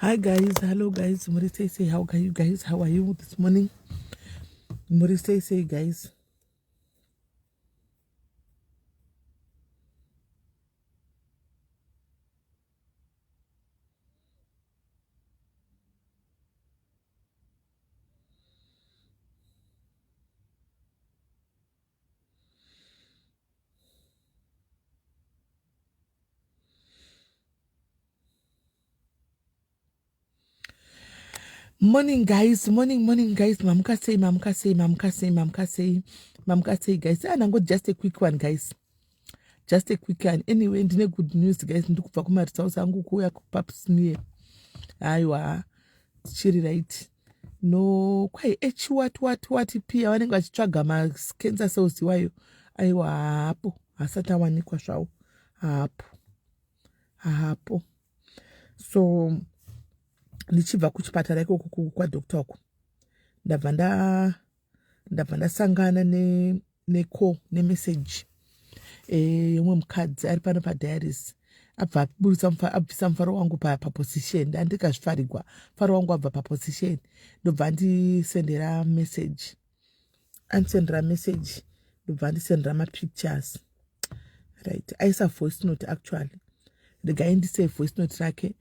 Hi guys, hello guys, muri sei sei, how are you guys, how are you this morning? Muri sei sei guys. Morning guys, morning, morning guys. Mamuka sei, mamuka sei, mamuka sei, mamuka sei, mamuka sei guys. Ah, nango just a quick one guys. Just a quick one. Anyway, ndine good news guys. Ndikubva kumaresults angu kuuya kupap smear. Aiwa, tichiri right. No, kwai H what what what P vanenge vachitsvaga ma cancer cells iwayo. Aiwa, haapo. Hasati awanikwa zvawo. Haapo. Haapo. So ndichibva kuchipatara ikoko kwadoctor uko ndabva nda ndabva ndasangana necall nemessage eh, yomwe mukadzi ari pano padiaries abva aburitsa abvisa mufaro wangu paposition ndandikazvifarigwa mufaro wangu abva paposition ndobva andisendera message andisendera message ndobva andisendera mapictures right aisa voice note actually regai ndise voice note rake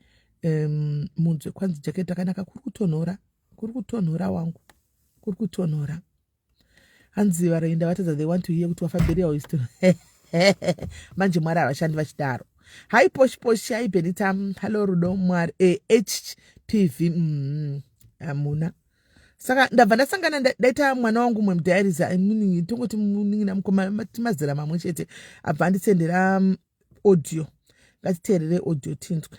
um, munzwe kwanzi jacket rakanaka kuri kutonhora kuri kutonhora wangu kuri kutonhora hanzi varoinda vatadza they want to hear kuti wafamberiwa isto manje mwari havashandi vachidaro hi posh posh hi benita hallo rudo mwari eh, hpv mm, hamuna saka ndabva ndasangana ndaita mwana wangu mwe mudiaries meaning tongoti munin'ina mukoma timazera mamwe chete abva andisendera mm, audio ngatiteerere audio tinzwe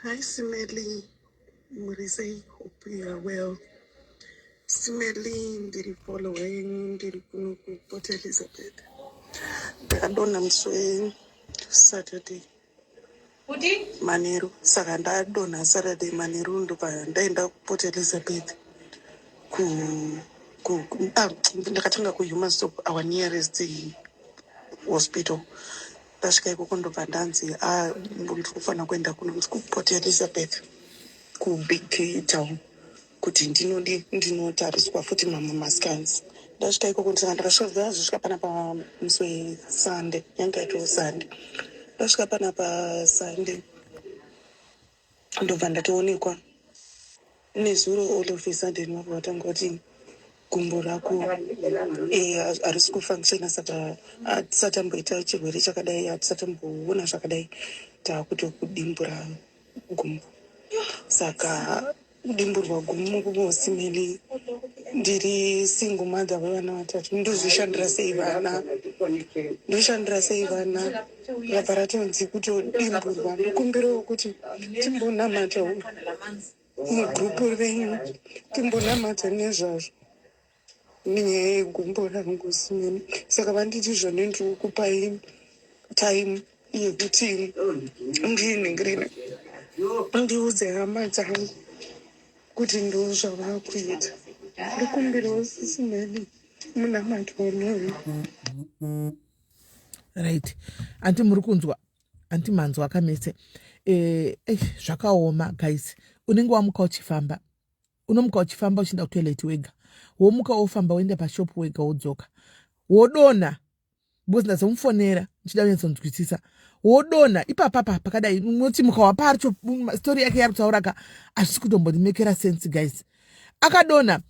Hi Simeli, muri sei? Hope you are well. Simeli, ndiri follow wenyu, ndiri kuno kuPort Elizabeth. Ndakadonha musi weSaturday manheru, saka ndadonha Saturday manheru ndobva ndaenda kuPort Elizabeth ku, ku, ah, ndakatanga kuHumansdorp, our nearest hospital. Ndasvika ikoko ndobva ndanzi ah, ndiri kufanira kuenda kunonzi kuPort Elizabeth kubig town kuti ndinodi ndinotariswa futi mamwe mascans. Ndasvika ikoko ndisaka ndakasvika ndazosvika panapa musi wesunday yanga yatoo sunday. Ndasvika panapa sunday ndobva ndatoonekwa nezuro all of a sudden vabva vatanga kuti gumbo rako eh, harisi kufunctiona saka hatisati amboita chirwere chakadai hatisati amboona zvakadai takutokudimbura gumbo saka kudimburwa gumbo simeli ndiri single mother vevana vatatu ndozvishandira sei vana ndoshandira sei vana rabva ratonzi kutodimburwa ndokumbirawo kuti timbonamata mugrupu renyu timbonamata nezvazvo nenyaya yegumbo rangu simeni saka vanditi zvone ndiri kukupai time yekuti ndiningirine ndiudze hama dzangu kuti ndozvavakuita ndokumbirawo sisimeni munamato unoyu right anti muri kunzwa anti manzwa kamese eh, eh, zvakaoma guys unenge wamuka uchifamba unomuka uchifamba uchienda kutoilet wega womuka wofamba woenda pashop wega wodzoka wodonha because ndazomufonera ndichida kunyatsonzwisisa wodonha ipapapa pakadai unoti mukawa paricho story yake yari kutaura ka hazvisi kutombondimekera sense guys akadonha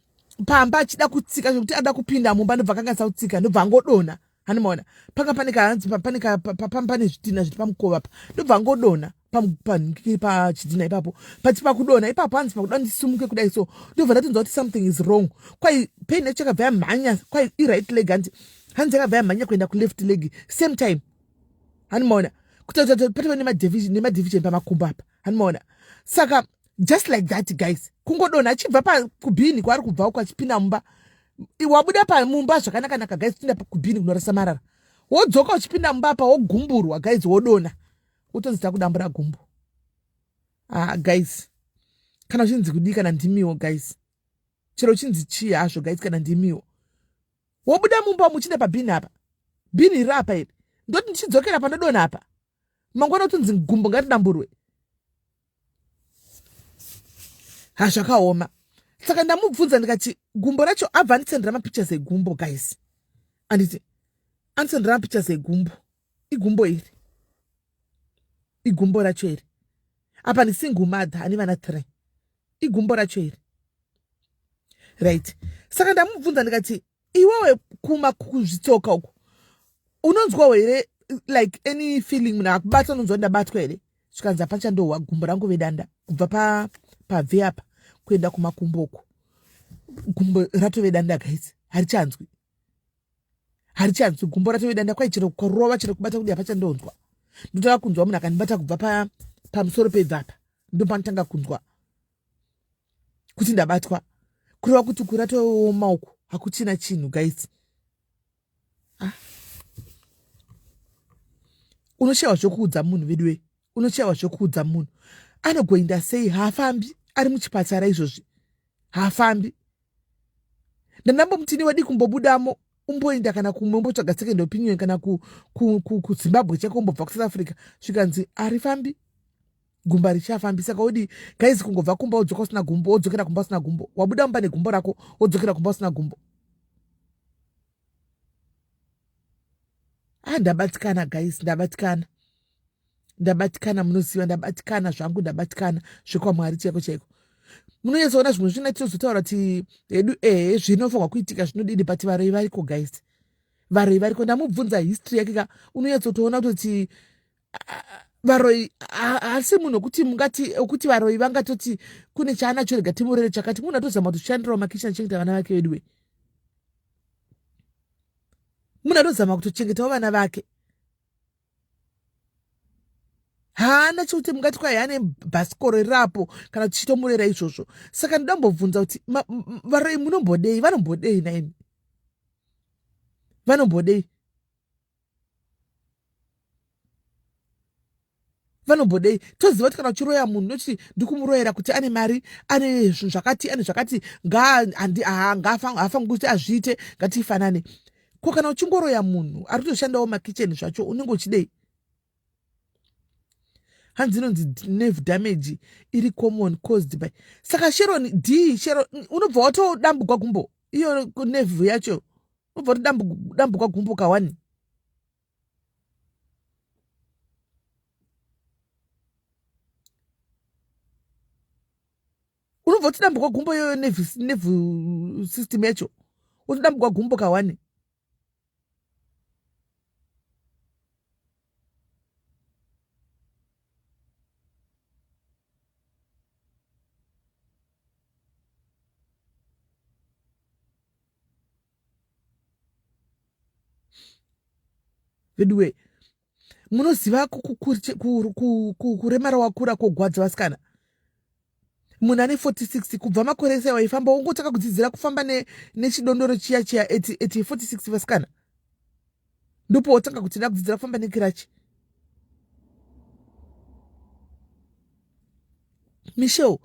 pamba achida kutsika zvekuti ada kupinda mumba ndobva akanganisa kutsika ndobva angodonha hani maona panga pane kahanzi pane pane zvidhina zviri pamukova pa ndobva angodonha pachidhina ipapo pati pakudonha ipapo hanzi pakuda ndisumuke kudai so ndobva ndatonzwa kuti something is wrong kwai pain yacho yakabva yamhanya kwai iright leg hanzi hanzi yakabva yamhanya kuenda kuleft leg same time hani maona kutaura kuti patova nemadivision pamakumbo apa hani maona saka just like that guys kungodonha achibva pakubhini kwaari kubva uko achipinda mumba wabuda pamumba zvakanakanaka guys pinda kubhini kunorasa marara wodzoka uchipinda mumba apa wogumburwa guys wodona wotonzi takudambura gumbo ah guys kana uchinzi kudii kana ndimiwo guys chero uchinzi chii hazvo guys kana ndimiwo wobuda mumba muchinda pabhini apa bhini iri apa iri Ndoti ndichidzokera panodonha apa, mangwana kutonzi gumbo ngaridamburwe. Hazvakaoma. Saka ndamubvunza ndikati gumbo racho, abva andisendera mapictures egumbo guys, anditi andisendera mapictures egumbo. Igumbo iri, igumbo racho iri. Apa ndi single mother ane vana 3. Igumbo racho iri, right? Saka ndamubvunza ndikati, iwewe kuma kuzvitsoka uku unonzwawo here like any feeling? Munhu akubata unonzwa ndabatwa here? Zvikanzi hapachandohwa, gumbo rangu vedanda kubva pabvi apa kuenda kumakumbo uku, gumbo ratove danda guys, harichanzwi, harichanzwi. Gumbo ratove danda kwai, chero kurova, chero kubata kudi hapachandonzwa. Ndotanga kunzwa munhu akandibata kubva pamusoro pebvi apa, ndopanotanga kunzwa kuti ndabatwa. Kureva kuti kuratooma uku hakuchina chinhu guys. Ah. Unoshayiwa zvokuudza munhu veduwe, unoshayiwa zvokuudza munhu. Anogoinda sei? Haafambi, ari muchipatara izvozvi, haafambi. Ndandambomutini wadi kumbobudamo umboenda kana kumwe, umbotsvaga second opinion kana kuZimbabwe chako, umbobva kuSouth Africa. Zvikanzi harifambi gumba, richafambi. Saka odi guys, kungobva kumba wodzoka usina gumbo, wodzokera kumba usina gumbo, wabuda mumba negumbo rako, wodzokera kumba usina gumbo. Ah, ndabatikana guys, ndabatikana, ndabatikana. Munoziva, ndabatikana zvangu, ndabatikana zvekwamwari chaiko chaiko. Munonyatsoona zvimwe zvina tinozotaura kuti hedu ehe zvinofanirwa kuitika zvinodidi, but varoi variko guys, varoi variko. Ndamubvunza history yake ka, unonyatsotoona kutoti varoi haasi munhu wekuti mungati wekuti varoi vangatoti kune chaanacho rega timurere chakati. Munhu atozama kutoshandirawo makicheni achengeta vana vake veduwe. Munhu atozama kutochengetawo vana vake, haana chekuti mungati kwai ane bhasikoro rirapo kana tichitomurera izvozvo. Saka ndinombobvunza kuti varoi munombodei? Vanombodei naimi? Vanombodei? Vanombodei? Toziva kuti kana uchiroya munhu noti ndikumuroyera kuti ane mari, ane zvinhu zvakati, ane zvakati, ngaafangi kuti azviite, ngatifanane. Ko kana uchingoroya munhu ari kutoshandawo makicheni zvacho, unenge uchidei? Hanzi inonzi nerve damage iri common caused by. Saka Sharon d Sharon, unobva watodambugwa gumbo iyo nerve yacho, unobva watodambugwa gumbo kawani. Unobva utidambugwa gumbo iyoyo, nerve system yacho, utidambugwa gumbo kawani. Veduwe, munoziva kuremara wakura kogwadza vasikana. Munhu ane 46, kubva makore ese waifamba wongotanga kudzidzira kufamba nechidondoro chiya chiya eti 46 vasikana, ndipo wotanga kuti da kudzidzira kufamba nekirachi. Michelle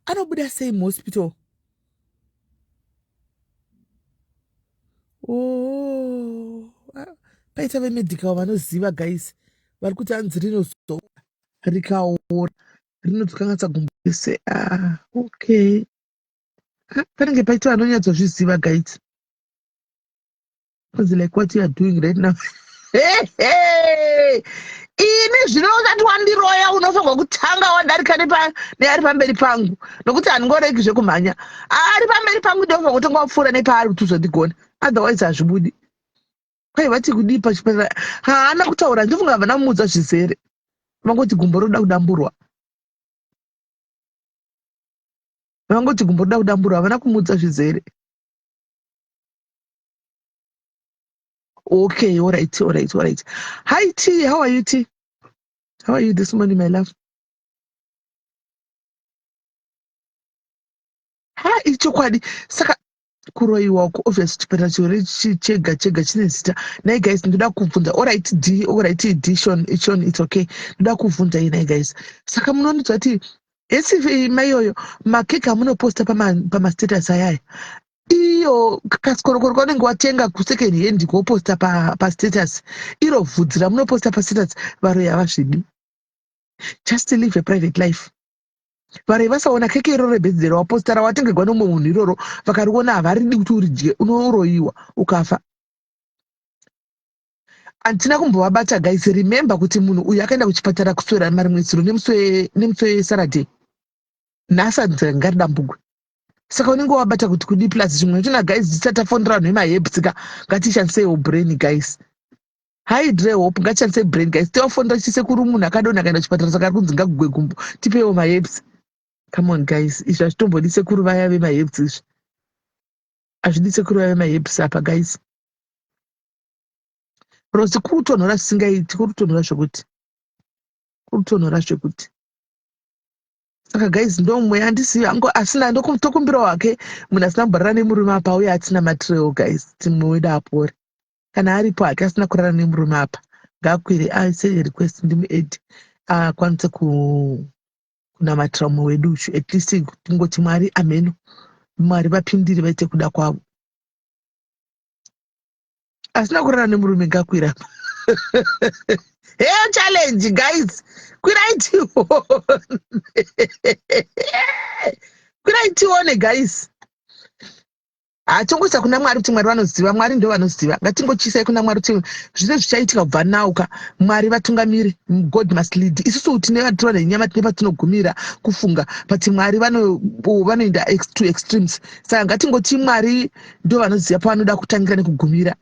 anobuda sei muhospital? Oh, paita vemedical vanoziva guys, vari kuti hanzi rinozo rikaora rinotokanganisa gumbo rese. Ah, okay. Ah, panenge paita vanonyatsozviziva guys. Because like what you are doing right now, ini zvino usati wandiroya unofanirwa kutanga wadarika neari pamberi pangu, nokuti handingoregi zvekumhanya. Ari pamberi pangu ndinofanirwa kutanga wapfuura nepaari kuti uzondigona, otherwise hazvibudi. Kwai vati kudii pachipatara? Haana kutaura, ndofunga havana kumuudza zvizere, vangoti gumbo roda kudamburwa, vangoti gumbo roda kudamburwa, havana kumuudza zvizere. Okay, alright, alright, alright. Hi T, how are you T? How are you this morning, my love? Ha, ichokwadi. Saka kuroyiwa uku, obvious chipatara chirwere chega chega chine zita. Nai guys, ndoda kubvunza. Alright D, alright D, Shon, Shon, it's okay. Ndoda kubvunza iyi, nai guys. Saka munondiudza kuti esi maiyoyo makeke amunoposta pama status ayaya, iyo Iyo kasikorokoro kaunenge watenga kusecond hand koposta pastatus, iro vhudzi ramunoposta pastatus, varoyi havazvidi. Just live a private life. Varoyi vasaona keke iroro rebirthday rawaposta, rawatengerwa nomumwe munhu iroro, vakariona havaridi kuti uridye, unoroyiwa ukafa. Handina kumbovabata guys. Remember kuti munhu uyu akaenda kuchipatara kuswera marimwe zuro nemusi weSaturday. Nhasi hanzi ngaridambugwe, saka unenge wabata kuti kudi. Plus zvimwe zvachona guys, tisati tafonera vanhu vemaherbs ka, ngatishandiseiwo brain guys. Haidre hope, ngatishandisei brain guys. Tivafonera chisekuru, munhu akadonha akaenda kuchipatara, saka ari kunzi ngagugwe gumbo, tipeiwo maherbs. Come on guys, izvi hazvitombodi sekuru vaya vemaherbs, izvi hazvidi sekuru vaya vemaherbs apa guys. Rosi, kuri kutonhora zvisingaiti, kuri kutonhora zvekuti, kuri kutonhora zvekuti. Saka guys, ndomwe handisi hangu asina, tokumbirawo hake munhu asina kumborara nemurume apa uye atina matirewo guys, kuti mumwe wedu apore. Kana aripo hake asina kurara nemurume apa, ngaakwire aise request, ndimuadd, akwanise kunamatira mumwe wedu uchu. At least tingoti Mwari ameno, Mwari vapindire vaite kuda kwavo. Asina kurara nemurume ngakwira. Heyo challenge guys, kwirai tione, kwirai tione guys. Hatingoisa kuna Mwari kuti Mwari vanoziva, Mwari ndo vanoziva. Ngatingochiisai kuna Mwari kuti zvise zvichaitika kubva nauka, Mwari vatungamiri. God must lead. Isusu tine vatova nenyama, tine patinogumira kufunga, but Mwari vanoenda to extremes. Saka ngatingoti Mwari ndo vanoziva pavanoda kutangira nekugumira.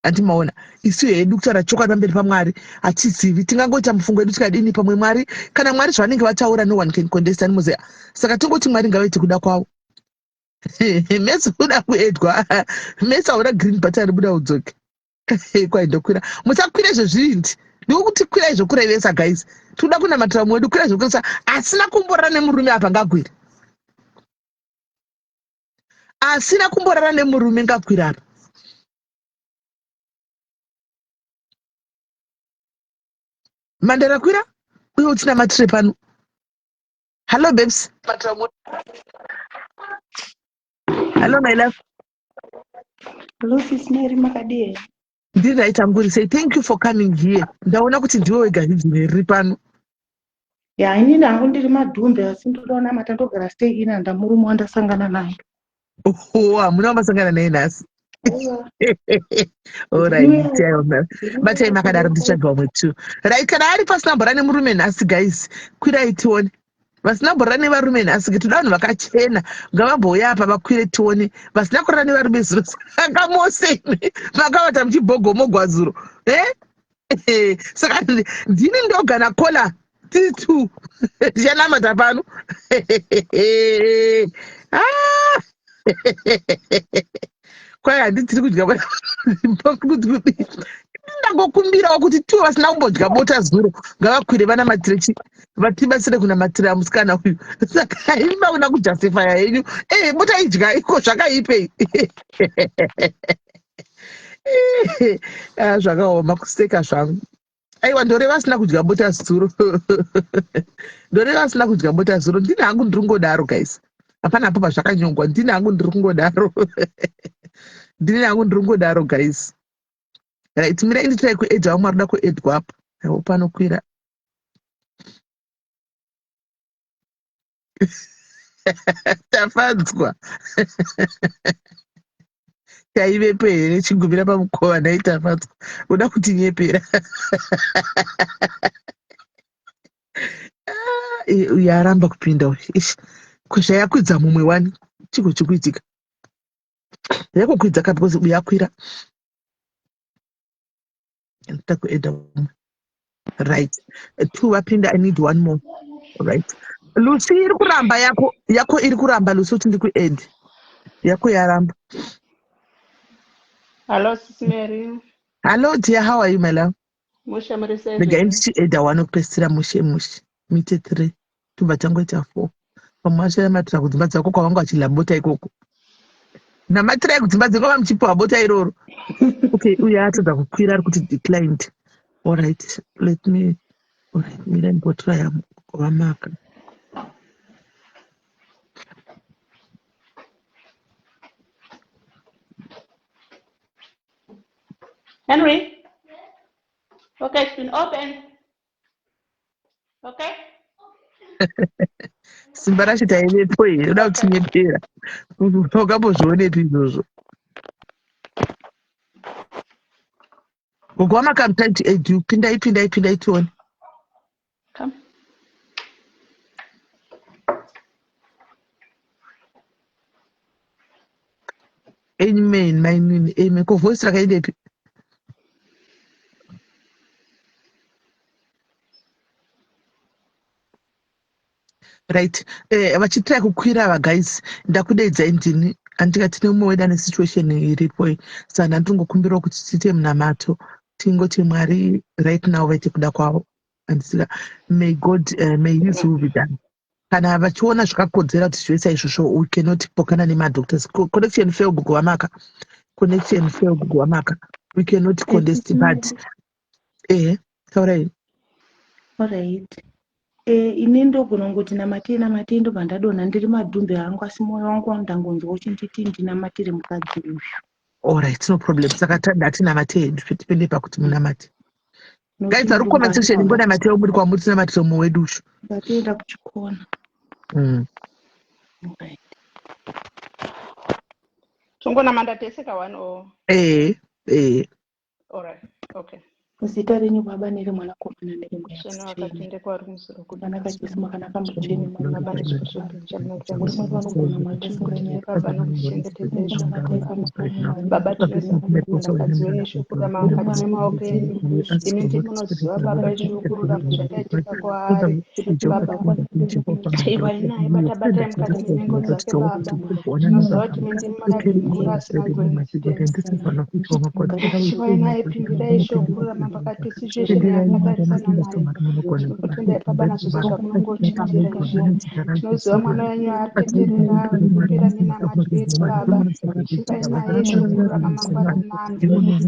Handimaona isu hedu kutaura chokwadi pamberi paMwari hatizivi, tingangoita mufungo wedu tikadini. Pamwe Mwari, kana Mwari zvavanenge vataura, no one can contest, animoziva. Saka tingoti Mwari ngavaite kuda kwavo. Mesi kuda kuedwa, mesi hauna green button, ribuda udzoke. Kwaindokwira, musakwira zvezvivindi. Ndikokuti kwirai zvokurevesa guys, tikuda kunamatira mumwe wedu. Kwirai zvokurevesa. Asina kumborara nemurume apa ngagwire, asina kumborara nemurume ngakwira apa. Mandara, kwira uye uchinamatire pano. Hello babes, hello my love. Hello sis Mary, makadii? Ndiri right, anguri say thank you for coming here. Ndaona kuti ndiwe wega hijini riri pano. Ya, inini hangu ndiri madhumbe, asi ndoda kunamata, ndogara stay in anda murume wandasangana naye. Oh, hamuna wamasangana naye nhasi? Alright, batai makadaro, ndichitsvaga vamwe two. Right, kana ari pasina mbora nemurume nhasi guys, kwirai tione. Vasina mborara nevarume nhasi, toda vanhu vakachena, ngavambouya apa vakwire tione. Vasina kurara nevarume zuro, saka mose makavata muchibhogomogwa zuro, eh? Saka ndini ndoga nakola tiri two tichanamata pano. Ah! Kwai handitiri kudya kuti kudii, ndangokumbirawo kuti tiwe vasina kumbodya bota zuro ngavakwire vanamatire chi vatibatsire kunamatira musikana uyu. Saka imi mauna kujustifya henyu e bota idya iko zvakaipei? Ah, zvakaoma kuseka zvangu. Aiwa, ndoreva asina kudya bota zuro, ndoreva asina kudya bota zuro. Ndini hangu ndiri kungodaro guys, hapana apo pazvakanyongwa. Ndini hangu ndiri kungodaro, ndini hangu ndiri kungodaro guys. Right, mirai nditrai kuedha vamwe vari kuda kuedwa apo. Aiwa, panokwira Tafadzwa. Taivepo here? Chigumira pamukova. Nhai Tafadzwa, uda kutinyepera? Uyu aramba kupinda uyu. Ish, zvayakwidza mumwe wani, chiko chikuitika? Yakukwidza ka, because uyu akwira, ndoda kuedha mumwe. Right, two vapinda, I need one more. Right, Lucy, iri kuramba yako, yako iri kuramba Lucy, kuti ndikuadd, yako yaramba. Hello, Sis Mary. Hello dear, how are you my love? Mushe, muri sei? Regai ndichiedha one wekupedzisira. Mushe mushe, mite three, tobva tangoita four. Vamwe vachanamatira kudzimba dzako kwavanga vachidya bota ikoko. Namatirai kudzimba dzeko vamuchipiwa bota iroro. Okay, uyu atadza kukwira, ari kuti declined. Alright, let me, alright, mira ndimbotraya vamaka. Henry? Okay, it's been open. Okay? Simba racho taivepo here? Uda kutinyepera. Wakambozvionepi izvozvo? Gogo wamaka, I'm trying to add you. Pindai, pindai, pindai tione. Come. Amen, mainini. Amen. Ko voice rakaendepi? Right. Vachitry kukwira ava guys, ndakudaidzai ndini. Andika tine umwe wedu ane situation iripo iyi. Saka ndandingokumbirawo kuti tiite munamato. Tingoti Mwari right now vaite kuda kwavo. Andisika. May God, may his will be done. Kana vachiona zvakakodzera kuti zvive saizvozvo, we cannot pokana nemadoctors. Connection fail, Gogo vamaka. Connection fail, Gogo vamaka. We cannot contest, but taurai. Alright. Ini ndogona kungoti namatei namatei, ndobva ndadonha. Ndiri madhumbe hangu, asi mwoyo wangu ndangonzwa uchinditi ndinamatire mukadzi uyu. Alright, no problem. Saka ndatinamate, tipinde pakuti munamate. Guys, vari comment section, ingonamatei muri kwamuri, tinamatire mumwe wedu ushu. Ndatoenda kuchikona. Alright. Tongonamanda tese ka one or Eh. Alright. Okay. Zita renyu Baba nereMwanakomana nereMweya Tsvene Mutsvene. wakatendekwa uri kumusoro Zvakanaka Jesu, makanaka mutsvene, Mwari Baba vanogona, muri Mwari vanogona, Mwari vasinganyepi. Baba nokuchengetedza izvo. Namatai pamusoro. Baba, tinoisa shoko mukati memaoko enyu. Imi ndimunoziva Baba izvokururama zvakaitika kwaari. Baba, ivai naye, bata batai mukati menhengo dzake. Baba, tinoziva kuti imi ndimi murapi mukuru asina coincidence. Chivai naye, pindirai shokururama pakati pesituation yaakatarisana nayo. Tinokutendai Baba nazvose zvamunongotiitira izvi. Tinoziva mwana wenyu atenderera kukumbira minamato yedu. Baba, chivai naye shokururama mangwanani.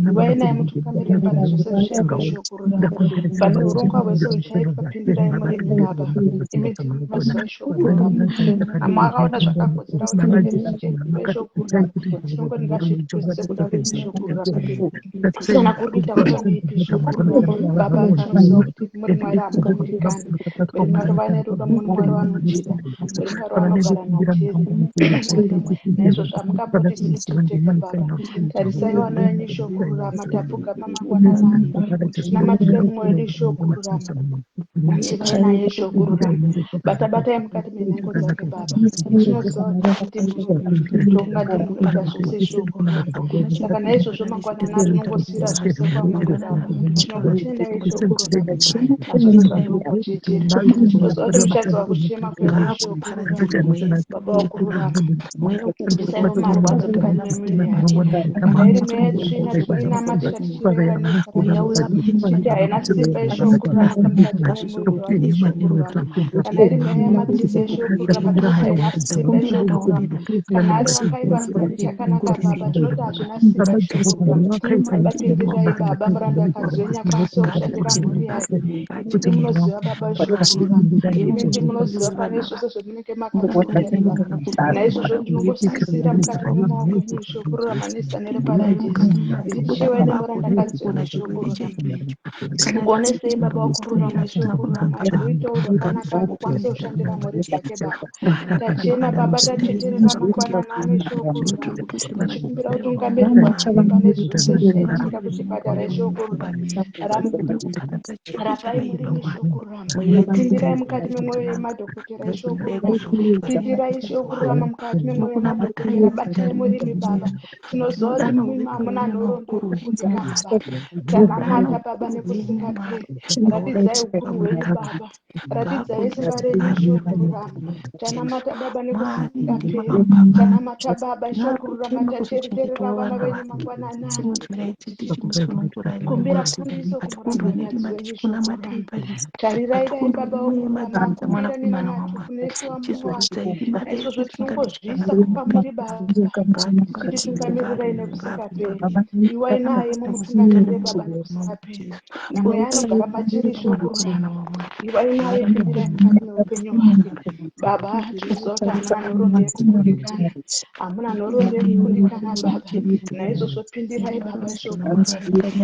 Ivai naye mutungamiriri pane zvose zvichaitwa shokururama. Pane urongwa hwese huchaitwa, pindirai murimi Baba. Imi ndimi shokururama. Makaona zvakakodzera kuti zvinge zvichiitwa shokururama. Tinongoti ngazviitwe sekuda kwenyu shokururama. Kana kuri kuita kwanipi shokururama. Baba, tinoziva kuti muri Mwari hamukundikani, muri Mwari vane rudo, muri Mwari vanotida, muri Mwari vanogara natiri. Naizvozvo hamungambotisiyi tiri tega. Baba, tarisai vana venyu shokururama. Tapfugama mangwananani kuti tinamatire mumwe wedu shokururama. Ivai naye shokururama, bata batai mukati menhengo dzake. Baba, tinoziva kuti tongati munoita zvose shokururama. Saka naizvozvo mangwanani tinongosiyira zvose kwamuri. Baba, tinokutendai shokururama nazvose zvamunongotiitira. Tinoziva kuti muchanzwa kuchema kwedu shokururama. Baba wokururama, bvisaiwo marwadzo mukati memiviri yake. Kana iri mweya yetsvina, tinoinamatira tichireva nezita raJesu, tichiti haina simba ishokururama mukati memuviri wake ishokururama. Kana iri mweya yamatsitsi ishokururama, tinoti haina simba ishokururama. Kana ari wakaipa anoda kuti chakanaka, Baba, tinoti hazvina simba ishokururama. Baba, pindirai. Baba, murandakadzi wenyu akwanise kushandira mhuri yake. Imi ndimunoziva Baba ishokururama. Imi ndimunoziva pane zvose zvamunenge makamuitira Baba. Naizvozvo ndinongosisira mukati memaoko enyu ishokururama nezita neropa raJesu, ndichichiva nemurandakadzi wenyu ishokururama. Mugonesei Baba wokururama ishokururama, agoitawo zvakanaka, agokwanisa kushandira mhuri dzake. Baba, tachena. Baba, tacheterera mangwanani ishokururama, tichikumbira utungamiri hwake pane zvose zvichaitika kuchipatara ishokururama. Rapai murimi ishokururama. Pindirai mukati memwoyo yemadhokotera ishokururama. Pindirai ishokururama mukati memwoyo yemadhokotera. Batai murimi Baba. Tinoziva kuti mumimi hamuna nhoroondo yekukundikana. Baba, tanamata Baba nekusingaperi. Ratidzai ukuru hwenyu Baba, ratidzai simba renyu ishokururama. Tanamata Baba nekusingaperi. Tanamata Baba ishokururama. Tateterera vana venyu mangwanani ano, kumbira Jesu. Hatishambiso Hatikundwi kumurandakadzi nerima wenyu tichikunamatai shokurama. panyika. Tarirai dai Hatikundwi baba nemweya wokururama yemadzinza kumira mwanakomana minamato waMwari. kune Ishe Chizoridzai waMwari. imba redu Naizvozvo tinongozviisa tisingazikanwa kwamuri Baba, tichitungamirirai nekusingaperi. Iwai naye mumutungamirire Baba nekusingaperi. Namweya anogara matiri shokururama. Iwai naye pindirai mukati meupenyu hwake. Baba, tinoziva kuti hamuna nhoroondo yekukundikana. Hamuna nhoroondo yekukundikana Baba. Naizvozvo pindirai Baba shokururama.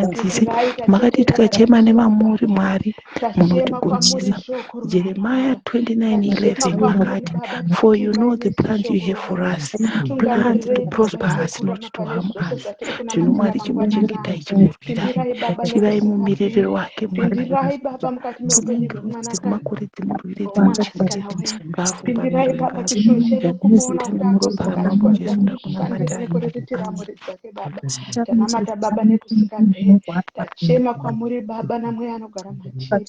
Pindirai Makati tateterera tikachema Baba nemamuri shokururama. Mwari Tachema kwamuri munotigonesa. shokururama Jeremiah Baba. 29:11 Tachema kwamuri akati, Baba "For you tichiti know the iwai nesu plans you have for shokururama. us, plans to Titungamirire Baba prosper us, not shokururama to pane harm zvose us." zvatiri Zvino kunamatira Mwari mangwanani chimuchengetai, ano. chimurwirai, Pindirai Baba chivai mumiriri nekusingaperi. wake Mwari. Pindirai Baba mukati Tumai meupenyu ngirozi hwemwanakadzi dzekumakore dzimurwire hwemwanasikana dzimuchengete. wenyu. Ngaavhumbamire Pindirai Baba chishuwo chedu kumuona ngaazviite kuti nemuropa agozova ramambo Jesu achikwanisa kutishandira ndakunamatai. nekuriritira Amen. mhuri dzake Baba. Tanamata Baba nekusingaperi. Tachema kwamuri Baba namweya anogara matiri.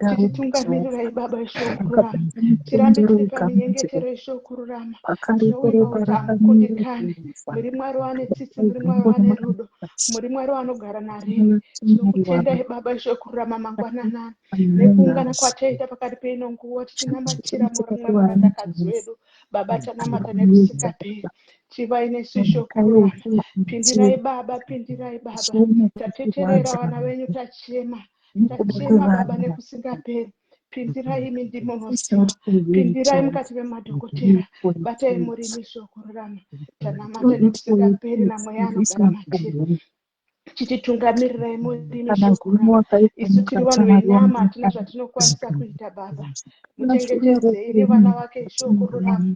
Tichitungamirirai Baba ishokururama. Tirambe tiri paminyengetero ishokururama. Tinovimba kuti hamukundikani. Muri Mwari wane tsitsi, muri Mwari wane rudo, muri Mwari vanogara narini. Tinokutendai Baba ishokururama mangwananani nekuungana kwataita pakati peino nguva tichinamatira mumwe murandakadzi wedu. Baba tanamata nekusingaperi. Chivai nesu ishokururama. Pindirai Baba, pindirai Baba. Tateterera vana venyu tachema. Tachema Baba nekusingaperi. Pindirai imi ndimo munoziva. Pindirai mukati memadhokotera. Batai murimi shokururama. Tanamata nekusingaperi namweya anogara matiri. Chititungamirirai murimi shokururama. Isu tiri vanhu venyama hatina zvatinokwanisa kuita Baba. Muchengetedzei nevana vake shokururama.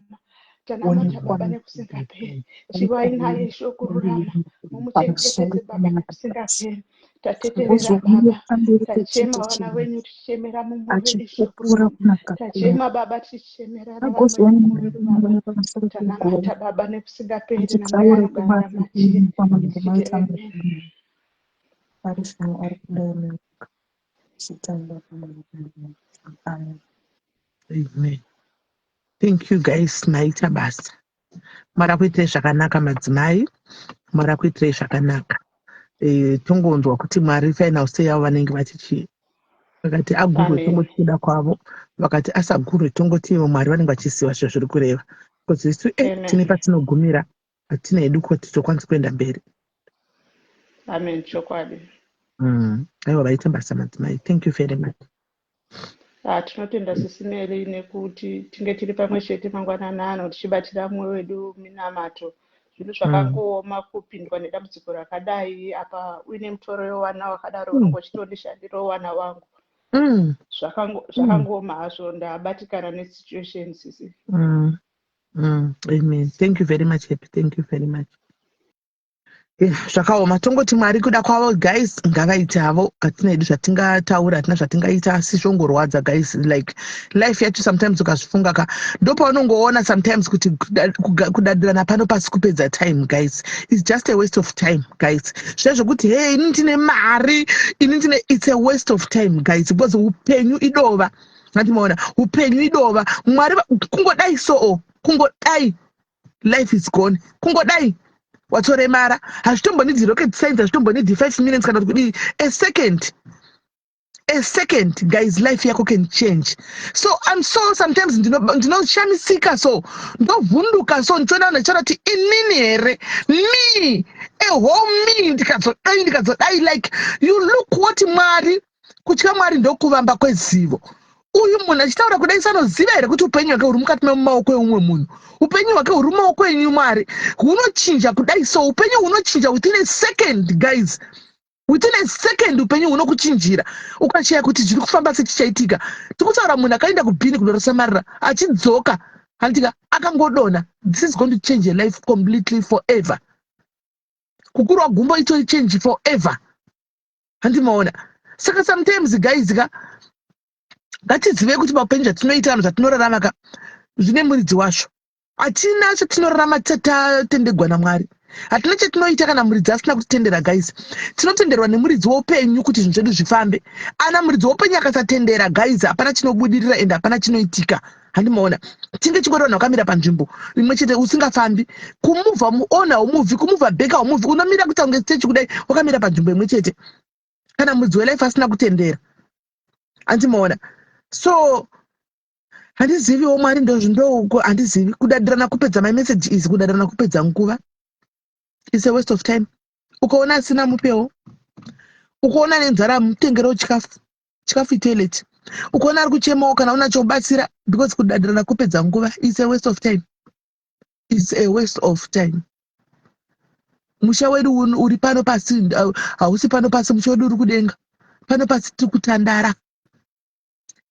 Tanamata Baba nekusingaperi. Chivai naye shokururama. Mumuchengetedze Baba nekusingaperi. Tateterera Baba. Tachema vana venyu tichichemera mumuviri shokururama. Tachema Baba tichichemera vamwe mumuviri Baba. Tanamata Baba nekusingaperi namweya anogara matiri. Tichiti amen. Amen. Thank you guys, maita basa. Mwari akuitirei zvakanaka madzimai. Mwari akuitirei zvakanaka. Tongonzwa kuti Mwari final say yavo vanenge vachichii. Vakati agurwe Amen. tongoti kuda kwavo, vakati asagurwe tongoti ivo Mwari vanenge vachiziva zviro zviri kureva. Because isu tine Amen. patinogumira, hatina hedu kuti tokwanisa kuenda mberi. Amen. Chokwadi. Aiwa vaita basa madzimai. Thank you very much. Tinotenda Sisi Mary nekuti tinge tiri pamwe chete mangwanani ano tichibatira mumwe wedu minamato. Zvinhu zvakangooma kupindwa nedambudziko rakadai apa uine mutoro wevana wakadaro unonge uchitondishandirawo vana vangu. Zvakangooma hazvo ndabatikana nesituation sisi. Amen. Thank you very much, Happy. Thank you very much. Yeah, zvakaoma tongoti Mwari kuda kwavo guys ngavaite havo hatina hedu zvatingataura hatina zvatingaita asi zvongorwadza guys like life yacho sometimes ukazvifunga ka ndopaunongoona sometimes kuti kudadirana pano pasi kupedza time guys it's just a waste of time guys zviya zvokuti hey ini ndine mari ini ndine it's a waste of time guys because upenyu idova andimaona upenyu idova Mwari kungodai soo kungodai life is gone kungodai watoremara hazvitombonidhi rocket science hazvitombonidhi 5 minutes kana kuti kudii a second a second guys life yako can change. So I'm so sometimes ndinoshamisika so ndovhunduka so ndichiona vanhu vachitaura kuti inini here me a whole me ndikazodai ndikazodai like you look what Mwari kutya Mwari ndokuvamba kwezivo. Uyu munhu achitaura kudai sanoziva here kuti upenyu hwake huri mukati memumaoko eumwe munhu? Upenyu hwake huri mumaoko enyu Mwari hunochinja kudai so upenyu hunochinja within a second guys within a second upenyu hunokuchinjira ukashaya kuti zviri kufamba sechichaitika. Tikutaura munhu akaenda kubhini kunorasamarira achidzoka handika akangodona. This is going to change your life completely forever. Kukurwa gumbo itori change forever handimaona. Saka sometimes guys ka ngatizivei kuti paupenyu zvatinoita kana zvatinorarama ka zvine muridzi wazvo. Hatina chatinorarama tatendegwa naMwari. Hatina chatinoita kana muridzi asina kutitendera guys. Tinotenderwa nemuridzi woupenyu kuti zvinhu zvedu zvifambe. Ana muridzi woupenyu akasatendera guys hapana chinobudirira ende hapana chinoitika handimaona. Tinge chingori vanhu vakamira panzvimbo imwe chete usingafambi kumuvha muona haumuvhi kumuvha back haumuvhi unomira kuita kunge statue kudai wakamira panzvimbo imwe chete. Kana mudzi welife asina kutendera, handimaona. So handiziviwo, Mwari ndozvindouko, handizivi. Kudadirana kupedza, my message is kudadirana kupedza nguva, is a waste of time. Ukaona asina, mupewo. Ukaona nenzara, mutengerewo chikafu. Chikafu itoilet. Ukaona ari kuchemawo, kana unachobatsira, because kudadirana kupedza nguva, is a waste of time, is a waste of time. Musha wedu uri pano pasi hausi pano pasi, musha wedu uri kudenga. Pano pasi tiri kutandara,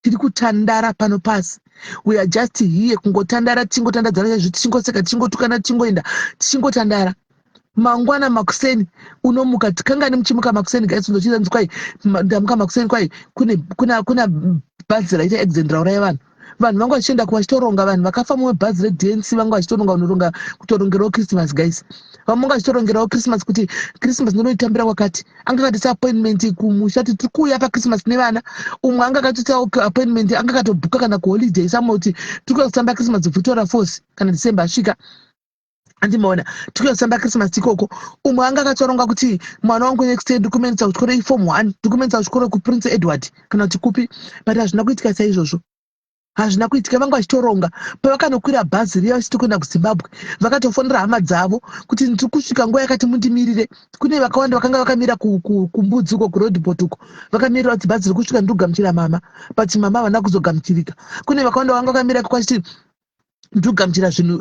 tiri kutandara pano pasi. We are just here kungotandara, tichingotandadzana chaizvo, tichingoseka, tichingotukana, tichingoenda, tichingotandara. Mangwana makuseni unomuka, tikangani muchimuka makuseni, guys, undochiza kwai ndamuka makuseni, kwai kuna bhazi raita accident, rauraya vanhu. Vanhu vanga vachienda vachitoronga, vanhu vakafa mubhazi reDNC vanga vachitoronga, unoronga kutorongerawo Christmas, guys. Vamwe vanga vachitorongerawo Christmas, kuti Christmas ndinoitambira kwakati. Anga akatoita appointment kumusha kuti tiri kuuya paChristmas nevana. Umwe anga akatoitawo appointment, anga akatobhuka kana kuholiday samwe kuti tiri kuya kutamba Christmas Victoria Falls kana December asvika, andimaona, tiri kuya kutamba Christmas ikoko. Umwe anga akatoronga kuti mwana wangu next year ndikumenesa kuchikoro iform 1, ndikumenesa kuchikoro kuPrince Edward kana kuti kupi, but hazvina kuitika saizvozvo, hazvina kuitika. Vanga vachitoronga. Pavakanokwira bhazi riya vachiti kuenda kuZimbabwe, vakatofonera hama dzavo kuti ndiri kusvika nguva yakati, mundimirire. Kune vakawanda vakanga vakamira kuMbudzi uko, kuRoodepoort uko, vakamirira kuti bhazi riri kusvika, ndiri kugamuchira mama, but mama havana kuzogamuchirika. Kune vakawanda vanga vakamira kwachiti ndikugamuchira zvinhu,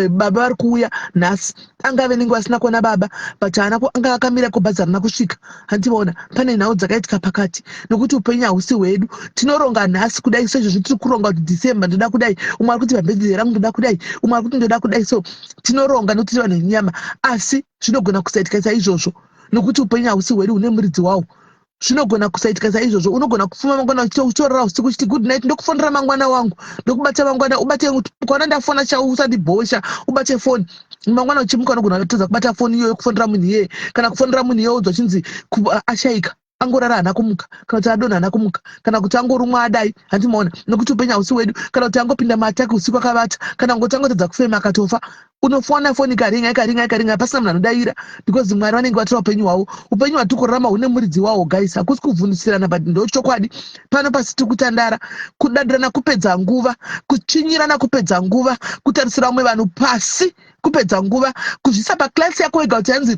baba vari kuuya nhasi. Angave nenge vasina kuona baba, but haana anga akamira kubhazi, harina kusvika, handivaona. Pane nhau dzakaitika pakati, nokuti upenyu hausi hwedu. Tinoronga nhasi kudai sezvozvi tiri kuronga kuti December ndoda kudai, umwe ari kuti pabirthday rangu ndoda kudai, umwe ari kuti ndoda kudai. So tinoronga nokuti tiri vanhu venyama, asi zvinogona kusaitika saizvozvo, nokuti upenyu hausi hwedu, hune muridzi wawo. Zvinogona kusaitika saizvozvo. Unogona kufuma mangwana uchitorara usiku uchiti good night, ndokufonera mangwana wangu, ndokubata mangwana. Ubate, ukaona ndafona chau, usandibhosha, ubate foni. Mangwana uchimuka unogona kutadza kubata foni iyoyo, kufonera munhu iyeye, kana kufonera munhu iyoyo udzwa chinzi ashayika, angorara haana kumuka, kana kuti adonha haana kumuka, kana kuti angorumwa adai, handimaona, nokuti upenyu hausi wedu. Kana kuti angopinda maataki usiku akavata, kana ngoti angotadza kufema akatofa. Unofona foni ikaringa, ikaringa, ikaringa, pasina munhu anodayira, because Mwari vanenge vatora upenyu hwavo. Upenyu hwatiri kurarama hune muridzi wahwo, guys. Hakusi kuvhundisirana, but ndo chokwadi. Pano pasi tiri kutandara. Kudadirana kupedza nguva, kuchinyirana kupedza nguva, kutarisira vamwe vanhu pasi kupedza nguva, kuzvisa paclass yako wega kuti hanzi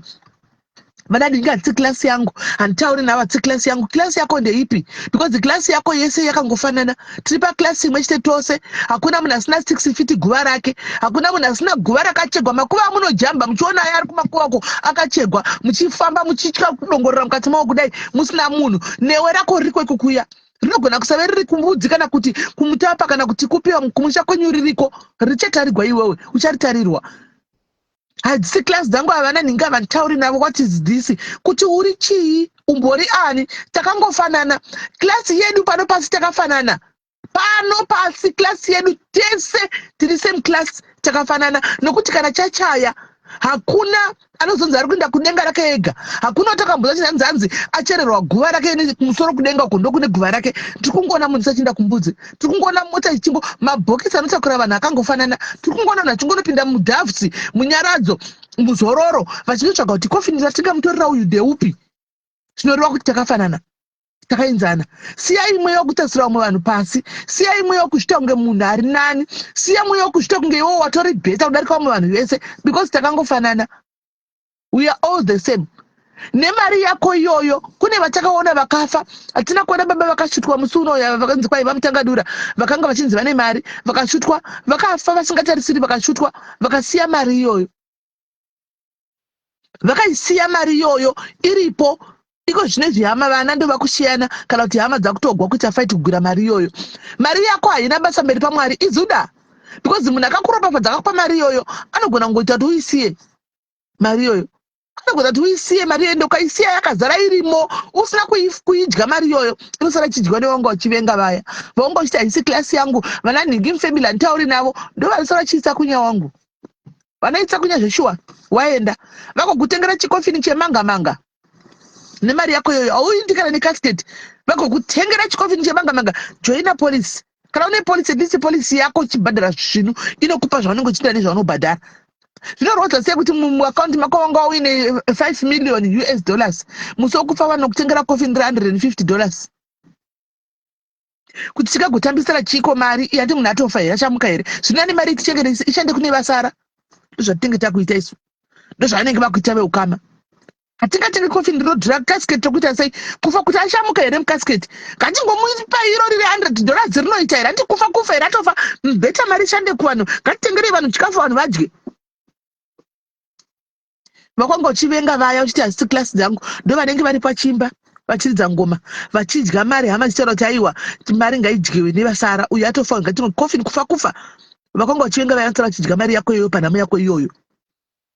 vanadingi hatisi class yangu, handitauri navo, hatisi class yangu. Class yako ndeipi? Because class yako yese yakangofanana. Tiri paclass imwe chete tose. Hakuna munhu asina 6 feet guva rake, hakuna munhu asina guva rakachegwa. Makuva amunojamba muchiona aya ari kumakuvako akachegwa, muchifamba muchitya kudongorera mukati mavo kudai musina munhu. Newe rako ririko ikukuya, rinogona kusave riri kuMbudzi kana kuti kuMutapa kana kuti kupiwa kumusha kwenyu, ririko, richatarigwa, iwewe ucharitarirwa. Hadzisi class dzangu, havana nhingi, havanditauri navo. What is this? Kuti uri chii? Umbori ani? Takangofanana. Class yedu pano pasi takafanana. Pano pasi class yedu tese tiri same class, takafanana, nokuti kana chachaya hakuna anozonzi ari kuenda kudenga rake ega. Hakuna watakambozva chinanzi hanzi achererwa guva rake kumusoro kudenga uko, ndokune guva rake. Tiri kungoona munhu achienda kuMbudzi, tiri kungoona mota ichingo, mabhokisi anotakura vanhu akangofanana. Tiri kungoona vanhu vachingonopinda muDoves, muNyaradzo, muZororo, vachingotsvaga kuti kofini ratingamutorera uyu ndeupi. Zvinoreva kuti takafanana, takaenzana. Siyai mweya wekutarisira vamwe vanhu pasi, siyai mweya wekuzviita kunge munhu ari nani, siya mweya wekuzviita kunge iwo watori better kudarika vamwe vanhu vese, because takangofanana. We are all the same. Nemari yako iyoyo, kune vatakaona vakafa. Hatina kuona baba vakashutwa musi unoya, vakanzi kwai vaMutangadura, vakanga vachinzi vane mari, vakashutwa vakafa vasingatarisiri, vakashutwa vakasiya mari iyoyo, vakaisiya mari iyoyo iripo. Iko zvinezvi hama, vana ndovakushiyana, kana kuti hama dzakutogwa kuita fight kugwira mari iyoyo. Mari yako haina basa mberi paMwari, izuda, because munhu akakuropafadza, akakupa mari iyoyo, anogona kungoita kuti uisiye mari iyoyo, anogona kuti uisiye mari iyoyo. Ukaisiya yakazara irimo, usina kuidya mari iyoyo, inosara ichidyiwa nevanga uchivenga vaya, vaunga uchiti haisi class yangu, vana nhingi mufamily handitauri navo, ndo vanosara vachiisa kunya wangu, vanoitsa kunya zveshuwa. Waenda vakokutengera chikofini chemanga manga nemari yako iyoyo, hauindi kana necasket. Vakokutengera chikofini chemanga manga. Joina policy kana une policy, at least policy yako uchibhadhara zvinhu, inokupa zvaunenge uchiita nezvaunobhadhara. Zvinorwadza sei kuti muakaunti mako wanga uine 5 million US dollars, musi wekufa vanokutengera coffin re$150? Kuti tikagotambisira chiko mari yati munhu atofa here, achamuka here? Zvinani mari tichengete, ishande kune vasara. Ndozvatinenge takuita isu, ndozvavanenge vakuita veukama. Hatingatenge coffin rinodhura, casket tokuita sei? Kufa kuti achamuka here mucasket? Ngatingomupa iro riri $100, rinoita here? Handi kufa kufa here, atofa. Better mari ishande kuvanhu. Ngatitengerei vanhu chikafu, vanhu vadye. Vakwanga uchivenga vaya uchiti hazisi class dzangu, ndo vanenge vari pachimba vachiridza ngoma, vachidya mari. Hama dzichitaura kuti aiwa, mari ngaidyiwe nevasara, uyu atofa, ngatingo coffin. Kufa kufa. Vakwanga vachivenga vaya vanosara vachidya mari yako iyoyo panhamo yako iyoyo.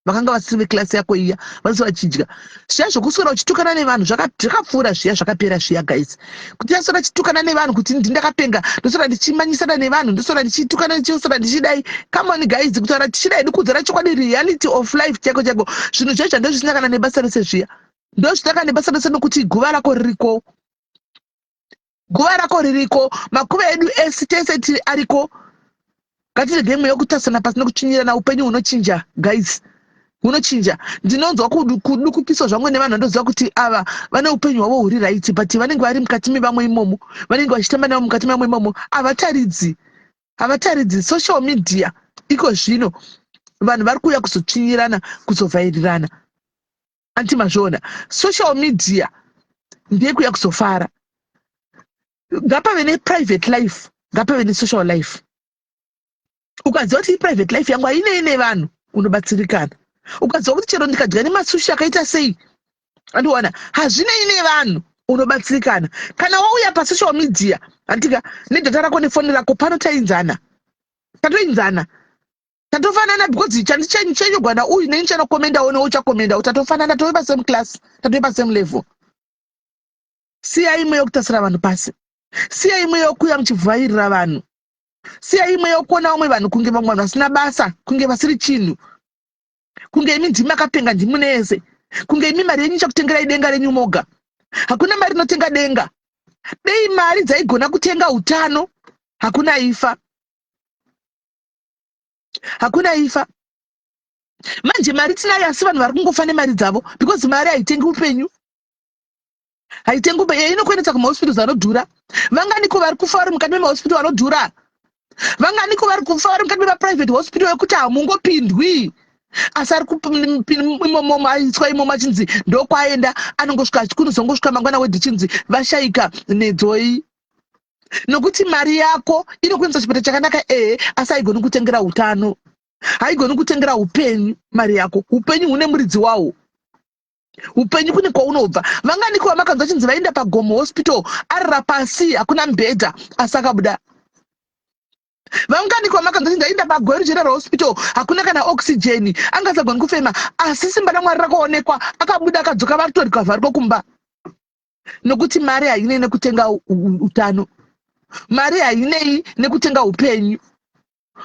Vakanga vasiri veclass yako iya vanose vachidya zviya. Zvokuswera uchitukana nevanhu zvakapfuura zviya, zvakapera zviya, guys. Kuti ndaswera chitukana nevanhu kuti ndindakapenga, ndoswera ndichimanyisana nevanhu, ndoswera ndichitukana, ndichiswera ndichidai, come on guys. Kutaura tichidai, ndikuudzara chokwadi, reality of life chaiko chaiko. Zvinhu zvacho ndozvisina kana nebasa rese zviya, ndozvisina kana nebasa rese, nokuti guva rako ririko, guva rako ririko. Makuva edu ese tese tiri ariko. Ngatirege mweya wekutasana pasi nekutsvinyirana. Upenyu hunochinja, guys, hunochinja. Ndinonzwa kudukupiswa zvangu nevanhu vandoziva kuti ava vane upenyu hwavo huri right, but vanenge vari mukati mevamwe imomo, vanenge vachitamba navo mukati mevamwe imomo. Havataridzi, havataridzi social media. Iko zvino vanhu vari kuuya kuzotsvinyirana, kuzovhairirana. Anti mazviona, social media ndeyekuuya kuzofara. Ngapave neprivate life, ngapave nesocial life. Ukaziva kuti iprivate life yangu hainei nevanhu, unobatsirikana. Ukaziva kuti chero ndikadya nemasushi akaita sei, andiona, hazvinei nevanhu, unobatsirikana. Kana wauya pasocial media, handika, nedata rako nefoni rako, pano tainzana, tatoinzana, tatofanana, because chandichenyogwa nauyu neni chanokomendawo neuchakomendawo, tatofanana, tove pasame class, tatove pasame level. Siyai mweya wekutasira vanhu pasi, siyai mweya wekuuya muchivhairira vanhu, siyai mweya wekuona vamwe vanhu kunge vamwe vanhu vasina basa, kunge vasiri chinhu, kunge imi ndimi makapenga, ndimunese, kunge imi mari yenyu ichakutengerai denga renyu moga. Hakuna mari inotenga denga. Dei mari dzaigona kutenga utano, hakuna ifa, hakuna ifa. Manje mari tinayo, asi vanhu vari kungofa nemari dzavo, because mari haitengi upenyu, haitengi upenyu. Inokuendesa kumahospitals anodhura. Vanganiko vari kufa vari mukati memahospital anodhura? Vanganiko vari kufa vari mukati memaprivate hospital ekuti hamungopindwi, asi ari imomo, aiswa imomo achinzi ndokwaenda, anongosvika, kunozongosvika mangwana wedhi chinzi vashaika nedzoi? Nokuti mari yako inokuendesa chipatara chakanaka, ehe, asi haigoni kutengera utano, haigoni kutengera upenyu mari yako. Upenyu hune muridzi wahwo. Upenyu kune kwaunobva. Vanganiko vamakanzwa chinzi vaenda paGomo Hospital, arara pasi, hakuna mubhedha, asi akabuda? Vanganiko vamakanzwa chinzi aenda paGweru General Hospital, hakuna kana oxygen, angasagoni kufema, asi simba raMwari rakaonekwa, akabuda, akadzoka, varitorikavhariko kumba? Nokuti mari hainei nekutenga utano, mari hainei nekutenga upenyu.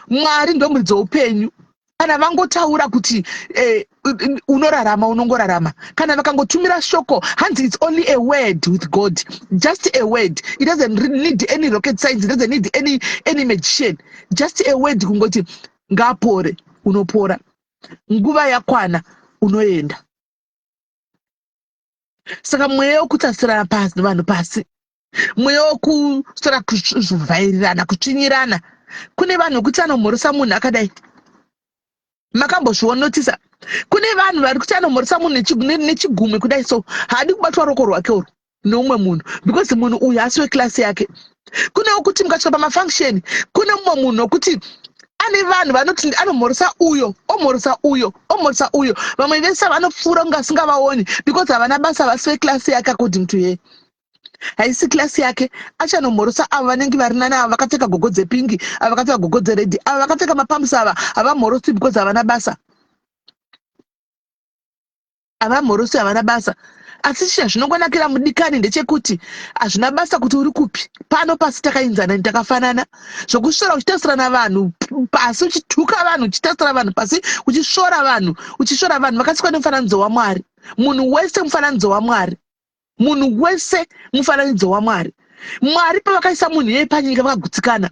Mwari ndomuridzi weupenyu. Kana vangotaura kuti unorarama, unongorarama. Kana vakangotumira shoko, hanzi it's only a word with God, just a word. It doesn't need any rocket science, it doesn't need any magician, just a word, kungoti ngaapore, unopora. Nguva yakwana, unoenda. Saka mweya wekutasirana pasi vanhu pasi, mweya wekusora, kuvhairirana, kutsvinyirana, kune vanhu vekuti anomhoresa munhu akadai. Makambozvionotisa? Kune vanhu vari kuti anomhoresa munhu nechigumwe kudai, so haadi kubatwa ruoko rwake urwu neumwe munhu, because munhu uyu haasi weclass yake. Kune wekuti mukasvika pamafunction, kune mumwe munhu wekuti ane vanhu vanoti anomhoresa uyo, omhoresa uyo, omhoresa uyo, vamwe vese vanopfuura kunge asingavaoni, because havana basa, vasi veclass yake. According to her, haisi class yake. Achanomhorosa avo vanenge vari nani, ava vakapfeka gogo dzepink, ava vakapfeka gogo dzered, ava vakapfeka mapumps. Ava havamhorosi because havana basa, havamhorosi, havana basa. Asi chinhu zvinongonakira mudikani ndechekuti hazvina basa kuti uri kupi pano pasi, takainzana, takafanana. Zvokusvora uchitasirana vanhu pasi, uchituka vanhu, uchitasira vanhu pasi, uchisvora vanhu, uchisvora vanhu vakasikwa nemufananidzo waMwari. Munhu wese mufananidzo waMwari, munhu wese mufananidzo waMwari. Mwari pavakaisa munhu iyeye panyika, vakagutsikana.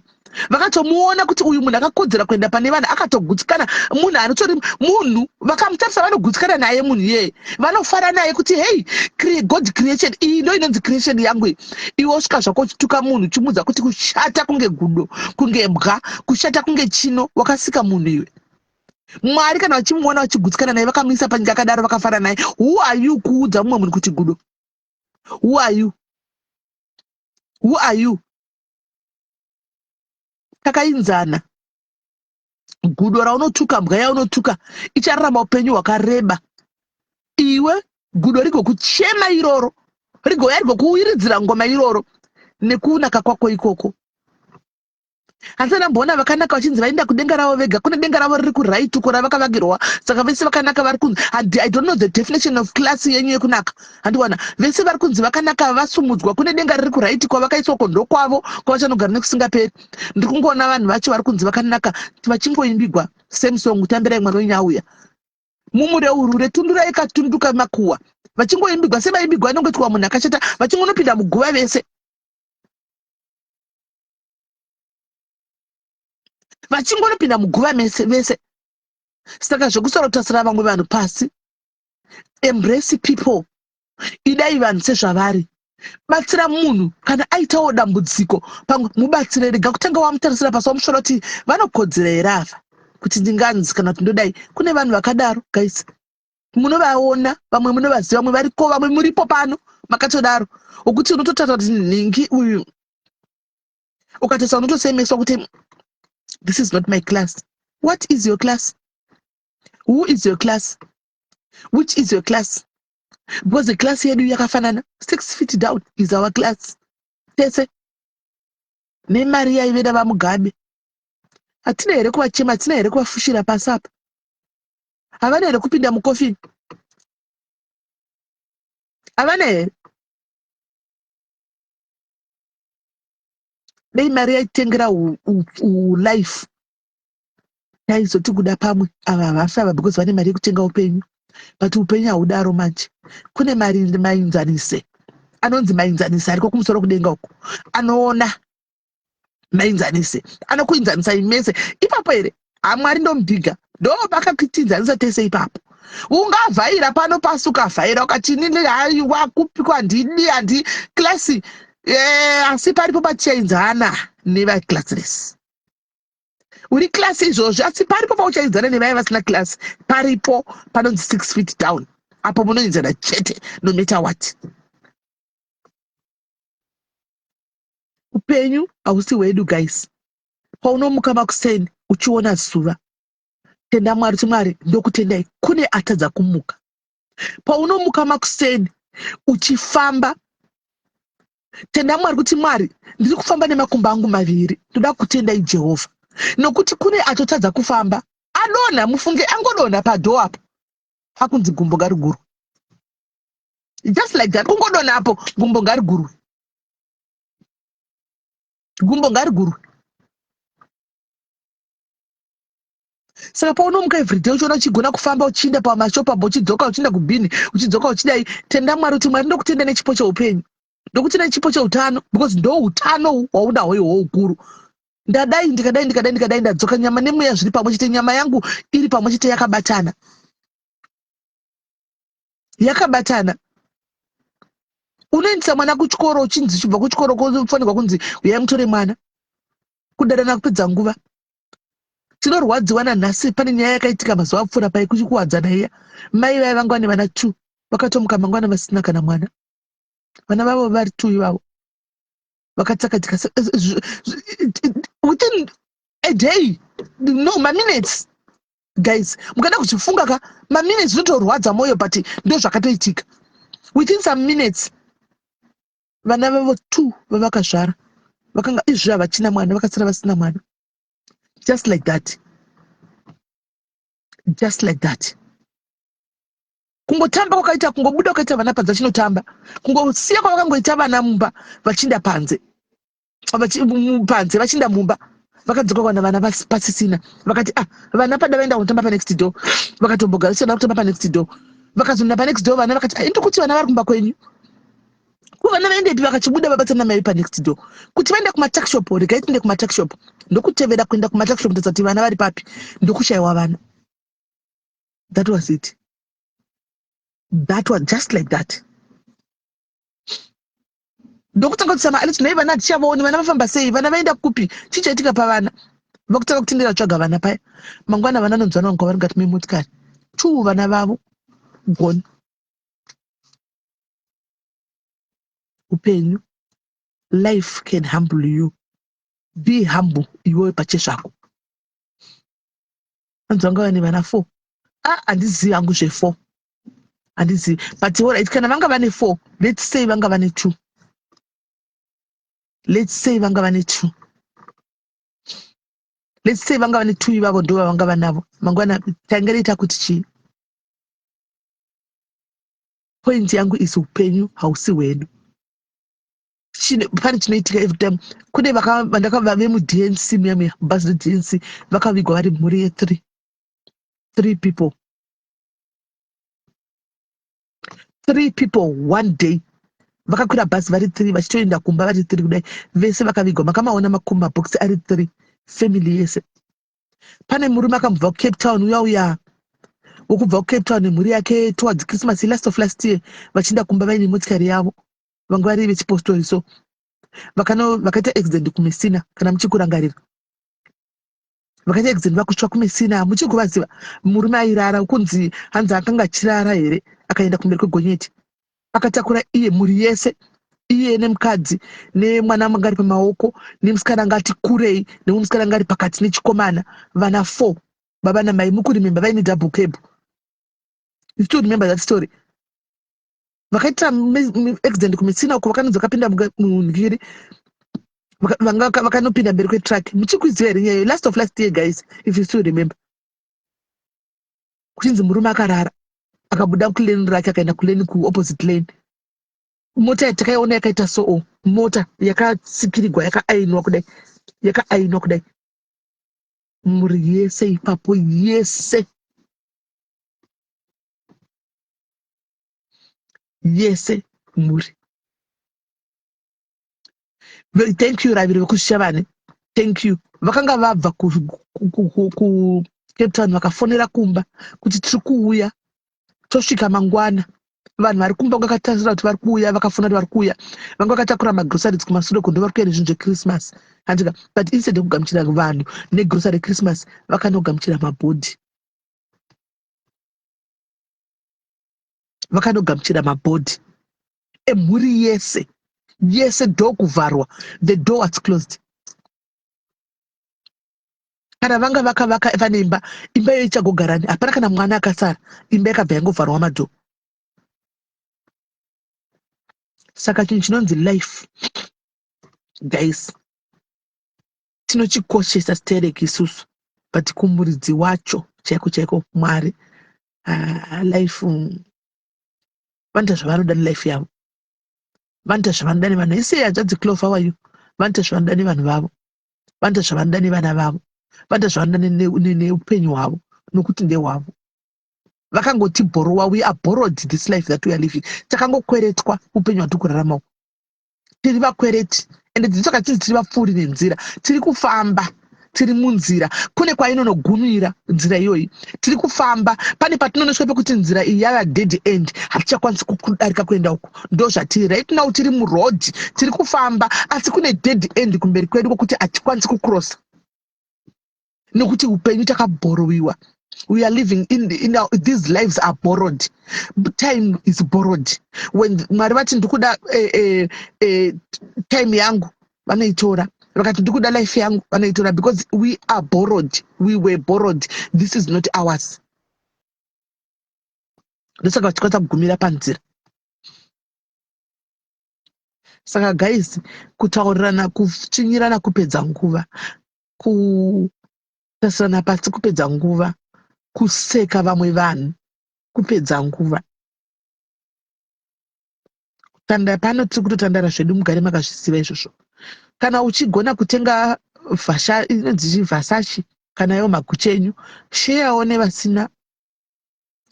Vakatomuona kuti uyu munhu akakodzera kuenda pane vanhu, akatogutsikana. Munhu anotori munhu, vakamutarisa vanogutsikana naye munhu iyeye, vanofara naye kuti hei, God creation iyi ndo inonzi creation yangu iyi. Iwe wosvika zvako uchituka munhu, uchimuudza kuti kushata kunge gudo, kunge mbwa, kushata kunge chino. Wakasika munhu iwe. Mwari kana vachimuona vachigutsikana naye, vakamuisa panyika akadaro, vakafara naye. Who are you kuudza mumwe munhu kuti gudo? Who are you? Who are you? Takainzana. Gudo raunotuka, mbwa yaunotuka ichararama upenyu hwakareba. Iwe gudo rigokuchema iroro, rigouya rigokuwiridzira ngoma iroro nekunaka kwako ikoko. Handisati ndamboona vakanaka vachinzi vaenda kudenga ravo vega. Kune denga ravo riri kuright uko ravakavakirwa. Saka vese vakanaka vari kunzi, I don't know the definition of class yenyu yekunaka. Handiwana vese vari kunzi vakanaka vasumudzwa, kune denga riri kuright kwavakaiswa uko, ndokwavo kwavachanogara nekusingaperi. Ndiri kungoona vanhu vacho vari kunzi vakanaka vachingoimbigwa same song, tambirai mwana wenyu auya, mumureurure, tundurai katunduka makuwa, vachingoimbigwa sevaimbigwa anongoitwa munhu akashata, vachingonopinda muguva vese, vachingonopinda muguva mese vese. Saka zvekusarotasira vamwe vanhu pasi, embrace people, idai vanhu sezvavari. Batsira munhu kana aitawo dambudziko pamwe, mubatsire. Rega kutanga wamutarisira pasi, wamusvora kuti vanokodzera here ava kuti ndinganzi kana kuti ndodai. Kune vanhu vakadaro guys, munovaona vamwe, munovaziva vamwe variko, vamwe muripo pano makatodaro, wokuti unototaura kuti nhingi uyu, ukatarisa unotosemeswa kuti this is not my class. What is your class? Who is your class? Which is your class? Because the class yedu yakafanana. 6 feet down is our class tese. Nemari yaive navaMugabe, hatina here kuvachema? Hatina here kuvafushira pasi apa? Havana here kupinda mukofini? Havana here? Dei mari yaitengera life, taizoti kuda pamwe ava havafi ava because vane mari yekutenga upenyu. But upenyu haudaro manje. Kune mari mainzanise, anonzi mainzanise ariko kumusoro kudenga uko, anoona mainzanise, anokuinzanisai mese ipapo here? Hamwari ndomubhiga, ndo vakakutinzanisa tese ipapo. Ungavhaira pano pasi, ukavhaira ukati inini haiwa kupi handidi, handi class, asi paripo patichainzana nevaclassless. Uri class izvozvi, asi paripo pauchainzana nevaya vasina class. Paripo panonzi 6 feet down, apo munoinzana chete no matter what. Upenyu hausi hwedu guys. Paunomuka makuseni uchiona zuva, tenda Mwari kuti Mwari ndokutendai, kune atadza kumuka. Paunomuka makuseni uchifamba, tenda Mwari kuti Mwari, ndiri kufamba nemakumbo angu maviri, ndoda kutendai Jehovha, nokuti kune atotadza kufamba, adonha. Mufunge, angodonha padoor apo, akunzi gumbo ngarigurwe. Just like that, kungodonha apo, gumbo ngarigurwe, gumbo ngarigurwe. Saka paunomuka everyday uchiona uchigona kufamba, uchiinda pamashopu apo, uchidzoka, uchiinda kubhini, uchidzoka, uchidai, tenda Mwari kuti Mwari, ndokutenda nechipo cheupenyu, ndokutenda nechipo cheutano, because ndo utano hwaunahwo ihwo ukuru. Ndadai, ndikadai, ndikadai, ndikadai, ndadzoka, nyama nemweya zviri pamwe chete, nyama yangu iri pamwe chete, yakabatana, yakabatana. Unoendesa mwana kuchikoro, uchinzi uchibva kuchikoro kufanirwa kunzi uyai mutore mwana. Kudanana kupedza nguva. Tinorwadziwa nanhasi. Pane nyaya yakaitika mazuva apfuura pai kuchikuwadzana iya, mai vaya vanga vane vana two, vakatomuka mangwana vasina kana mwana. Vana vavo vari two ivavo vakatsakatika within a day, no maminutes guys. Mukada kuchifunga ka, maminutes zvinotorwadza mwoyo, but ndo zvakatoitika. Within some minutes vana vavo two vavakazvara vakanga izvi havachina mwana, vakasara vasina mwana, just like that, just like that. Kungotamba kwakaita, kungobuda kwakaita vana panze vachinotamba, kungosiya kwavakangoita vana mumba vachiinda panze, panze vachiinda mumba, vakadzoka kuwana vana pasisina. Vakati ah, vana pada vaenda kunotamba panext door. Vakatombogara vasina kutamba panext door, vakazoenda panext door, vana vakati ah, indikuti vana vari kumba kwenyu. Ko vana vaendepi vakachibuda vabatsana mai panext door kuti vaenda kumatuckshop? Regai tiende kumatuckshop, ndokutevera kuenda kumatuckshop, ndosati vana vari papi, ndokushayiwa vana. That was it. That was just like that. Ndokutanga kuti sama Alex, nhai vana hatichavaoni, vana vafamba sei, vana vaenda kupi, chii chaitika pavana? Vakutanga kutendera kutsvaga vana paya. Mangwana vana nonzwana vanga vari mukati memotikari, two vana vavo gone. Upenyu, life can humble you. Be humble iwewe pachezvako. Vanzi vanga vane vana four. Ah, handizivi hangu zvefour, handizivi, but alright, kana vanga vane four, let's say vanga vane two, let's say vanga vane two, let's say vanga vane two, ivavo ndo vavanga vanavo. Mangwana tangareita kuti chii? Point yangu is, upenyu hausi hwedu. Pane chinoitika every time. Kune vandakava vemuDNC muya muya, bhazi reDNC, vakavigwa vari mhuri yethree, three people, three people one day. Vakakwira bhazi vari three, vachitoenda kumba vari three kudai, vese vakavigwa. Makamaona makumabhokisi ari three, family yese. Pane murume akambobva kuCape Town uya uya wokubva kuCape Town nemhuri yake towards Christmas last of last year, vachienda kumba vaine motikari yavo. Vanga vari vechipostori, so vakaita accident kuMessina, kana muchikurangarira. Vakaita accident vakutsva kuMessina, muchikuvaziva. Murume airara, kunzi hanzi akanga achirara here, akaenda kumberi kwegonyeti, akatakura iye mhuri yese, iye nemukadzi nemwana anga ari pamaoko, nemusikana anga ati kurei, nemumwe musikana anga ari pakati, nechikomana, vana four, baba namai. Mukuremember vaine double cab? You still remember that story? Vakaita accident kuMessina uko, vakanonzi vakapinda mungiri, vakanopinda mberi kwetruck. Muchikuziva here nyaya last of last year, guys, if you still remember? Kuchinzi murume akarara, akabuda kulane rake, akaenda kulane, kuopposite lane. Mota yatakaiona yakaita soo, mota yakatsikirigwa, yakaainwa kudai, yakaainwa kudai, mhuri yese ipapo, yese yese mhuri. Thank you, Raviri vekuShishavane, thank you. Vakanga vabva kuCape Town, vakafonera kumba kuti tiri kuuya, tosvika mangwana. Vanhu vari kumba vakatasira kuti vari kuuya, vakafona kuti vari kuuya. Vanga vakatakura magroceries kumasure kundo, vari kuuya nezvinhu zvechristmas, handika? But instead yekugamuchira vanhu negrocery Christmas, vakanogamuchira mabhodhi, vakanogamuchira mabhodhi emhuri yese yese. Door kuvharwa, the door was closed. Kana vanga vakavaka vane imba, imba iyo ichagogarani? Hapana kana mwana akasara. Imba yakabva yangovharwa madoor. Saka chinhu chinonzi life, guys, tinochikoshesa stereki isusu, but kumuridzi wacho chaiko chaiko, Mwari, life, vanoita zvavanoda nelife yavo, vanoita zvavanoda nevanhu ese. Hanzvadzi Clove, how are you? Vanoita zvavanoda nevanhu vavo, vanoita zvavanoda nevana vavo, vanoita zvavanoda neupenyu hwavo, nokuti ndehwavo. Vakangotibhorowa. We are borrowed this life that we are living. Takangokweretwa upenyu hwatiri kuraramawo, tiri vakwereti. Ende dzitsoka tinzi tiri vapfuuri nenzira, tiri kufamba, tiri munzira. Kune kwainonogumira nzira iyoyi. Tiri kufamba, pane patinonosvika pekuti nzira iyi yava dead end, hatichakwanisi kudarika kuenda uko. Ndo zvatiri right now. Tiri muroad, tiri kufamba, asi kune dead end kumberi kwedu kwokuti hatikwanisi kucrossa, nekuti upenyu takabhorowiwa. We are living in these lives are borrowed. Time is borrowed. When Mwari vati ndikuda time yangu, vanoitora. Vakati ndikuda life yangu, vanoitora, because we are borrowed. We were borrowed. This is not ours. Ndosaka vachikwanisa kugumira panzira. Saka guys, kutaurirana, kutsvinyirana kupedza nguva, kutarisana pasi kupedza nguva, kuseka vamwe vanhu kupedza nguva. Kutandara pano, tiri kutotandara zvedu, mugare makazviziva izvozvo. Kana uchigona kutenga inonzi Versace kana iwo maGucci enyu, sheyawo nevasina,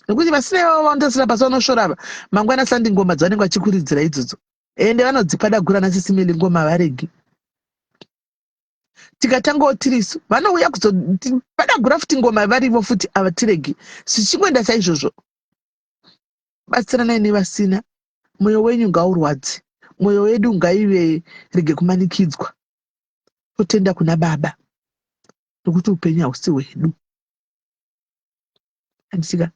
nekuti vasina ivavo vanotasira pasi, vanosvora ava. Mangwana sandi ngoma dzavanenge vachikuridzira idzodzo. Ende vanodzipadagura nasisimeli ngoma havaregi. Tikatangawo tirisu vanouya kuzopadagura futi ngoma varivo futi avatiregi. Zvichingoenda saizvozvo. Batsiranai nevasina. Moyo wenyu ngaurwadze. Moyo wedu ngaive rege kumanikidzwa. Totenda kuna baba nokuti upenyu hausi hwedu. Handisika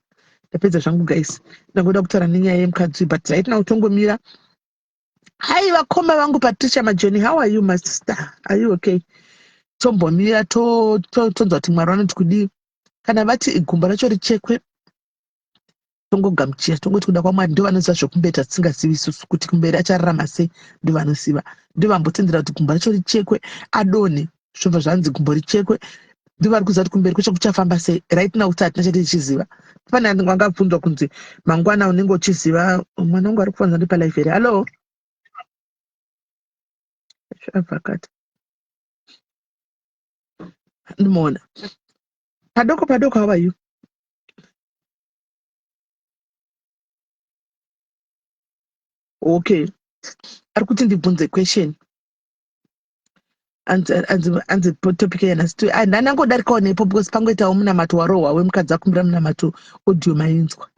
ndapedza zvangu guys. Ndangoda kutaura nenyaya yemukadzi but right now tongomira. Hi vakoma vangu Patricia Majoni, how are you my sister? Are you okay? Tombomira tonzwa kuti Mwari vanoti kudii. Kana vati gumbo racho richekwe tongogamuchira tongoti kuda kwaMwari ndovanoziva zvekumberi tatisingazivi isusu kuti kumberi achararama sei ndovanoziva. Ndovambotendera kuti gumbo racho richekwe adonhe zvobva zvanzi gumbo richekwe ndovari kuziva kuti kumberi kwacho kuchafamba sei. Right now kuti hatina chati tichiziva. Pane angabvunzwa kunzi mangwana unenge uchiziva mwana wangu ari kufanira ndi palife here? Hallo? Abva akati. Ndimoona. Padoko padoko, how are you? Okay. Ari kuti ndibvunze question. Anzi topic yanhasi ndanangodarikawo nepo because pangoitawo munamato warohwa wemukadzi akumbira munamato audio mainzwa.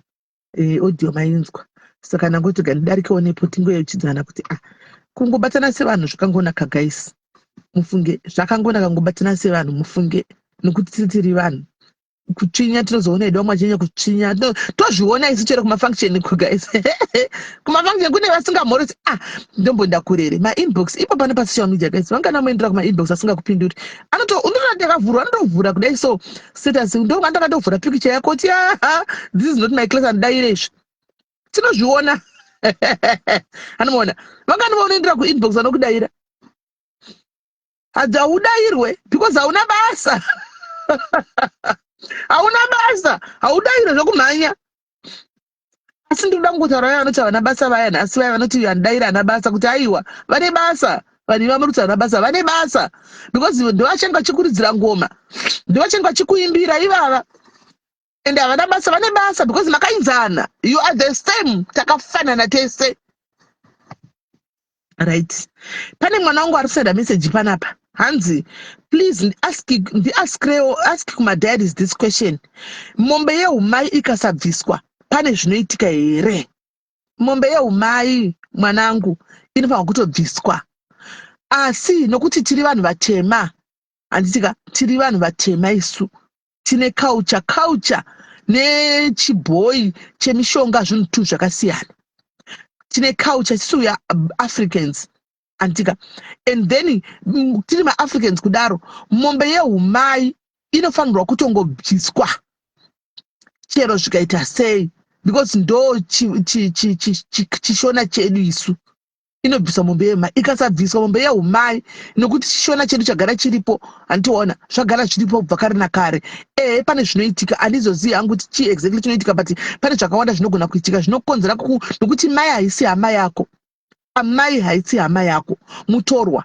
Audio mainzwa. Saka ndangoti gandidarikewo nepo tingoyeuchidzana kuti ah kungobatana sevanhu zvakangonaka guys. Mufunge zvakangonaka kungobatana sevanhu mufunge nokuti tiri tiri vanhu. Kutsvinya tinozoona hedu vamwe vachinyanya kutsvinya. Tozviona isu chero kumafunction ku guys. Kumafunction kune vasingamhoresi ah ndombonda kurere mainbox ipo pano pasocial media guys vangana moendera kumainbox asingakupinduri. Anoto unotoona ndakavhurwa anotovhura kudai so status ndonga ndakatovhura picture yako kuti ah this is not my class andidaire izvi. Tinozviona. Anomuona. Vangani vaunoendera kuinbox vanokudaira. Hadzi haudairwe because hauna basa. Hauna basa, haudairwe zvekumhanya. Asi ndinoda kungotaura vaya vanoti havana basa vaya nhasi vaya vanoti handidairi hana basa kuti aiwa vane basa. Vanhu ivavo muri kuti havana basa vane basa because ndovachange vachikuridzira ngoma ndovachange vachikuimbira ivava and havana basa vane basa because makainzana you are the same takafanana tese. Right. Pane mwana wangu ari kusenda message panapa. Hanzi please ask ndiaskrewo ask kumadiaries this question. Mombe yeumai ikasabviswa pane zvinoitika here? Mombe yeumai mwanangu inofanirwa kutobviswa. Asi nokuti tiri vanhu vatema handitika tiri vanhu vatema isu tine culture culture nechibhoyi chemishonga zvinhu tu zvakasiyana. Tine culture tisu we are Africans anditika and then tiri maAfricans kudaro mombe yeumai inofanirwa kutongobviswa chero zvikaita sei because ndo chishona chedu isu. Inobviswa mombe yemai ikasabviswa mombe yeumai nokuti chishona chedu chagara chiripo handitiona zvagara zviripo kubva kare nakare. Ehe pane zvinoitika handizozivi hangu kuti chii exactly chinoitika but pane zvakawanda zvinogona kuitika zvinokonzera nokuti mai haisi hama yako. Amai haisi hama yako mutorwa.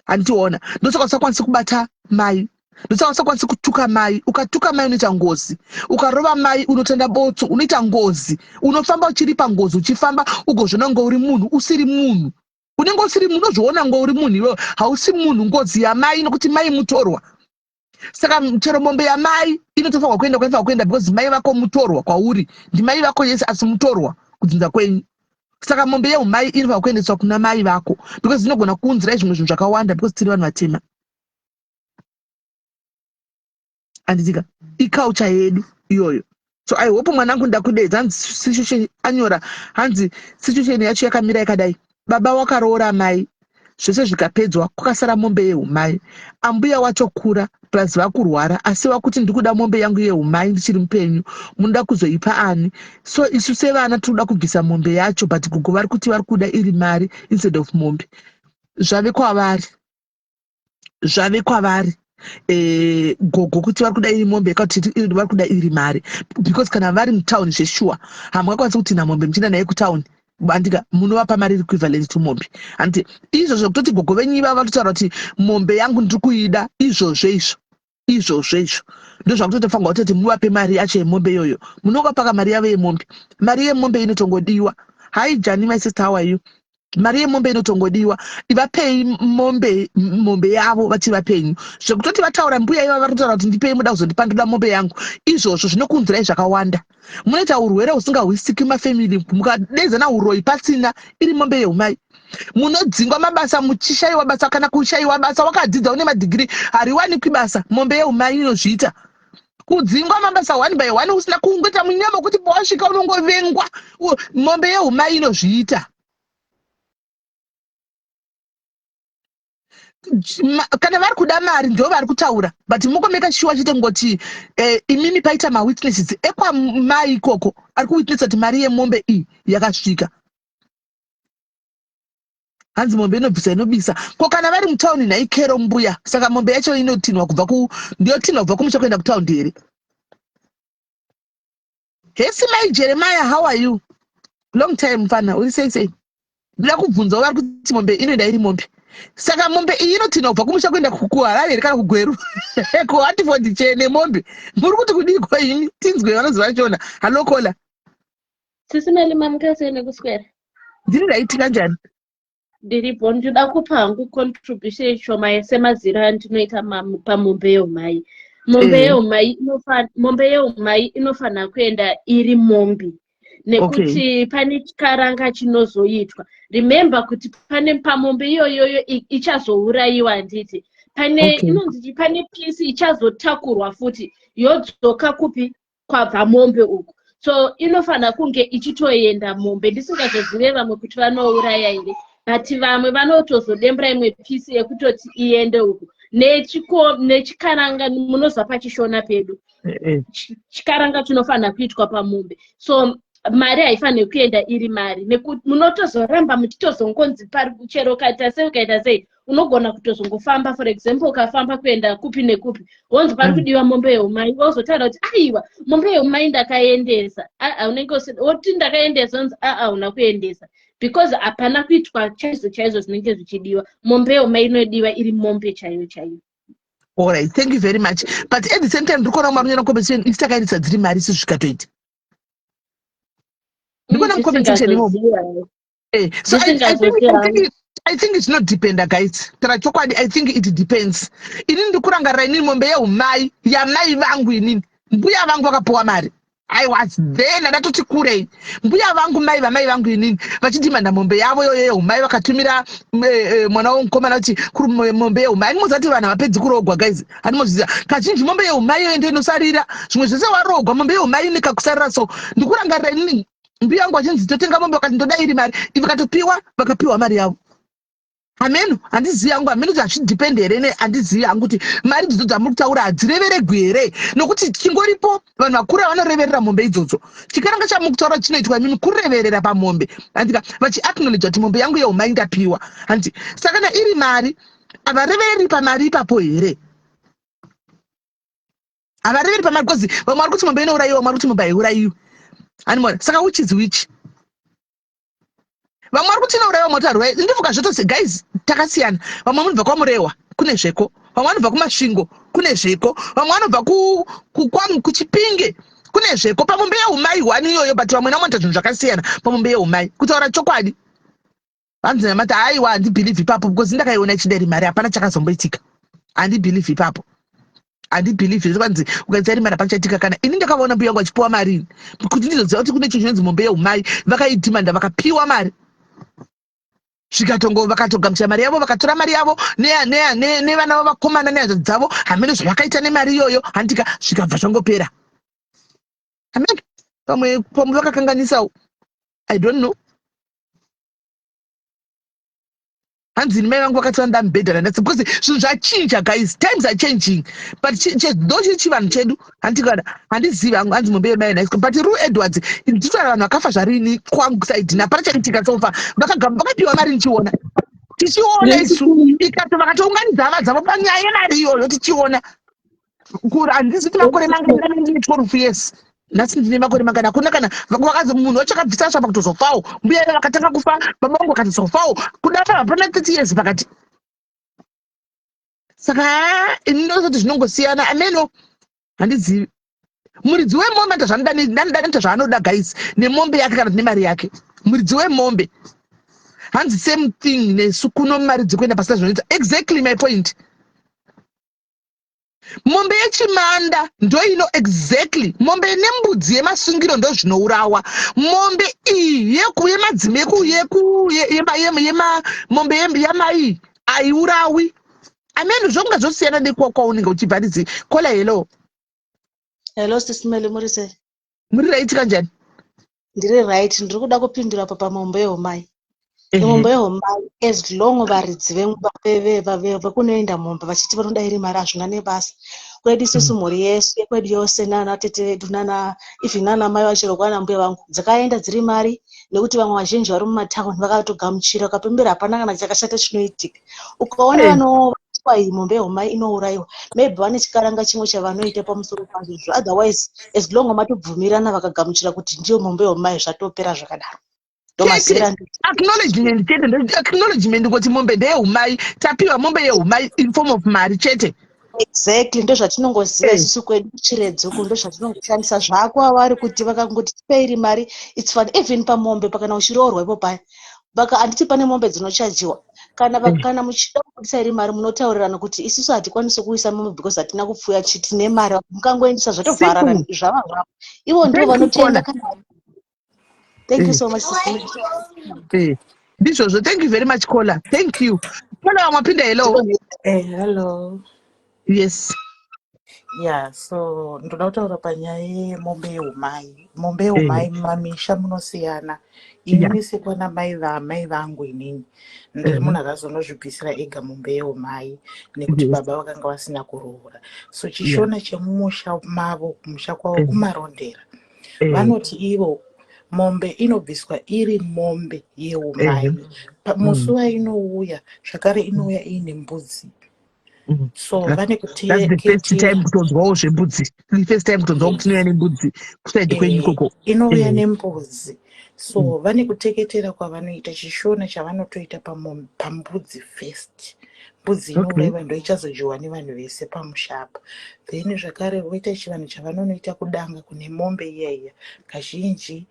Handitiona ndosaka usakwanisi kubata mai ndosaka usakwanisi kutuka mai. Ukatuka mai unoita ngozi, ukarova mai unotanda botso unoita ngozi, unofamba uchiripa ngozi uchifamba ugozviona kunge uri munhu usiri munhu. Unenge usiri munhu unozviona kunge uri munhu iwewe hausi munhu. Ngozi yamai nokuti mai mutorwa. Saka chero mombe yamai inotofanirwa kuenda kwainofanirwa kuenda because mai vako mutorwa kwauri. Ndimai vako yese asi mutorwa kudzinza kwenyu. Saka mombe yeumai inofanirwa kuendeswa kuna mai vako because inogona kuunzirai zvimwe zvinhu zvakawanda because tiri vanhu vatema. Handitika iculture yedu iyoyo. So I hope mwanangu ndakudedza. Hanzi situation anyora hanzi situation yacho yakamira yakadai. Baba wakaroora mai zvese zvikapedzwa kwakasara mombe yeumai. Ambuya watokura plus vakurwara asi vakuti ndikuda mombe yangu yeumai ndichiri mupenyu munoda kuzoipa ani? So isu sevana tinoda kubvisa mombe yacho but gogo vari kuti vari kuda iri mari instead of mombe. Zvave kwavari. Zvave kwavari. Gogo kuti vari kuda iri mombe kuti vari kuda iri mari because kana vari mutown zveshuwa hamungakwanisi kuti na mombe muchienda naye kutown andika munovapa mari equivalent to mombe. Handiti izvozvo kutoti gogo venyu ivava vatotaura kuti mombe yangu ndiri kuida izvozvo izvo izvozvo izvo ndozvakutotofanirwa kutoti muvape mari yacho yemombe iyoyo. Munongopaka mari yavo yemombe. Mari yemombe inotongodiwa. Hi Jani my sister, how are you? Mari yemombe inotongodiwa. Ivapei mombe, mombe yavo vachiri vapenyu. Zvekutoti vataura mbuya iva vari kutaura kuti ndipei muda kuzondipandura mombe yangu, izvozvo zvinokunzirai zvakawanda. Munoita urwere husingahwisiki mumafamily, mukadeedzana uroyi pasina iri mombe yeumai. Munodzingwa mabasa, muchishaiwa basa, kana kushaiwa basa wakadzidza une madhigiri hariwanikwi basa. Mombe yeumai inozviita. Kudzingwa mabasa one by one usina kungoita munyama wekuti pawasvika unongovengwa. Mombe yeumai inozviita. Kana vari kuda mari ndo vari kutaura, but mukomeka shuwa chete kungoti imimi paita mawitnesses ekwamai ikoko ari kuwitnessa kuti mari yemombe iyi yakasvika. Hanzi mombe inobvisa inobisa. Ko kana vari mutauni nhai Kero mbuya, saka mombe yacho inotinwa kubva ku ndiyotinwa kubva kumusha kuenda kutaundi here? Hesi mai Jeremiah, how are you? Long time mfana, uri sei sei? Ndoda kubvunzawo vari kuti mombe inoenda iri mombe. Saka mombe iyi inotinwa kubva kumusha kuenda kuHarare here kana kuGweru? KuHartford chene mombe. Muri kuti kudiko imi? Tinzwe vanoziva Shona. Hello caller. Sisi Meli, mamuka sei nekuswera? Ndiri right, kanjani? Ndiripo, ndinoda kupa hangu contribution shoma semaziro andinoita pamombe yeumai. Mombe yeumai mombe yeumai inofanira kuenda iri mombe nekuti pane chikaranga chinozoitwa. Remember kuti pane pamombe iyoyoyo ichazourayiwa, handiti? Pane inonzi pane piece ichazotakurwa futi yodzoka kupi kwabva mombe uku, so inofanira kunge ichitoenda mombe. Ndisingazozive vamwe kuti vanouraya here, but vamwe vanotozodembura imwe piece yekutoti iende uku nechikaranga. Munozwa pachishona pedu, chikaranga chinofanira kuitwa pamombe, so mari haifaniri kuenda iri mari nekuti munotozoramba muchitozongonzi pari chero ukaita sei ukaita sei unogona kutozongofamba. For example, ukafamba kuenda kupi nekupi, wonzi pari kudiwa mombe yeumai, wozotaura kuti aiwa, mombe yeumai ndakaendesa. Aa, unenge woti ndakaendesa, onzi aa, una kuendesa because hapana kuitwa chaizvo chaizvo zvinenge zvichidiwa. Mombe yeumai inodiwa iri mombe chaiyo chaiyo. Alright, thank you very much. But at the same time ndiri kuona marunyana compensation isi takaendesa dziri mari isi zvikatoita. Ndikuona mucompensation imomo. So I think it's not dependa guys. Tara chokwadi, I think it depends. Inini ndikurangarira inini mombe yeumai yamai vangu, inini mbuya vangu vakapuwa mari. I was there, ndatoti kurei. Mbuya vangu, mai vamai vangu inini, vachidhimanda mombe yavo yoyo yeumai, vakatumira mwana womukomana kuti kuri mombe yeumai. Andimoziva kuti vanhu havapedzi kurogwa guys, andimoziva kazhinji mombe yeumai iyoyo ndo inosarira zvimwe zvese. Warogwa, mombe yeumai ine kakusarira. So ndikurangarira inini mbuya vangu vachinzi totenga mombe, vakati ndoda iri mari, vakatopiwa, vakapiwa mari yavo. Hameno, handizivi hangu, hameno kuti hazvidhipendi here ne handizivi hangu kuti mari idzodzo dzamuri kutaura hadzireveregwi here, nokuti chingoripo vanhu vakura vanoreverera mombe idzodzo. Chikaranga chamuri kutaura chinoitwa imimi kureverera pamombe, handika vachiacknowledge kuti mombe yangu yeumai ndapiwa, handi? Saka kana iri mari, havarevereri pamari ipapo here? Havareveri pamari because vamwe vari kuti mombe inourayiwa, vamwe vari kuti mombe haiurayiwi, animona? Saka which is which? Vamwe vari kuti inourayiwa, vamwe kuti haiurayiwi. Ndivuka zvotose guys, takasiyana. Vamwe vanobva kwaMurehwa kune zveko, vamwe vanobva kuMasvingo kune zveko, vamwe vanobva kuChipinge kune zveko pamombe yeumai hwani iyoyo, but vamwe vanoita zvinhu zvakasiyana pamombe yeumai. Kutaura chokwadi, vanzi namata, aiwa, handibelieve ipapo because ndakaiona ichida mari, hapana chakazomboitika. Handibelieve ipapo, handibelieve. Kwanzi ukaisa iri mari hapana chaitika. Kana ini ndakavaona mbuya vangu vachipiwa mari, kuti ndizoziva kuti kune chinhu chinonzi mombe yeumai, vakaidhimanda, vakapiwa mari, zvikatongo vakatogamuchira mari yavo, vakatora mari yavo nevana vavo vakomana nehanzvadzi dzavo. Hamene zvavakaita nemari iyoyo, handika? Zvikabva zvangopera. Amen. Pamwe pamwe vakakanganisawo, I don't know. Hanzi mai vangu vakati vanoda mubhedha nandasi because zvinhu zvachinja guys, times are changing, but ndo chiri chivanhu chedu, handikana handizivi hangu. Hanzi mombe yemai naiswa, but Ru Edwards nditotaura vanhu vakafa zvarini kwangu side, hapana chaitika so far. Vakapiwa mari ndichiona, tichiona isu ikato vakatounganidza hama dzavo panyaya yemari iyoyo tichiona. Handizi kuti makore mangani, ndine 12 years nhasi, ndine makore mangani, hakuna kana vakazi munhu wacho akabvisa sva pakutozofawo. Mbuya ivo vakatanga kufa, baba vangu vakatozofawo, kuda fa hapana 30 years pakati. Saka ini ndinozoti zvinongosiyana, ameno, handizivi. Muridzi wemombe anoita zvaanoda, anoita zvaanoda guys nemombe yake kana kuti nemari yake, muridzi wemombe. Hanzi same thing nesu kuno, mari dzekuenda pasina zvinoita. Exactly my point. Mombe yechimanda ndoino, exactly, mombe nembudzi yemasungiro ndo zvinourawa. Mombe iyi yemadzima mombe yamai haiurawi. Amen. Zvonga zvosiyana nekwa kwaunenge uchibva. Ndizi caller, hello. Hello, Sis Melly, muri sei? Muri right kanjani? Ndiri right. Ndiri kuda kupindura pa pamombe yehomai. Mombe yehomai, as long varidzi vekunoenda mombe vachiti vanoda iri mari, hazvina nebasa. Kwedu isusu, mhuri yese yekwedu yose, nana tete vedu, nana even nana mai vachero kwana mbuya vangu, dzakaenda dziri mari, nekuti vamwe vazhinji vari mumatauni vakatogamuchira, vakapembera. Hapana kana chakashata chinoitika. Ukaona vanoitwa iyi mombe yehomai inourayiwa, maybe vane chikaranga chimwe chavanoita pamusoro pazvo. Otherwise, as long matobvumirana, vakagamuchira kuti ndiyo mombe yehomai, zvatopera zvakadaro. Ndomazivira. Acknowledgement chete, acknowledgement kuti mombe ndeyehumai, tapiwa mombe yehumai in form of mari chete. Exactly, ndo zvatinongoziva. Isusu kwedu Chiredzuku ndo zvatinongoshandisa zvako. Avari kuti vakangoti tipei iri mari, it's fine. Even pamombe, pakana uchiroorwa ipo paya, vaka handiti pane mombe dzinochajiwa kana kana muchida kubudisa iri mari, munotaurirana kuti isusu hatikwanisi kuisa mombe because hatina kupfuya, tine mari, mukangoendesa zvatovharana. Zvava zvavo, ivo ndivo vanotenda kana. Thank you so much, Sister. Ndizvozvo. Thank you very much, caller. Thank you, caller. Wamapinda, hello. Hello. Yes. Yeah, so ndoda kutaura panyaya yemombe yeumai. Mombe yeumai mumamisha munosiyana. Inini sekwana mai vamai vangu, inini ndiri munhu akazonozvibvisira ega mombe yeumai nekuti baba vakanga vasina kuroora. So chishona chemumusha mavo, kumusha kwavo, kuMarondera, vanoti ivo mombe inobviswa iri mombe yeumai. Musi wainouya zvakare inouya iine mbudzi. So vane That's the first time kutonzwawo zvembudzi, the first time kutonzwa kuti inouya nembudzi kuside kwenyu ikoko. Inouya nembudzi. So vane kuteketera kwavanoita, chishona chavanotoita pambudzi first. Mbudzi inourayiwa ndo ichazodyiwa nevanhu vese pamusha apa. Then zvakare voita chivanhu chavanonoita kudanga kune mombe iya iya. Kazhinji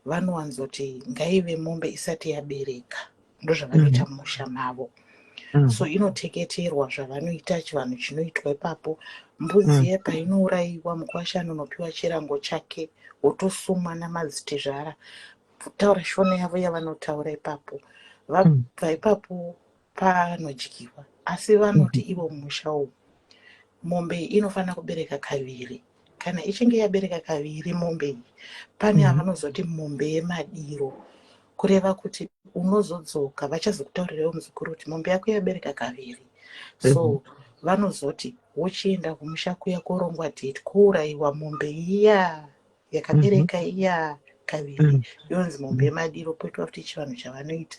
vanowanzoti ngaive mombe isati yabereka, ndozvavanoita mumusha mavo. So inoteketerwa zvavanoita, chivanhu chinoitwa ipapo. Mbudzi iya painourayiwa, mukwasha anonopiwa chirango chake, wotosumwa namadzitezvara, taura shona yavo yavanotaura ipapo. Vabva ipapo panodyiwa. Asi vanoti ivo mumusha umu mombe iyi inofanira kubereka kaviri. Kana ichinge yabereka kaviri mombe iyi, pane avanozoti mombe yemadiro, kureva kuti unozodzoka, vachazokutaurirewo muzukuru kuti mombe yako yabereka kaviri. So vanozoti wochienda kumusha kuya korongwa date, kourayiwa mombe iya yakabereka iya kaviri, yonzi mombe yemadiro. Poitwa futi chivanhu chavanoita,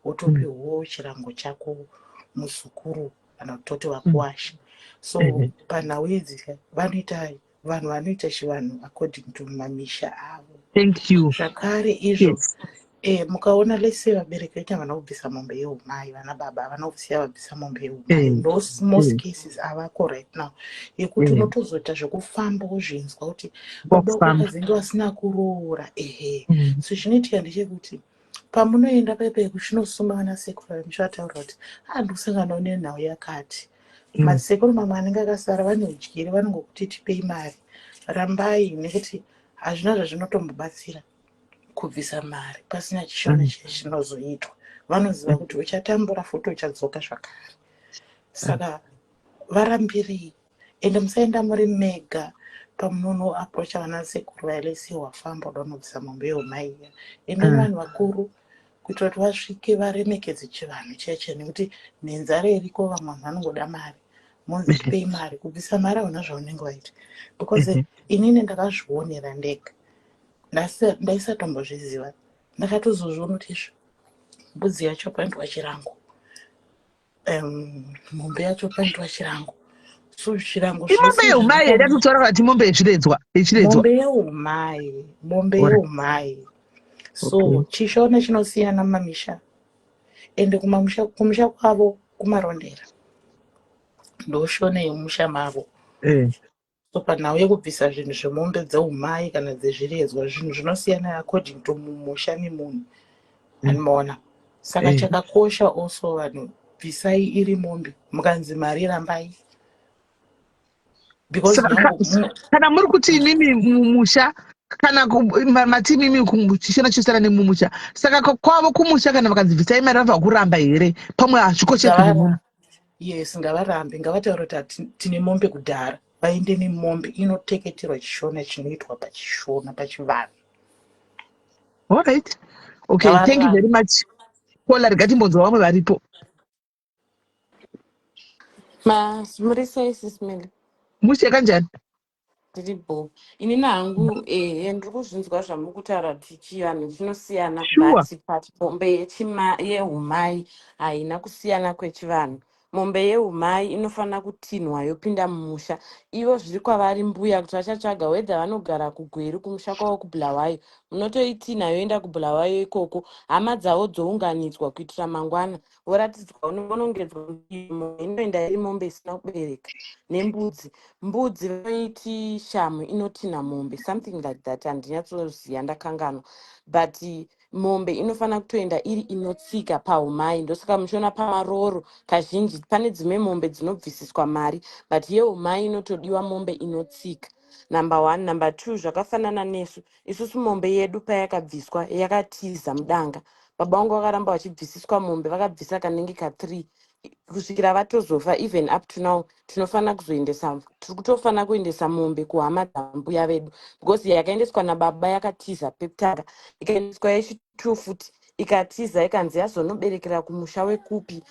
wotopiwawo chirango chako muzukuru, kana kutoti vakuwasha. So panhau idzi vanoita, vanhu vanoita chivanhu according to mamisha avo. Thank you. Zvakare izvo mukaona lese vabereki veita vana kubvisa mombe yeumai, vana baba havana kusiya vabvisa mombe yeumai. Those most cases avako right now yekuti unotozoita zvekufamba wozvinzwa kuti baba Kwakufamba. vakazenge vasina kuroora, ehe. So chinoitika ndechekuti pamunoenda paipai kuchinosuma vana sekuru, muchivataurira kuti handikusanganawo nenhau yakati. Masekuru mamwe anenge akasara vane udyire, vanongokuti tipei mari. Rambai, nekuti hazvina zvazvinotombobatsira kubvisa mari pasina chishona chinozoitwa. Vanoziva kuti uchatambura futi, uchadzoka zvakare, saka varambirei. Ende musaenda muri mega. Pamunonoaprocha vana sekuru vailesi wafamba uda unobvisa mombe yeumai iya, endai vanhu vakuru kuitira kuti vasvike varemekedze chivanhu cheche, nekuti nenzara iriko, vamwe vanhu vanongoda mari, monzi tipei mari. Kubvisa mari hauna zvaunenge waita, because inini ndakazvionera ndega. Ndaisatombozviziva, ndakatozozviona kuti izvo mbudzi yacho paendwa chirango, mombe yacho paendwa chirango. So zvirango Imombe zvese yeumai here yatitaura kuti mombe yechiredzwa, yechiredzwa? Mombe yeumai, mombe yeumai. So chishona chinosiyana mumamisha. Ende kumamusha, kumusha kwavo kuMarondera, ndoshona yemusha mavo. So panhau yekubvisa zvinhu zvemombe dzeumai kana dzezviredzwa, zvinhu zvinosiyana according to mumusha nemunhu. Anomaona. Saka chakakosha also vanhu bvisai iri mombe mukanzi mari rambai because kana muri kuti imimi mumusha kana mati imimi chishona chosiyana nemumusha saka kwavo kumusha kana vakanzi bvisai mari vabva kuramba here pamwe hazvikosheki? Yes, ngavarambe, ngavataure kuti tine mombe kudhara, vaende nemombe inoteketerwa chishona chinoitwa pachishona pachivanhu. Alright, okay, thank you very much kola. Rega timbonzwa vamwe varipo. Muri sei, Sis Melly? Mushe, kanjani? Ndiri bo. Inini hangu ehe, ndiri kuzvinzwa zvamukutaura kuti chivanhu chinosiyana. But mombe yehumai haina kusiyana kwechivanhu. Mombe yehumai inofanira kutinhwa yopinda mumusha. Ivo zviri kwavari mbuya kuti vachatsvaga whether vanogara kuGweru, kumusha kwavo kuBulawayo, munotoitinha yoenda kuBulawayo ikoko, hama dzavo dzounganidzwa kuitira mangwana voratidzwa vonongedzwa. Inoenda iri mombe isina kubereka nembudzi. Mbudzi vanoiti shamu inotinha mombe, something like that, handinyatsoziva, ndakanganwa. But mombe inofanira kutoenda iri inotsika paumai. Ndosaka muchiona pamaroro kazhinji pane dzimwe mombe dzinobvisiswa mari, but yeumai inotodiwa mombe inotsika, number one. Number two, zvakafanana nesu isusu, mombe yedu payakabviswa yakatiza mudanga. Baba vangu vakaramba vachibvisiswa mombe, vakabvisa kanenge ka3 kusvikira vatozofa. Even up to now tinofanira kuzoendesa, tiri kutofanira kuendesa mombe kuhama dzambuya vedu because yakaendeswa nababa yakatiza pekutanga, ikaendeswa yechi2 futi ikatiza, ikanzi yazonoberekera kumusha wekupi,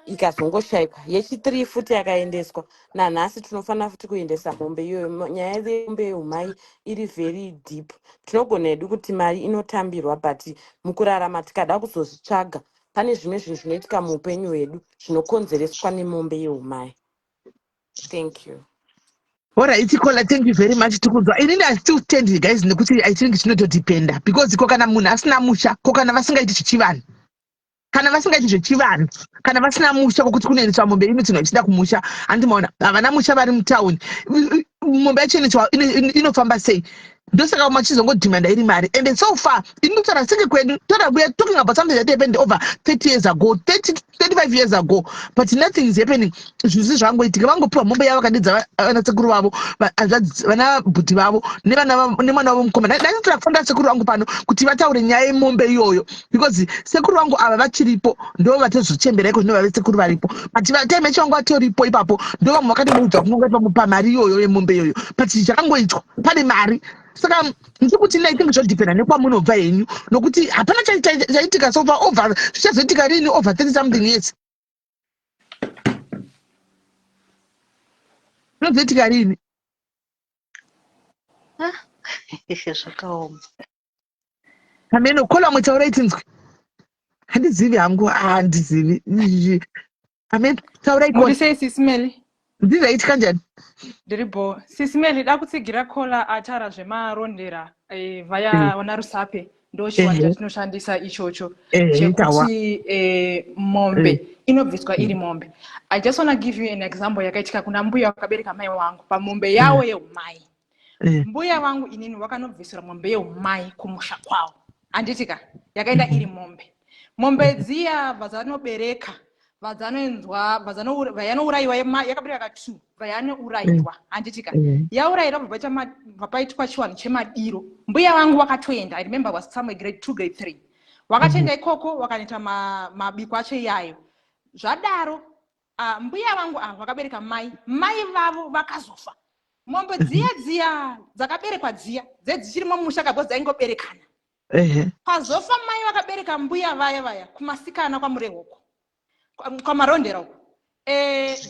ikazongoshayikwa. Yechi3 futi yakaendeswa. Nanhasi tinofanira futi kuendesa mombe iyoyo. Nyaya yemombe yeumai iri very deep. Tinogona hedu kuti mari inotambirwa, but mukurarama tikada kuzozvitsvaga, pane zvimwe zvinhu zvinoitika muupenyu hwedu zvinokonzereswa nemombe yeumai. Thank you. Alright kola, thank you very much. Tikunzwa. Inini I still stand, guys, nekuti I think zvinotodependa because ko kana munhu asina musha, ko kana vasingaiti zvechivanhu, kana vasingaiti zvechivanhu, kana vasina musha kwokuti kunoendeswa mombe inotinwa ichida kumusha, handimaona havana musha, vari mutauni, mombe yacho inofamba sei? Ndosaka machizongodhimanda iri mari. And so far inotaura senge kwedu tora, we are talking about something that happened over 30 years ago, 30, 35 years ago, but nothing is happening. Zvinhu zvisi zvangoitika, vangopiwa mombe yavo, vakadidza vanasekuru vavo, vana bhuti vavo nemwana wavo mukomana. Ndaitotora kufonera sekuru vangu pano kuti vataure nyaya yemombe iyoyo because sekuru vangu ava vachiripo, ndo vatozochembera iko zvino, vave sekuru varipo, but time yacho vangu vatoripo ipapo. Ndo vamwe vakatomuudza kunonga vamupa mari iyoyo yemombe iyoyo, but chakangoitwa pane mari. Saka ndikuti I think zvodhipenda nekwamunobva henyu, nokuti hapana chaitika so far. Over zvichazoitika rini over 30 something years? Zvinozoitika rini? Zvakaoma. Hameno kola, vamwe taurai tinzwi. Handizivi hangu, handizivi. Amen, taurai. Muri sei, Sis Melly? Ndizvaiti kanjani? Ndiri bo, Sis Melly. Da kutsigira kola ataura zvemarondera vaya vana Rusape. Ndo chiwani chatinoshandisa ichocho chekuti mombe inobviswa iri mombe. I just wanna give you an example yakaitika kuna mbuya vakabereka mai wangu pamombe yavo yeumai. Mbuya vangu inini vakanobvisira mombe yeumai kumusha kwavo, handiti ka? Yakaenda iri mombe. Mombe dziya vadzanobereka, vadzanoenzwa, vayanourayiwa, yakabereka ka2, vayanourayiwa, handiti ka? Yaurayirwa, bva paitwa chiwanhu chemadiro. Mbuya vangu vakatoenda. I remember was somewhere grade 2, grade 3. Wakatoenda ikoko, wakanoita mabiko acho iyayo. Zvadaro mbuya vangu ava vakabereka mai, mai vavo vakazofa. Mombe dziya dziya dzakaberekwa dziya dzedzichirimo mumusha kabva dzaingoberekana. Pazofa mai vakabereka mbuya vaya vaya kumasikana kwaMurehoko, kwaMarondera uko,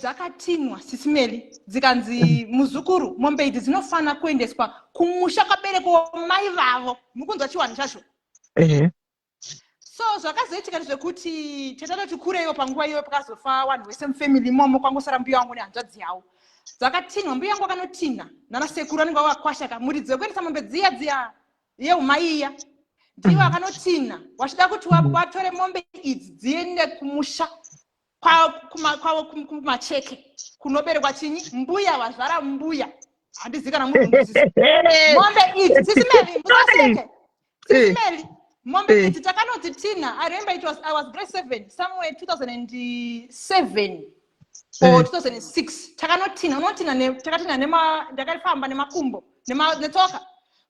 dzakatinwa, Sis Melly, dzikanzi muzukuru, mombe idzi dzinofana kuendeswa kumusha kwaberekwawo mai vavo. Mukunzwa chiwanhu chacho? So zvakazoitika ndezvekuti tetatoti kureiwo panguva iyoyo pakazofa vanhu vese mufamily imomo, kwangosara mbuya wangu nehanzvadzi yavo. Dzakatinhwa, mbuya wangu akanotinha nanasekuru vanenge vavakwasha muridzi wekuendesa mombe dziya dziya yeumai iya, ndivo akanotinha vachida kuti vatore mombe idzi dziende kumusha kwavo kumacheke kunoberekwa chinyi, mbuya vazvara mbuya. Handizivi kana muri kunzwisisa. Mombe idzi, Sis Melly, musaseke, Sis Melly. Mombe idzi takanodzitinha. I remember it was, I was grade 7 somewhere 2007 or 2006. Takanotinha, unotinha, takatinha nema, ndakafamba nemakumbo, netsoka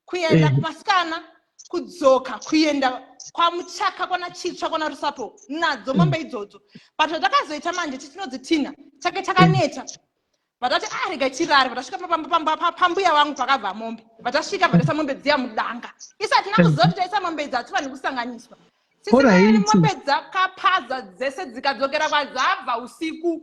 kuenda kumasikana, kudzoka kuenda kwaMuchaka, kwana Chitsva, kwana Rusapo nadzo mombe idzodzo. But zvatakazoita manje, tinodzitinha, take takaneta, vatati, "Ah, rega tirare." Vatasvika pambuya vangu pakabva mombe, vatasvika, vataisa mombe dziya mudanga. Isi hatina kuziva kuti taisa mombe idzi hatifaniri kusanganiswa. Sisi Mary, mombe dzakapaza dzese, dzikadzokera kwadzabva usiku,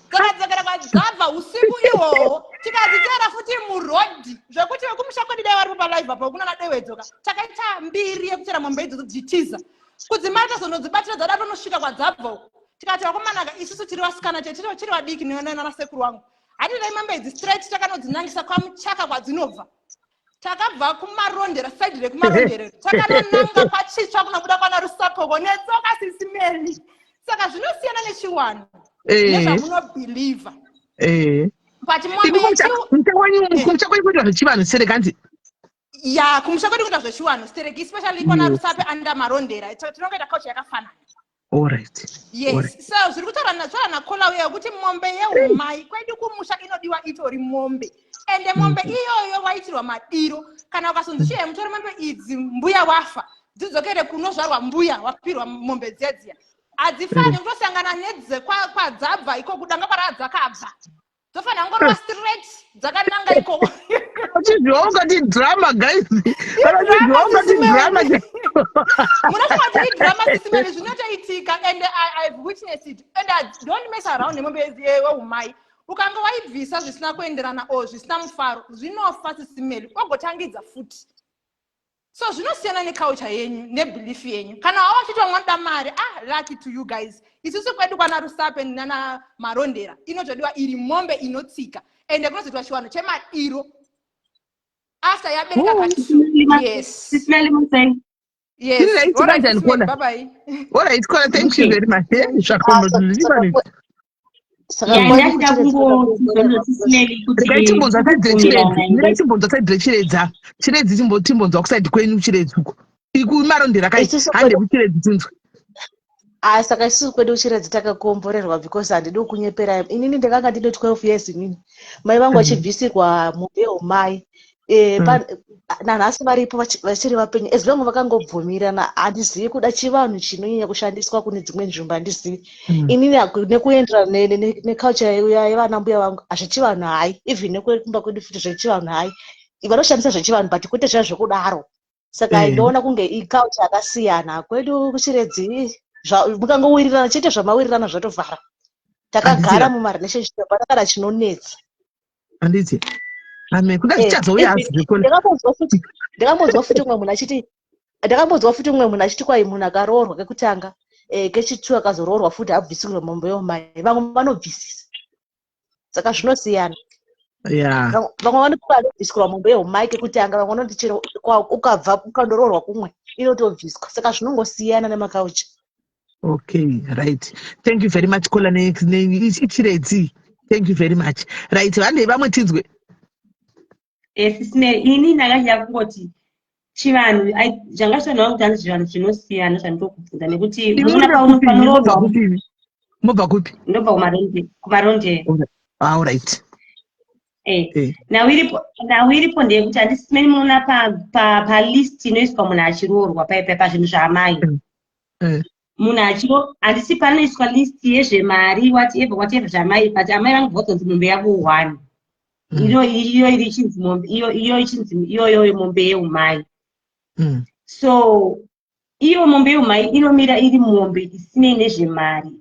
dzakadzokera kwadzabva usiku ihwohwo. Tikadziteera futi murodhi, zvekuti vekumusha kwedu dai varipo palive apo, kunana Dewedzoka. Takaita mbiri yekutera mombe idzodzo dzichitiza kudzimara tazonodzibatira dzada tonosvika kwadzabva uko. Tikati, "Vakomanaka, isusu tiri vasikana, tiri vadiki nanasekuru wangu, hatidai mombe idzi straight." Takanodzinangisa kwaMuchaka kwadzinobva. Takabva kuMarondera, side rekuMarondera, takanonanga kwaChitsva, kunobuda kwana Rusapoko netsoka, sisi Mary. Saka zvinosiyana nechiwanhu nezvamunobhilivha. But mombe Imi kumusha kwenyu kuitwa zvechivanhu serekanzi? Ya, kumusha kwedu kuita zvechiwanhu stereki, especially kwana Rusape under Marondera. Tinongoita culture yakafanana. Yes. So zviri kutaura taura nakola uya kuti mombe yeumai kwedu kumusha inodiwa itori mombe, ende mombe iyoyo waitirwa madiro. Kana ukazonzi, "Chiye mutore mombe idzi, mbuya wafa, dzidzokere kunozvarwa mbuya," wapirwa mombe dziya dziya, hadzifani kutosangana nedzkwadzabva iko kudanga kwaraa dzakabva, dzofanira kungorova straight dzakananga ikoko. Uchizviwa ungati drama, guys. Kana uchizviwa ungati drama. Munofunga kuti idrama, sisi Mary. Zvinotoitika, and I've witnessed it, and I don't mess around nemombe yeumai. Ukanga waibvisa zvisina kuenderana or zvisina mufaro, zvinofa, sisi Mary, ogotangidza futi. So zvinosiyana neculture yenyu nebelief yenyu. Kana wava uchiti vamwe vanoda mari, ah, lucky to you guys. Isusu kwedu kwana Rusape nana Marondera inotodiwa iri mombe inotsika, ende kunozoitwa chiwanhu chemadiro after yabereka katu. Yes. Sisi Mary, musei? Yes. Right, All right, right, and Sisi Mary, Kola. bye bye. Alright, Kola, thank you very much. Saka Ya, kwanyu ndachida kuChiredzi kungoti, sisi Mary, kuti Regai timbonzwa side reChiredzi. kubvumirana. Mirai timbonzwa side reChiredzi. Chiredzi, timbonzwa kuside kwenyu Chiredzi uko. Ikumarondera kai? Isusu Hande kwedu kuChiredzi tinzwe. Ah, saka isusu kwedu kuChiredzi takakomborerwa, because handidi kunyepera. Inini ndakanga ndine 12 years inini mai vangu vachibvisirwa mombe yeumai. Nanhasi varipo, vachiri vapenyu, as long vakangobvumirana. Handizivi kuda chivanhu chinonyanya kushandiswa kune dzimwe nzvimbo, handizivi. Inini nekuenderana neculture yevana mbuya vangu, hazvechivanhu hai. Even nekumba kwedu futi zvechivanhu hai, vanoshandisa zvechivanhu but kwete zviya zvekudaro. Saka ndoona kunge iculture yakasiyana kwedu kuChiredzi. Mukangowirirana chete, zvamawirirana zvatovhara. Takagara Handiti. mumarelationship, hapana kana chinonetsa. Handiti ame kuda zvichazouya Even hazvo zvekona. Ndakambonzwa futi mumwe munhu achiti kwai munhu akaroorwa kekutanga, kechitu akazoroorwa futi, abvisirwe mombe yomai. Vamwe vanobvisisa, saka zvinosiyana. Vamwe vanoti vanobvisirwa mombe yeumai kekutanga, vamwe vanoti chero ukabva ukandoroorwa kumwe inotobviswa. Saka zvinongosiyana nemaculture. Okay, right, thank you very much, Kola iChiredzi. Thank you very much. Right, vandei vamwe tinzwe. Sisi Mary, ini ndakachida kungoti chivanhu zvanga zvitonhwa kuti hanzi zvivanhu zvinosiyana, zvandinokubvunza nekuti Imi munoona mubva kupi? Mubva panoroorwa. kupi? Mubva kupi? Ndobva kuMarondera. All right. Nhau iripo ndeyekuti, handisi meni, munoona palist inoiswa munhu achiroorwa paipai pazvinhu zvaamai. Munhu achiro, handisi, panoiswa list yezvemari, whatever whatever zvamai, but amai vanobva kuzonzi mombe yavo one. Iyo iri ichinzi mombe iyo, iyo ichinzi iyoyo mombe yeumai. So iyo mombe yeumai inomira iri mombe isinei nezvemari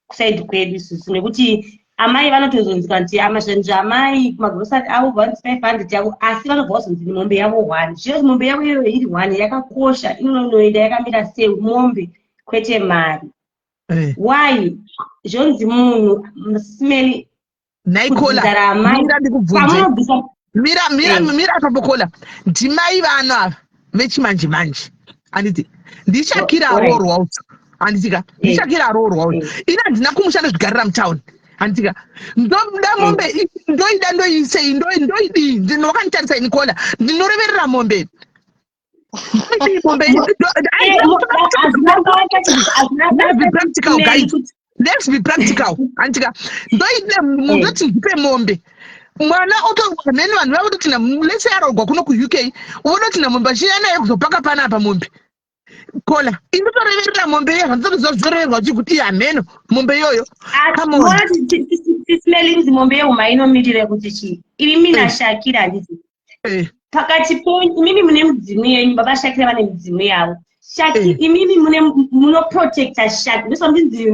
kuside kwedu isusu, nekuti amai vanotozonzwa kuti zvinhu zvaamai kumagrosari avo vanzi 500 yavo, asi vanobva vazonzi mombe yavo one. Zvinoti mombe yavo iyoyo iri one yakakosha, inonoenda yakamira semombe kwete mari. Why zvonzi munhu simeni Nhai Kola, kudzinza raamai mira ndikubvunze. pamunobvisa? Mira, mira. Mira apapo, Kola. Ndimai vano ava vechimanje manje, handiti? NdiShakira aroorwa uyu, handiti ka? NdiShakira aroorwa uyu. Ini handina kumusha, ndozvigarira mutauni. Handika ndoda mombe, ndoida, ndoisei, ndoidii? Ndinokanditarisa ini kola, ndinoreverera mombe, ndoidii mombe? Hazvina basa, hazvina Let's be basa. practical, guys, let's be practical. Handika ndoide, ndoti ndipe mombe, mwana otomheni, vanhu vakutotina lese arogwa kuno kuUK, vonotina mombe achiya naye kuzopaka panapa mombe. Kola, indotoreverera mombe iyo, zvanditoziva zvitorerwa chikuti iye hameno mombe iyoyo. Come on. Smelings, mombe yehuma inomirira kuti chii? Imi naShakira, handiti? Pakati penyu imimi mune mudzimu yenyu, baba Shakira vane midzimu yavo. Shaki, imimi mune munoprotecta Shaki. Ndosamudinzi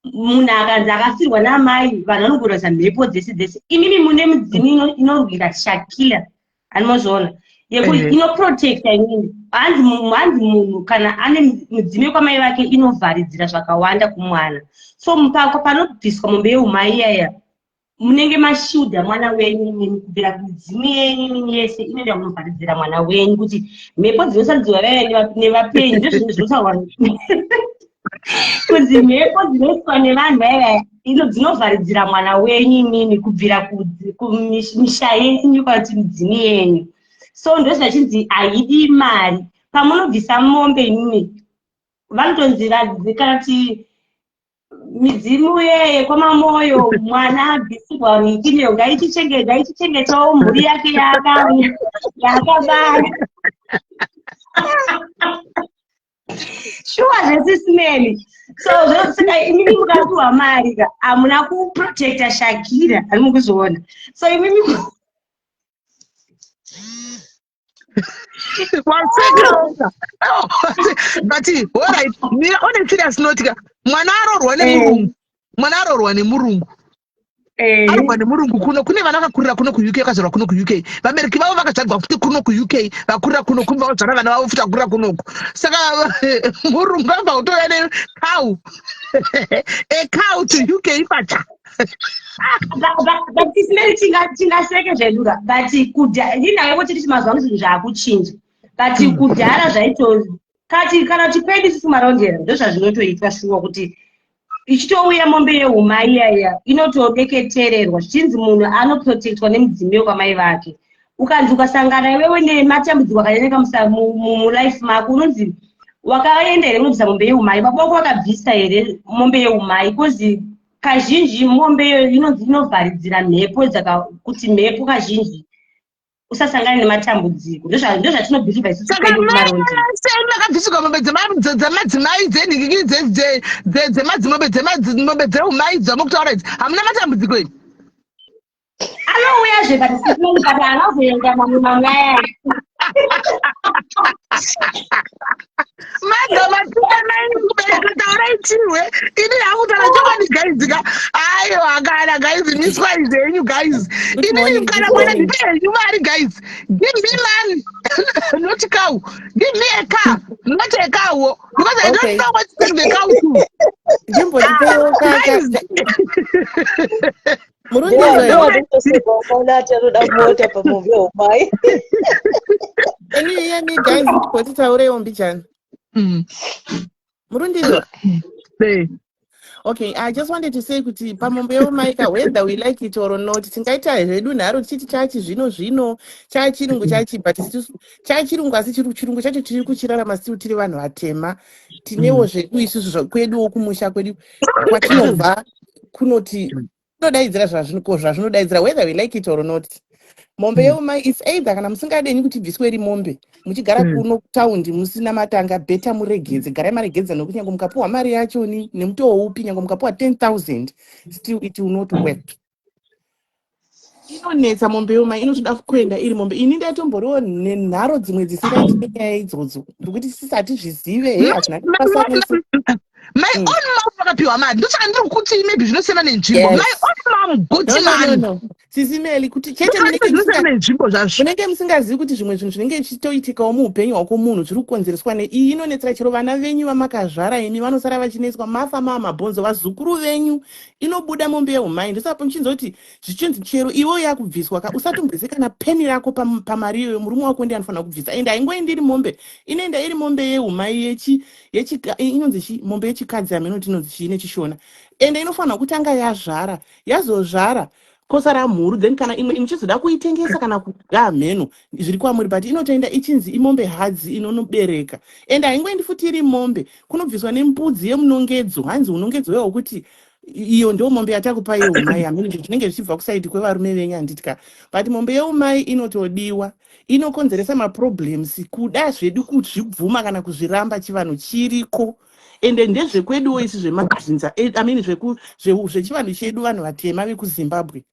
munhu akanzi akafirwa namai, vanhu vanogoresa mhepo dzese dzese. Imimi mune mudzimu inorwira Shakira, animozviona yekuti inoprotecta imimi. Hanzi munhu kana ane mudzimu yekwamai vake inovharidzira zvakawanda kumwana. So mupako panobviswa mombe yeumai iyaya, munenge mashudha mwana wenyu imimi kubvira kumidzimu yenyu imimi yese inoenda kunovharidzira mwana wenyu kuti mhepo dzinosarudzwa vaya nevapenyu. Ndozvinhu zvinotaurwa kunzi mhepo dzinoiswa nevanhu vaya dzinovharidzira mwana wenyu imimi kubvira kumisha yenyu kana kuti midzimu yenyu. So ndozvachinzi haidi mari pamunobvisa mombe imimi. Vanotonzi kana kuti midzimu yeye kwamamoyo, mwana abvisirwa mikiniyo, ngaichichengetawo mhuri yake yaakabara. Shuwa zvesisimeli. So saka imimi mukapiwa mari ka, hamuna kuprotecta Shakira, hani mukuzviona? So imimi Waseka. Oh, but alright, mira, on a serious note ka, mwana arorwa nemurungu, mwana arorwa nemurungu, arorwa nemurungu kuno, kune vana vakakurira kuno kuUK, vakazvarwa kuno kuUK, vabereki vavo vakazvarwa futi kuno kuUK, vakurira kuno, kumba vazvara vana vavo futi vakurira kunoku. Saka murungu abva kutouya necow, a cow to UK pacha. But tisimeri, tingaseke zvedura, but ndinayo kuti titi mazuva ano zvinhu zvaakuchinja, but kudhara zvaito kati kana kuti kwedu isusu marondera ndozvazvinotoitwa shuwa, kuti ichitouya mombe yehuma iyaiya inotodeketererwa zvichinzi munhu anoprotectwa nemudzimu wekwamai vake. Ukanzi ukasangana iwewe nematambudziko akanyanya mulife mako, unonzi wakaenda here unobvisa mombe yeumai? Baba vako vakabvisa here mombe yeumai? Because kazhinji mombe iyoyo inonzi inovharidzira mhepo dzaka kuti mhepo kazhinji usasangane nematambudziko. Ndozvatinobhilivha isusu Saka kwedu kumarondera. Sei makabvisirwa mombe dzemadzimai, dzenhikiki, dzemadzimombe, dzemombe dzeumai dzamukutaura idzi? Hamuna matambudziko ini? Anouyazve, but but haanazoenda mamwe mamwe aya. Maga matuka mai kubereka, taurai chirwe. Ini hakutaura chokwadi, guys ka. Aiwa kana, guys, miswai zvenyu, guys. Inini kana mwana, ndipe henyu mari, guys. Give me money, not cow. Give me a car, not a cow, because I don't know what to take the cow to. Ndimbondipewo kaka. Guys. Murundizwa. Ukaona ati anoda mota pamombe yeumai. Can you hear me, guys? Ndipoti taureiwo mbijana. Murundizwa. Hey. Okay, I just wanted to say kuti pamombe yeumaika, whether we like it or not, tingaita zvedu nharo tichiti chachi zvino zvino chachirungu chachi, but isusu chachirungu, asi chirungu chacho tiri kuchirarama still tiri vanhu vatema. Tinewo zvedu isusu kweduwo kumusha kwedu kwatinobva kunoti kunodaidzira zvazvinodaidzira, whether we like it or not. Mombe yeumai is either kana musingadenyi kuti ibviswe iri mombe, muchigara kuno kutaundi musina matanga, better muregedze, garai maregedza, nokuti nyange mukapiwa mari yachoni nemutoo upi, nyange mukapiwa 10,000, still it will not work. Inonetsa mombe yeumai, inotoda kuenda iri mombe. Ini ndatomboriwo nenharo dzimwe dzisingaiti nenyaya idzodzo, nokuti sisi hatizvizive he, hazvina basa rese. My own mom vakapiwa mari, ndosaka ndiri kuti maybe zvinosiyana nenzvimbo. My own mom got No, no, no, money. No. Sisi Meli, kuti chete nzvimbo zvazvo munenge musingazivi kuti zvimwe zvinhu zvinenge zvichitoitikawo muupenyu hwako munhu zviri kukonzereswa neiyi inonetsera chero vana venyu vamakazvara imi vanosara vachinetswa mafa maa mabhonzo vazukuru venyu inobuda mombe yeumai. Ndosaka muchinzwa kuti zvichinzi chero iwe yakubviswa ka, usatombise kana peni rako pamari iyoyo. Murume wako ndiye anofanira kubvisa, ende haingoendi iri mombe, inoenda iri mombe yeumai yechi yechi inonzi chi mombe yechikadzi, haminoti inonzi chii nechishona, ende inofanira kutanga yazvara, yazozvara kosara mhuru, then kana imwe muchizoda kuitengesa kana kudya, mheno zviri kwamuri, but inotoenda ichinzi imombe hadzi inonobereka. Ende haingoendi futi iri mombe, kunobviswa nembudzi yemunongedzo, hanzi unongedzo wewo kuti iyo ndo mombe yatakupa yeumai. Hameno zvinenge zvichibva kusaidi kwevarume venyu, handitya, but mombe yeumai inotodiwa, inokonzeresa maproblems. Kuda zvedu kuzvibvuma kana kuzviramba, chivanhu chiriko, ende ndezvekweduwo isi zvemadzinza, I mean zvechivanhu chedu, vanhu vatema vekuZimbabwe.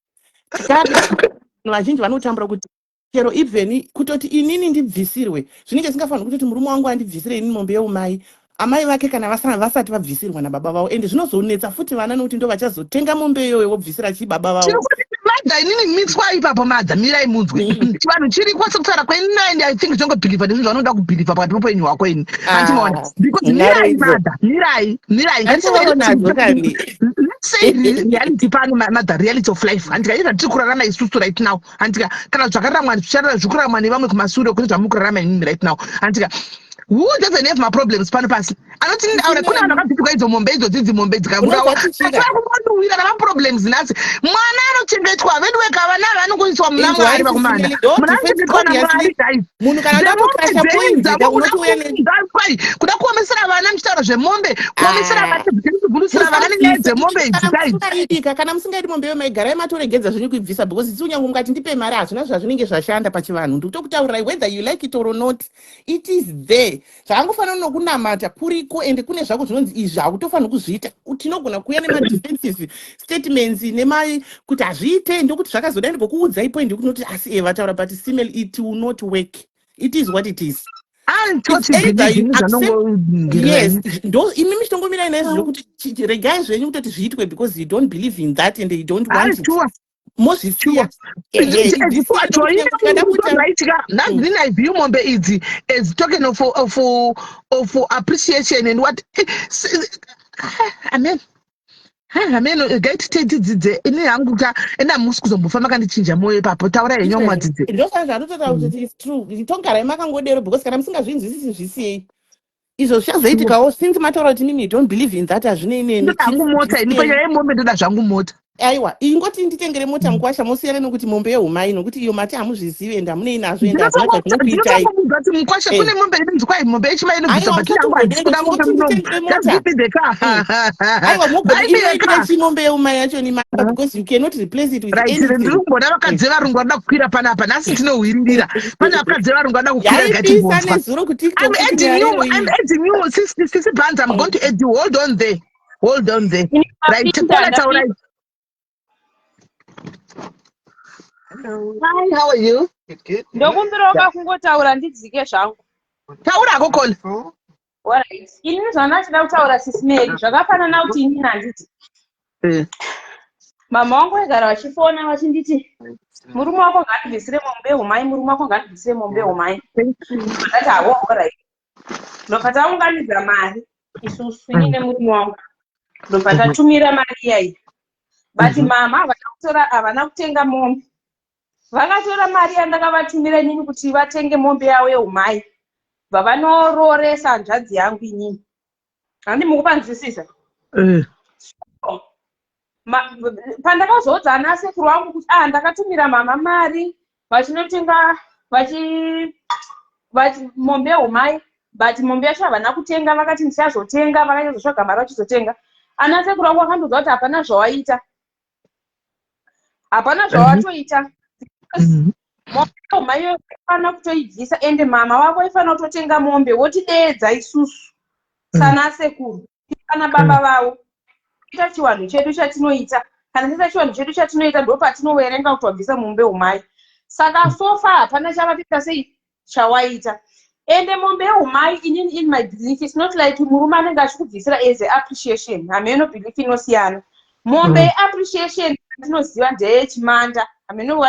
Tikada vanhu vazhinji vanotambura kuti chero even kutoti inini ndibvisirwe, zvinenge zvisingafaniri kutoti murume wangu andibvisire inini mombe yeumai, amai vake kana vasati vabvisirwa nababa vavo. Ende zvinozonetsa futi vana, nokuti ndo vachazotenga mombe iyoyo vobvisira chii baba vavo. Madha, inini mitswa ipapo, madha, mirai munzwe. Chivanhu chiriko sekutaura kwenyu, and I think zvongobhilivha nezvinhu zvaunoda kubhilivha pakati poupenyu hwako ini. Andimaona because mirai, madha, mirai, mirai. Let's say reality pano, madha, reality of life, handika? Izva tiri kurarama isusu right now, handika? Kana zvakararamwa zvikurarama nevamwe kumasure kune zvamuri kurarama inini right now, handika? Who doesn't have maproblems pano pasi? Anoti aura kune vanhu vakabvisirwa idzo mombe idzo, dzidzi mombe dzikaurawa, kungonuwira namaproblems. Nhasi mwana anochengetwa, veduweka, vana vanongoiswa muna Mwari, vakomana, muna anochengetwa naMwari, guys. Munhu kana ndatokrasha point, unotouya. Kuda kuomesera vana muchitaura zvemombe, kuomesera vana, kugurusira vana nenyaya dzemombe idzi, guys. Musingaidika, kana musingaidi mombe yomai, garai matoregedza zvenyu kuibvisa, because isi kunyange mukati ndipe mari, hazvina zvazvinenge zvashanda pachivanhu. Ndikutokutaurirai, whether you like it or not, it is there. Zvakangofanana nokunamata kuriko, ende kune zvako zvinonzi izvi hakutofaniri kuzviita. Tinogona kuuya nemadefensive statements nema kuti hazviite, ndokuti zvakazodai, ndikokuudzai point yekunoti asi e vataura, but simel, it will not work. It is what it is. Yes, ndo imi muchitongomirai naizvo zvokuti regai zvenyu kutoti zviitwe, because you don't believe in that and you don't want it, mozvisiya. Nhasi I view mombe idzi as token of appreciation and what. Amen, amen. Gaititidzidze ini hangu ka, ende hamusi kuzombofa makandichinja mwoyo ipapo. Taura henyu, mwadzidze. Ndosaka zvanototaura kuti it's true. Tongarai makangodero, because kana musingazvinzwisisi, zvisiyei izvo zvichazoitikawo. Since mataura kuti mimi you don't believe in that, hazvinei nemi. Ndoda hangu mota ini. Panyaya yemombe, ndoda zvangu mota. Aiwa, ingoti nditengere mota, mukwasha, mosiyana nokuti mombe yeumai, nokuti iyo mati hamuzvizivi ende hamunei nazvo, ende hazvina zvazvinokuitai. Ndinotokuti mukwasha, kune mombe inonzi kwai mombe yechimai inobvisa, but yangu handisi kuda mombe munomu. Just give me the car. Aiwa, mugona chi mombe yeumai yacho ni mamba, because you cannot replace it with anything. Ndiri kumboda vakadzi varungu vanoda kukwira panapa nhasi, tinohwiririra. Pane vakadzi varungu vanoda kukwira. Yaipisa nezuro kuTikTok. I'm adding you, I'm adding you, Sisi Banza. I'm going to add you. Hold on there, hold on there. Right, Kola, taurai. Hi, how are you? Ndokumbirawo kakungotaura ndidzike zvangu. Taurako, Kola. Alright, inini zvandachida kutaura, Sisi Mary, zvakafanana kuti inini handiti mama wangu vaigara vachifona vachinditi, "Murume wako ngaandibvisire mombe humai, murume wako ngaandibvisire mombe humai." Ndati, "Havo, alright." Ndobva taunganidza mari isusu, ini nemurume wangu, ndobva tatumira mari iyaiyi, but mama havana kutora, havana kutenga mombe. Vakatora mari yandakavatumira inini kuti vatenge mombe yavo yeumai, bva vanorooresa hanzvadzi yangu inini. Handi mukupanzwisisa? Pandakazoudza ana sekuru vangu kuti, ah, ndakatumira mama mari vachinotenga vachi mombe yeumai, but mombe yacho havana kutenga, vakati ndichazotenga, vakazotsvaga mari vachizotenga, ana sekuru vangu vakandiudza kuti hapana zvawaita, hapana zvawatoita. Mombe yeumai iyoyo vaifanira kutoibvisa, ende mama vako vaifanira kutotenga mombe, votideedza isusu sana sekuru kana baba vavo, ita chiwanhu chedu chatinoita. Kana tiita chiwanhu chedu chatinoita, ndo patinoverenga kuti wabvisa mombe umai. Saka so far hapana chavatoita sei chawaita. Ende mombe yeumai, inini in my belief, it's not like murume anenge achikubvisira as a appreciation. Hameno, belief inosiyana. Mombe yeappreciation ndinoziva ndeyechimanda. Hameno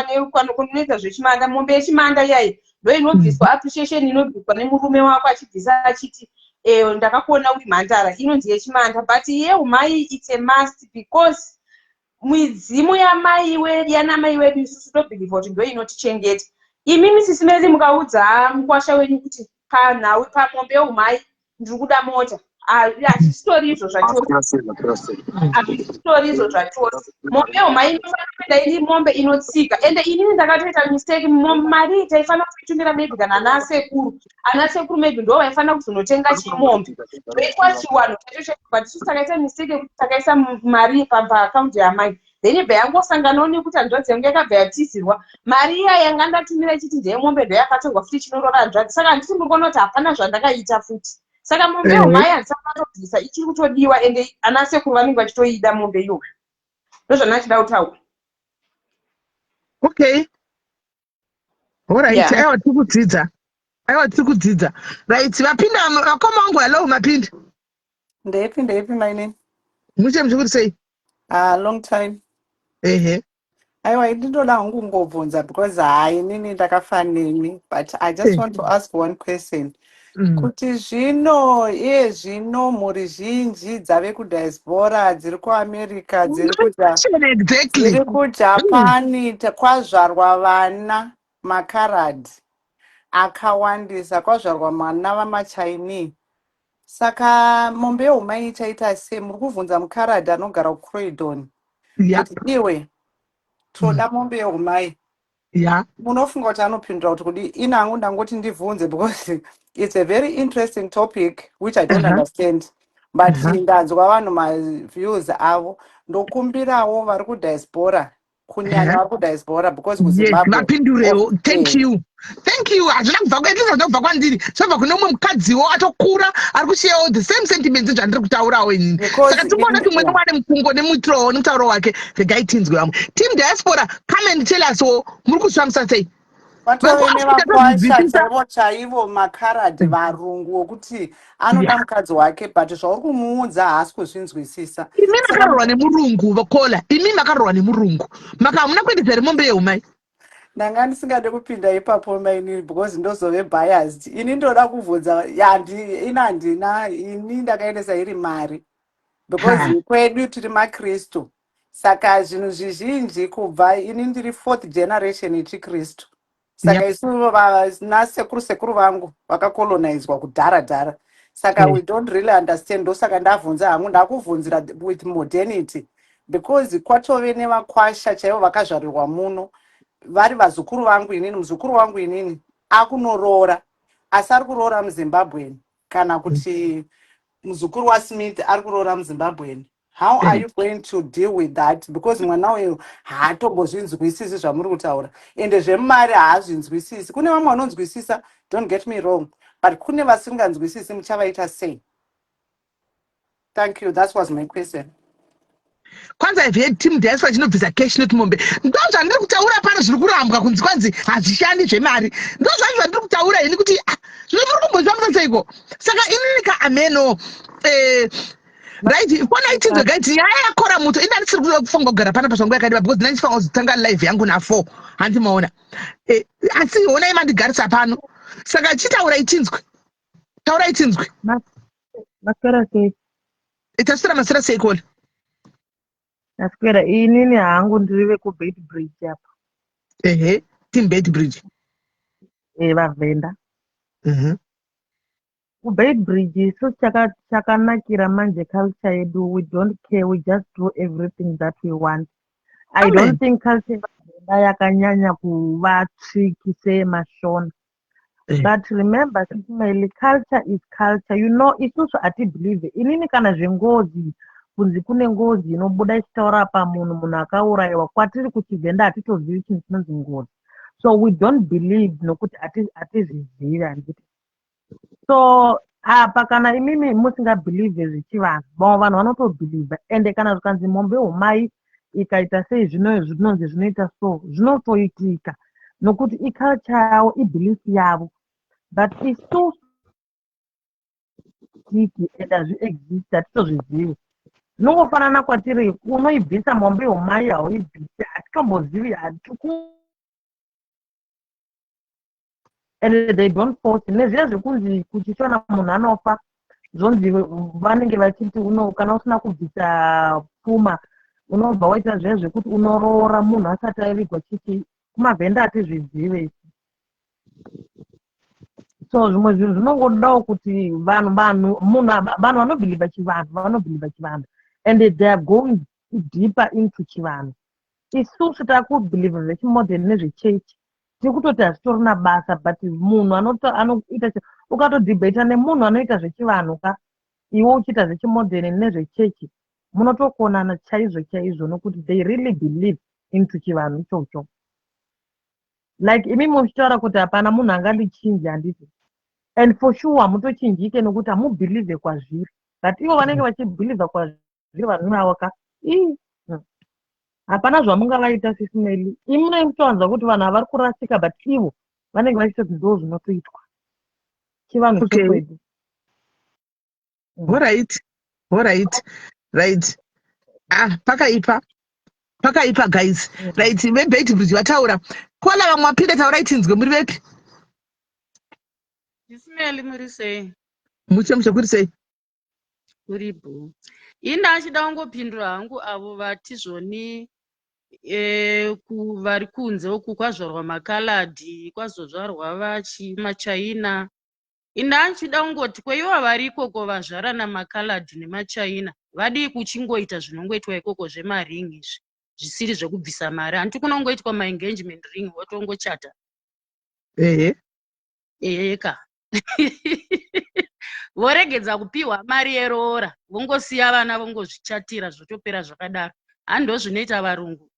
kunoita zvechimanda. Mombe yechimanda iyai ndo inobviswa appreciation, inobviswa nemurume wako achibvisa achiti, "Ndakakuona uri mhandara." Inonzi yechimanda, but yeumai it's a must because midzimu yamai yanamai wedu isusu tobhilivha kuti ndo inotichengeta. Imimi, Sisi Meli, mukaudza mukwasha wenyu kuti panhau pamombe yeumai ndiri kuda mota, hazvisitori izvo zvachose, hazvisitori izvo zvachose. Mombe yeumai inofanira kuenda iri mombe inotsika. Ende inini ndakatoita mistake. Mari taifanira kuitumira maybe kana ana sekuru, ana sekuru maybe ndo vaifanira kuzonotenga chimombe, zvoitwa chiwanhu chacho chacho, but isusu takaita mistake yekuti takaisa mari paakaunti yamai, then ibva yangosanganawo nekuti hanzvadzi yangu yakabva yatizirwa. Mari iya yanga ndatumira ichiti ndeyemombe ndo yakatorwa futi chinorora hanzvadzi. Saka handisi muri kuona kuti hapana zvandakaita futi. Saka mombe yeumai handisati atobvisa, ichiri kutodiwa, ende ana sekuru vanenge vachitoida mombe iyoyo. Ndozvandachida kutaura. Okay, alright. Aiwa, tiri kudzidza, aiwa, tiri kudzidza. Right, vapinda vakoma vangu. Hello, mapinda. Ndeipi, ndeipi, mainini? Mushe, muchikuti sei? Ah, long time. Ehe. Aiwa, ndinoda hangu kungobvunza because hai, inini ndakafaneni, but I just want to ask one question. Kuti zvino iye zvino mhuri zhinji dzave kudiaspora, dziri kuAmerica, dziri kuja dziri kuJapani, kwazvarwa vana makaradhi akawandisa, kwazvarwa mwana vamaChinese. Saka mombe yeumai ichaita sei? Muri kuvhunza mukaradhi anogara kuCroydon kuti iwe, toda mombe yeumai. Munofunga kuti anopindura kuti kudi? Ini hangu ndangoti ndibvunze because it's a very interesting topic which I don't understand, but ndanzwa vanhu maviews avo. Ndokumbirawo vari kudiaspora, kunyanya vari kudiaspora, because kuZimbabwe Vapindurewo. Thank you, thank you. Hazvina kubva kwedu, hazvina kubva kwandiri, zvabva kune umwe mukadziwo atokura ari kusharewo the same sentiments zvandiri kutaurawo inini. Saka tikuona kuti umwe nomwe ane mufungo nemuitirowo nemutauro wake. Regai tinzwe vamwe. Team diaspora, come and tell us wo muri kuzvifambisa sei. Vatove VekuAfrica nevakwasha tozvinzwisisa. chaivo chaivo, makaradhi, varungu, wokuti anoda mukadzi wake, but zvauri kumuudza haasi kuzvinzwisisa. Imi Saka makarorwa nemurungu, vokola, imi makarorwa nemurungu, maka hamuna kuendesa here mombe yeumai? Ndanga ndisingade kupinda ipapo, mainini, because ndozove biased. Ini ndoda kubvunza ini handina, ini ndakaendesa iri mari because kwedu tiri maKristu, saka zvinhu zvizhinji kubva ini ndiri fourth generation yechiKristu, saka isu nasekuru sekuru vangu vakakolonizwa kudhara dhara, saka we don't really understand. Ndosaka ndabvunza hangu, ndakubvunzira with modernity because kwatove nevakwasha chaivo vakazvarirwa muno, vari vazukuru vangu. Inini muzukuru wangu inini akunoroora, asi ari kuroora muZimbabweni, kana kuti muzukuru waSmith ari kuroora muZimbabweni. How are you going to deal with that? Because mwana uyu haatombozvinzwisisi zvamuri kutaura, ende zvemari haazvinzwisisi. Kune vamwe vanonzwisisa, don't get me wrong, but kune vasinganzwisisi, muchavaita sei? Thank you, that was my question. Kwanza I've heard team diaspora chinobvisa cash, not mombe. Ndo zvandiri kutaura pano, zviri kurambwa kunzi kwanzi hazvishandi zvemari. Ndo zvacho zvandiri kutaura ini kuti ah, zvino muri kumbozvifambisa seiko? Saka inini ka ameno. Right, fona itinzwe guys, nyaya yakora muto. Ini handisiri kufunga kugara panapa zvangu yakadiwa because ndanichifanira kuzotanga live yangu na4, handi maona? Asi honai mandigarisa pano. Saka chitaura itinzwe, taura itinzwe. Maswera sei? Taswera, maswera sei, Koli? Taswera. Inini hangu ndiri vekuBeitbridge apa. Ehe, team Beitbridge. VaVhenda. KuBeitbridge isu chakanakira manje culture yedu, we don't care, we just do everything that we want. I Amen. don't think culture yeVaVhenda yakanyanya kuva tricky seyemaShona. But remember, Sismaili, culture is culture. Isusu hatibelieve inini kana zvengozi, kunzi kune ngozi inobuda ichitaura pamunhu, munhu akaurayiwa. Kwatiri kuChivhenda hatitozivi chinhu chinonzi ngozi, so we don't believe nokuti hatizvizivi, handiti? So apa kana imimi musingabelieve zvechivanhu, vamwe vanhu vanotobelieva. Ende kana zvikanzi mombe humai ikaita sei, zvino zvinonzi zvinoita so, zvinotoitika nokuti iculture yavo, ibelief yavo. But isusu tiki and hazviexist, hatitozvizivi. Zvinongofanana kwatiri unoibvisa mombe yomai hauibvisi hatitombozivi hatiku and they don't force nezviya zvekunzi kuchishona munhu anofa zvonzi vanenge vachiti uno kana usina kubvisa pfuma unobva waita zviya zvekuti unoroora munhu asati aivigwa chichi kumavhenda hatizvizive isu so zvimwe zvinhu zvinongodawo kuti vanhu vanhu munhu vanhu vanobhilivha chivanhu vanobhilivha chivanhu and they are going deeper into chivanhu isusu takubhilivha zvechimodern nezvechechi tiri kutoti hazvitorina basa but munhu anoita ukatodhibheta nemunhu anoita zvechivanhu ka iwe uchiita zvechimodern nezvechechi munotokonana chaizvo chaizvo nokuti they really believe into chivanhu ichocho like imi muchitaura kuti hapana munhu angandichinje handiti and for sure hamutochinjike nokuti hamubhilivhe kwazviri but ivo vanenge vachibhilivha kwazviri vanhu ivavo ka ii hapana zvamungavaita sisimeli imi munenge muchitowanza kuti vanhu havari kurasika but ivo vanenge vachitoti ndo zvinotoitwa chivanhu chekwedu. Horait horait right ah pakaipa pakaipa guys. Right veBeitbridge vataura kola vamwe vapinda taurai tinzwe muri vepi. Ismail muri sei? Mushe mushe kuri sei? Kuri bho. Ini ndachida kungopindura hangu avo vati zvoni e, ku, vari kunze uku kwazvarwa makaladhi kwazozvarwa vachi machaina Ini ndanchida kungoti kweivo vari ikoko vazvarana macoloured nemaChina vadii kuchingoita zvinongoitwa ikoko zvemaring izvi zvisiri zvekubvisa mari hanti kunongoitwa maengagement ring wotongochata ehe eheka voregedza kupiwa mari yeroora vongosiya vana vongozvichatira zvotopera zvakadaro handozvinoita varungu.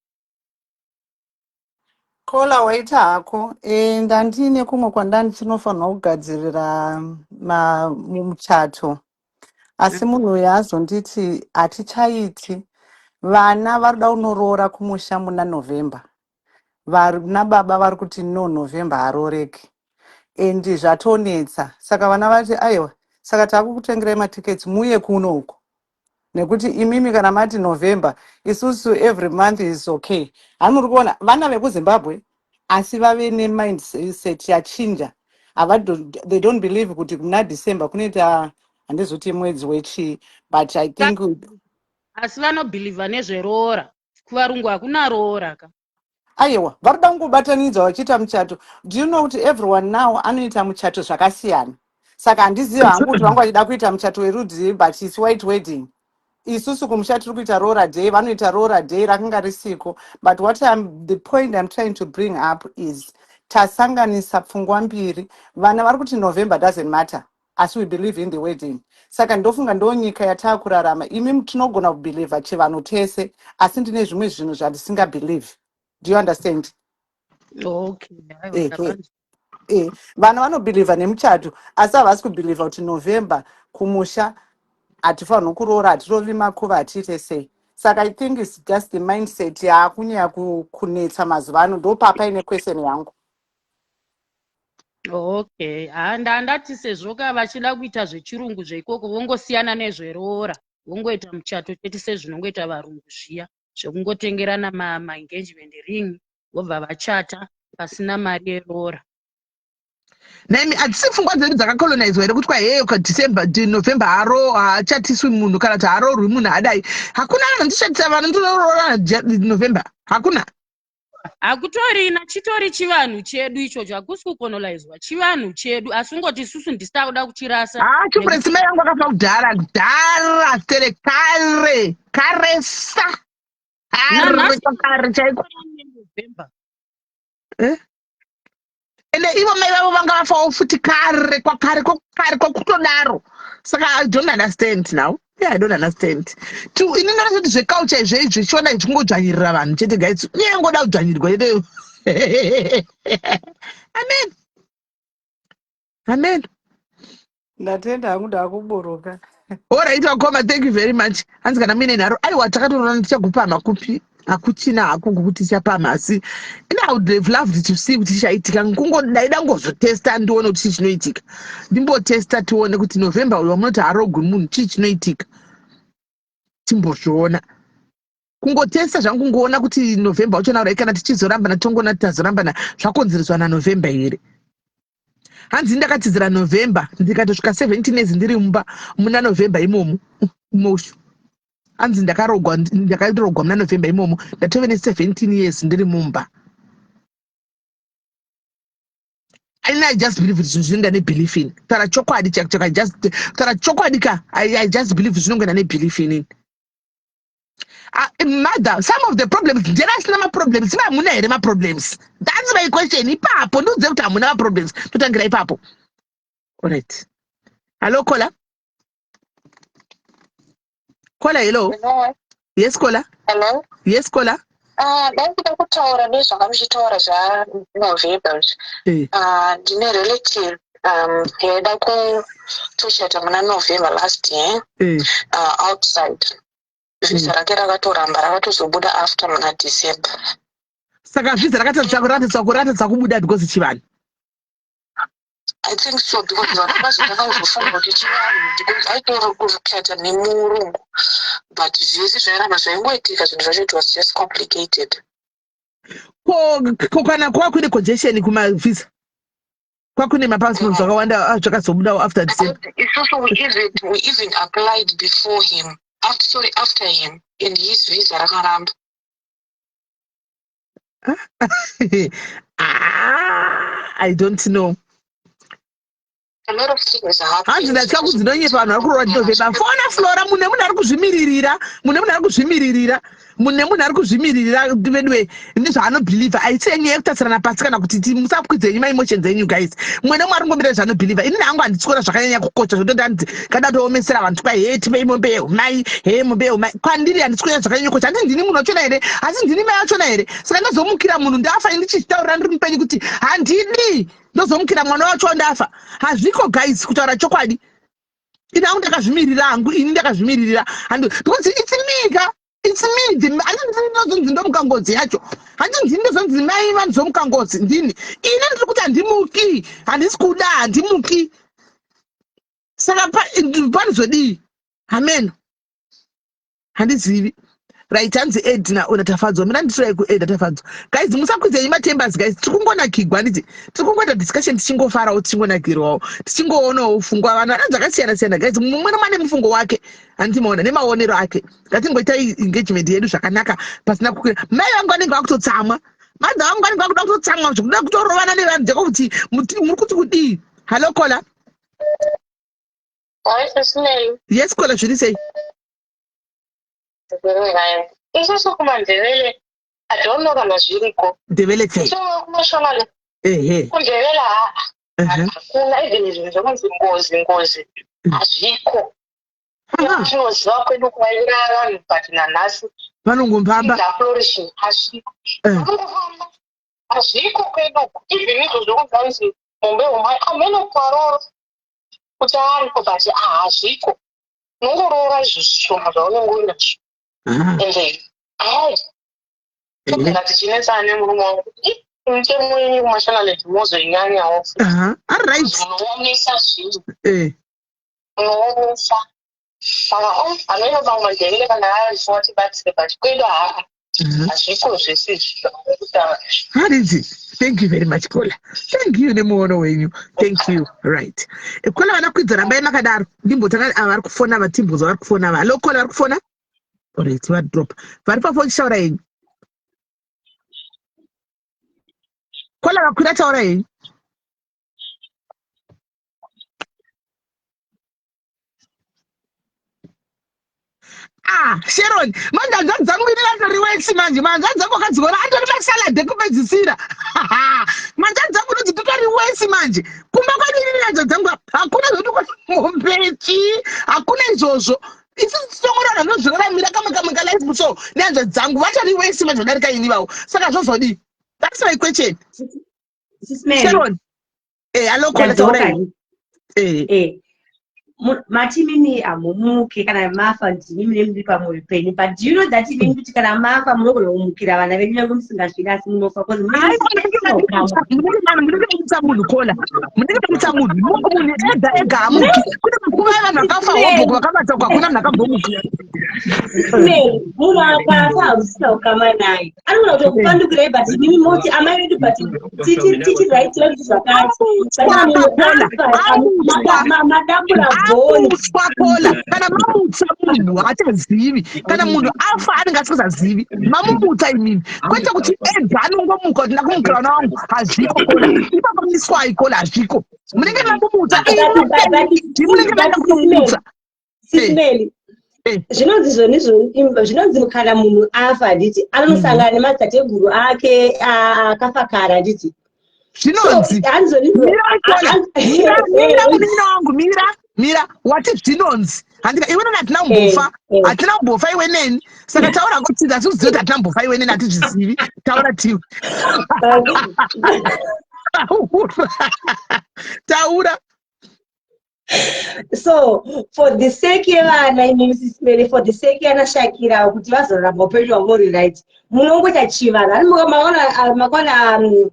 Kola waita hako e, ndandiine kumwe kwandandichinofanirwa kugadzirira ma, muchato asi munhu uyu azonditi hatichaiti vana vari kuda kunoroora kumusha muna November vana baba vari kuti no November harooreki and zvatonetsa saka vana vati aiwa saka takukutengerai matickets muuye kuno uko nekuti imimi kana mati November isusu every month is okay hani muri kuona vana vekuZimbabwe asi vave nemindset yachinja havado they don't believe kuti muna December kunoita handizoti mwedzi wechii but I think asi vanobhilivha nezveroora kuvarungu hakuna roora ka Aiwa, vari kuda kungobatanidza vachiita muchato. Do you know kuti everyone now anoita muchato zvakasiyana? Saka handizivi hangu kuti vanga vachida kuita muchato werudzii but it's white wedding. Isusu kumusha tiri kuita roora day, vanoita roora day rakanga risiko. But what I'm, the point I'm trying to bring up is tasanganisa pfungwa mbiri. Vana vari kuti November doesn't matter. Asi we believe in the wedding saka ndofunga ndonyika yataakurarama imi tinogona kubeliever chivanhu tese asi ndine zvimwe zvinhu zvandisinga believe do you understand? Okay, aiwa Ehe. ndapanzwa. Eh, vana vanobhilivha nemuchato asi havasi kubhilivha kuti November kumusha hatifanirwi kuroora hatirovi makuva hatiite sei saka i think its just the mindset yaakunyanya kunetsa mazuva ano ndopapaine question yangu. Okay, ha ndandati sezvo ka vachida kuita zvechirungu zveikoko vongosiyana nezveroora vongoita muchato chete sezvinongoita varungu zviya zvekungotengerana maengagement ma ring vobva vachata pasina mari yeroora. Naimi hadzisi pfungwa dzedu dzakacolonizwa here kuti kwa heyo kadecember november haro haachatiswi munhu kana kuti haroorwi munhu adai hakuna vanhu ndichatisa vanhu ndinoroora november hakuna. Hakutorina chitori chivanhu chedu ichocho hakusi kukonolaizwa chivanhu chedu asi ungoti isusu ndisi takuda kuchirasa. Ah, chipuresi mai vangu vakafa kudhara kudhara sere kare karesa kare kare chaiko eh? Ende ivo mai vavo vanga vafawo futi kare kwakare kwakare kwakutodaro saka I don't understand now. Yeah, I don't understand. To ini ndinoona kuti zveculture izvo izvi zvichiona zvichingodzvanyirira vanhu chete guys. Iye ngoda kudzvanyirirwa chete. Amen. Amen. Ndatenda hangu ndakuburuka. Alright vakoma, thank you very much. Hanzi kana muine nharo, aiwa takatorona tichagupamha kupi? Hakuchina hako ngokuti tichapamha asi ini I would have loved to see kuti chichaitika. Kungo ndaida ngozotesta ndione kuti chii chinoitika. Ndimbotesta tione kuti November uyu wamunoti harogwi munhu chii chinoitika. Timbozviona. Kungotesta zvangu kungoona kuti November wacho naura kana tichizorambana tongoona tazorambana zvakonzereswa naNovember here. Hanzi ndakatizira November ndikatosvika 17 years ndiri mumba muna November imomo. Mosho. Hanzi ndakarogwa ndakarogwa muna November imomo ndatove ne 17 years ndiri mumba. And I just believe zvinhu zvinoenda nebelief ini. Taura chokwadi chako chako I just taura chokwadi ka I just believe zvinongoenda nebelief inini. Mother, some of the problems ndere asina maproblems iva hamuna here maproblems? That's my question ipapo ndiudze kuti hamuna maproblems totangira ipapo. Alright. Hello caller. Caller hello. Hello. Yes caller. Hello. Yes caller. Ah, ndaikuda kutaura nezvanga muchitaura zvaNovember izvi. Eh. Ah, ndine relative yaida kutochata muna November last year Eh. outside. Visa rake rakatoramba rakatozobuda after muna December. Saka visa rakatadza kuratidza kubuda because chivanhu. I think so because vanhu vazotanga kuzofunga kuti chivanhu because aitori kuchata nemurungu but zvese zvairamba zvaingoitika zvinhu zvacho it was just complicated. Ko kana kwava kuine congestion kumavisa kwakune mapassports akawanda zvakazobudawo after December. Isusu we even applied before him after, sorry, after him and his visa rakaramba. I don't know. A lot of things are happening. Hanzi ndatya kunzi ndonyepa vanhu vari kuroora ndinovheba. Fona Flora mune munhu ari kuzvimiririra. Mune munhu ari kuzvimiririra. Mune munhu ari kuzvimiririra veduwe nezvaanobhilivha. Haisi yenyaya yekutarisirana pasi kana kuti musakwidze henyu maemotions enyu guys. Mumwe nemumwe ari kungomira zvaanobhilivha. Inini hangu handisi kuona zvakanyanya kukosha zvototi hanzi kada toomesera vanhu kwai hee tipei mombe yehumai hee mombe yehumai. Kwandiri handisi kuona zvakanyanya kukosha. Handiti ndini munhu wachona here? Asi ndini mai vachona here? Saka ndozomukira munhu ndafa ini ndichizvitaurira ndiri mupenyu kuti handidi. Ndozomukira mwana wacho ndafa. Hazviko guys kutaura chokwadi. Ini hangu ndakazvimirira hangu, ini ndakazvimiririra. Handi because it's me ka. It's me. The handi ndini ndozonzi ndomuka ngozi yacho. Handi ndini ndozonzi mai vanozomuka ngozi ndini. Ini ndiri kuti handimuki. Handisi kuda handimuki. Saka panozodii? Hameno. Handizivi. Right, hanzi Edna una Tafadzwa. Mina nditirai ku Edna Tafadzwa. Guys, musakwidze henyu matembers guys. Tiri kungonakigwa handiti. Tiri kungoita discussion tichingofarawo tichingonakirwawo. Tichingoonawo fungwa vanhu vana dzakasiyana siyana guys. Mumwe nomwe ane mufungo wake. Handiti maona nemaonero ake. Ngatingoitai engagement yedu zvakanaka pasina kukwira. Mai vangu vanenge vakutotsamwa. Mother vangu vanenge vakuda kutotsamwa zvekuda kutorovana nevanhu jeko kuti muri kuti kudii. Hello caller. Hi, Sisinei. Yes caller zviri sei? Isusu kumaNdebele, I don't know kana zviriko. Ndebele sei? Isusu kuMashonale. Ehe. KuNdebele hakuna even zvinhu zvekunzi ngozi ngozi hazviko. Tinoziva kwedu kwaiuraya vanhu but nanhasi vanongofamba. Flourishing hazviko. Vanongofamba. Hazviko kwedu even izvozvo kunzi mombe homai ameno kwaroro kuti ariko but hazviko. Unongoroora izvo zvishoma zvaunenge uinazvo. Ende hai togara tichinetsana nemurume wangu kuti "Ih, mitemo yenyu kumashonaland mozoinyanyawo futi. Ari right. Munoomesa zvinhu. Munoomesa. Saka oh, ameno pamwe mandevele kana aripo vatibatsire but kwedu haa hazviko zvese izvi zvauri kutaura izvi. Haridzi, thank you very much Kola. Thank you nemuono wenyu. Thank you. Right. Kola vana kwidza rambai makadaro. Ndimbotanga ava vari kufona vatimbozwa vari kufona ava. Hello Kola vari kufona? Alright, va drop. Vari pafoni taura henyu. Kola vakwira taura henyu. Ah, Sharon, manje hanzvadzi dzangu ini vatori wesi manje, manzvadzi dzangu wakadziona atori masalad ekupedzisira. Manzvadzi dzangu unonzi totori wesi manje. Kumba kwedu ini hanzvadzi dzangu hakuna zvekuti mombe chii, hakuna izvozvo. Isu tichongorana ndozviraramira kamwe kamwe ka life so nehanzvadzi dzangu vatori wesi manje kudarika ini vavo. Saka zvozodii? That's my question. Sharon. Hello, Kola, Ndadzoka. taura henyu. Mati mimi hamumuke kana mafa ndimi mune muri pamwoyo penyu, but do you know that imimi kuti kana mafa munogona kumukira vana venyu nyange musingazvidi asi munofa because Ai, munenge mamutsa munhu Kola, munenge mamutsa munhu, munhu ega ega hamuki. Kune makuva evanhu vakafa hobho vakabata uko hakuna munhu akambomuka. Mary, munhu akafa hamusina kukama naye anogona kutokupandukirai but imimi moti amai vedu but titi right kuti zvakati madambura bhoamutswa kola kana mamutsa munhu haachazivi kana munhu afa anenge asingazazivi mamumutsa imimi kwete kuti ega anongomuka kuti ndakumukira vana vangu hazviko kola ipapo miswai kola hazviko munenge mamumutsa munenge maenda kunomutsa Sismeli eh. zvinonzi zvoni zvinonzi kana munhu afa handiti anonosangana mm. nemadzitateguru ake akafa kare handiti zvinonzi mira munin'ina wangu mira mira wati zvinonzi handika iwe neni hatina kumbofa eh, eh. hatina kumbofa iwe neni saka taura kuti asi uzive kuti hatina kumbofa iwe neni hatizvizivi taura tiwe taura so for the sake yevana imimi sisimele for the sake yana shakira kuti vazorarama upenyu hwavo uri right munongoita chivanhu ani maona makaona um,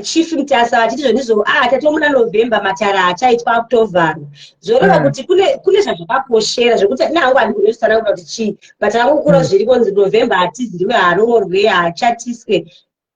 chief mutasa vachiti zvonizvo ah tatomuna november matara achaitwa akutovharwa zvoreva mm. kuti kune kune zvazvakakoshera zvekuti nangu handigone kutsanangura kuti chii but akangokura mm. zviriko nzi november hatiziriwe haroorwe haachatiswe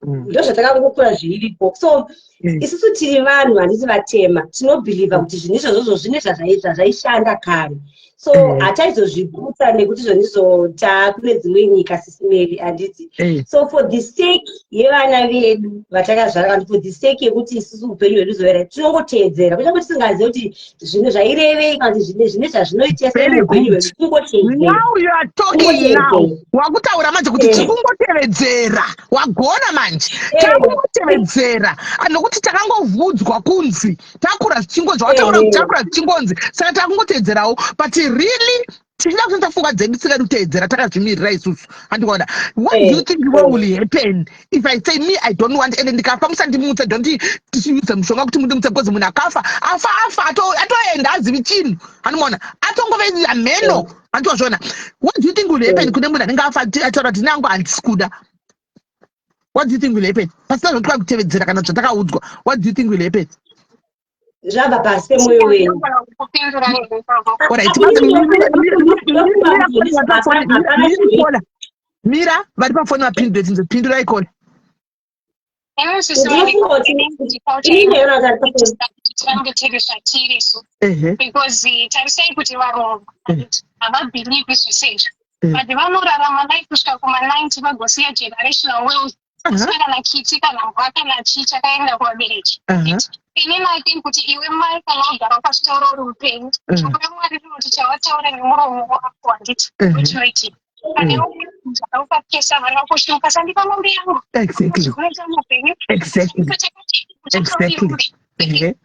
mm. ndozvatakangokura zviripo so mm. isusu tiri vanhu handiti vatema tinobhilivha kuti zvinhu izvozvozvo zvine zvazvaishanda kare so mm. hataizozviputsa nekuti zvonizvo taakune dzimwe nyika sisimeri handiti so for the sake yevana vedu vatakazvara kana for the sake yekuti isusu upenyu hwedu zovera tinongoteedzera kunyange tisingazivi kuti zvinhu zvairevei kana kuti zvine zvine zvazvinoita seupenyu hwedu kungotevedzera wakutaura manje kuti eh. tiri kungotevedzera wagona manje eh. takungotevedzera ah, nokuti takangovhudzwa kunzi takura zvichingonzi wataura kuti takura zvichingonzi saka takungotevedzerawo but really tichida kushandisa pfungwa dzedu tisingadi kuteedzera takazvimirira isusu handikuona what do you eh, think what will happen if i say me i don't want and ndikafa musandimutse don't tichiuse mushonga kuti mundimutse because munhu akafa afa afa atoenda azivi chinhu handimuona atongove amheno handiwazviona what do you think will happen kune munhu anenge afa ataura kuti nangu handisi kuda what do you think will happen pasina zvatikuda kutevedzera kana zvatakaudzwa what do you think will happen zvabva pasi pemwoyo wenyu mira vari pafoni vapindure tinze pindurai kola tirambe tiri zvatiri isu because tarisai kuti varungu havabhilivhi zvese izvi but vanorarama life kusvika kuma 90 vagosiya generational wealth kusina kana kiti kana mbwa kana chii chakaenda kuvabereki inini i think kuti iwe mai kana wagara ukazvitaura uri mupenyu shoko ramwari rinoti chawataura nemuromo wako handiti ndochinoitika ukapesa vana vako ukasandipa mombe yangu unoita mupenyu exactly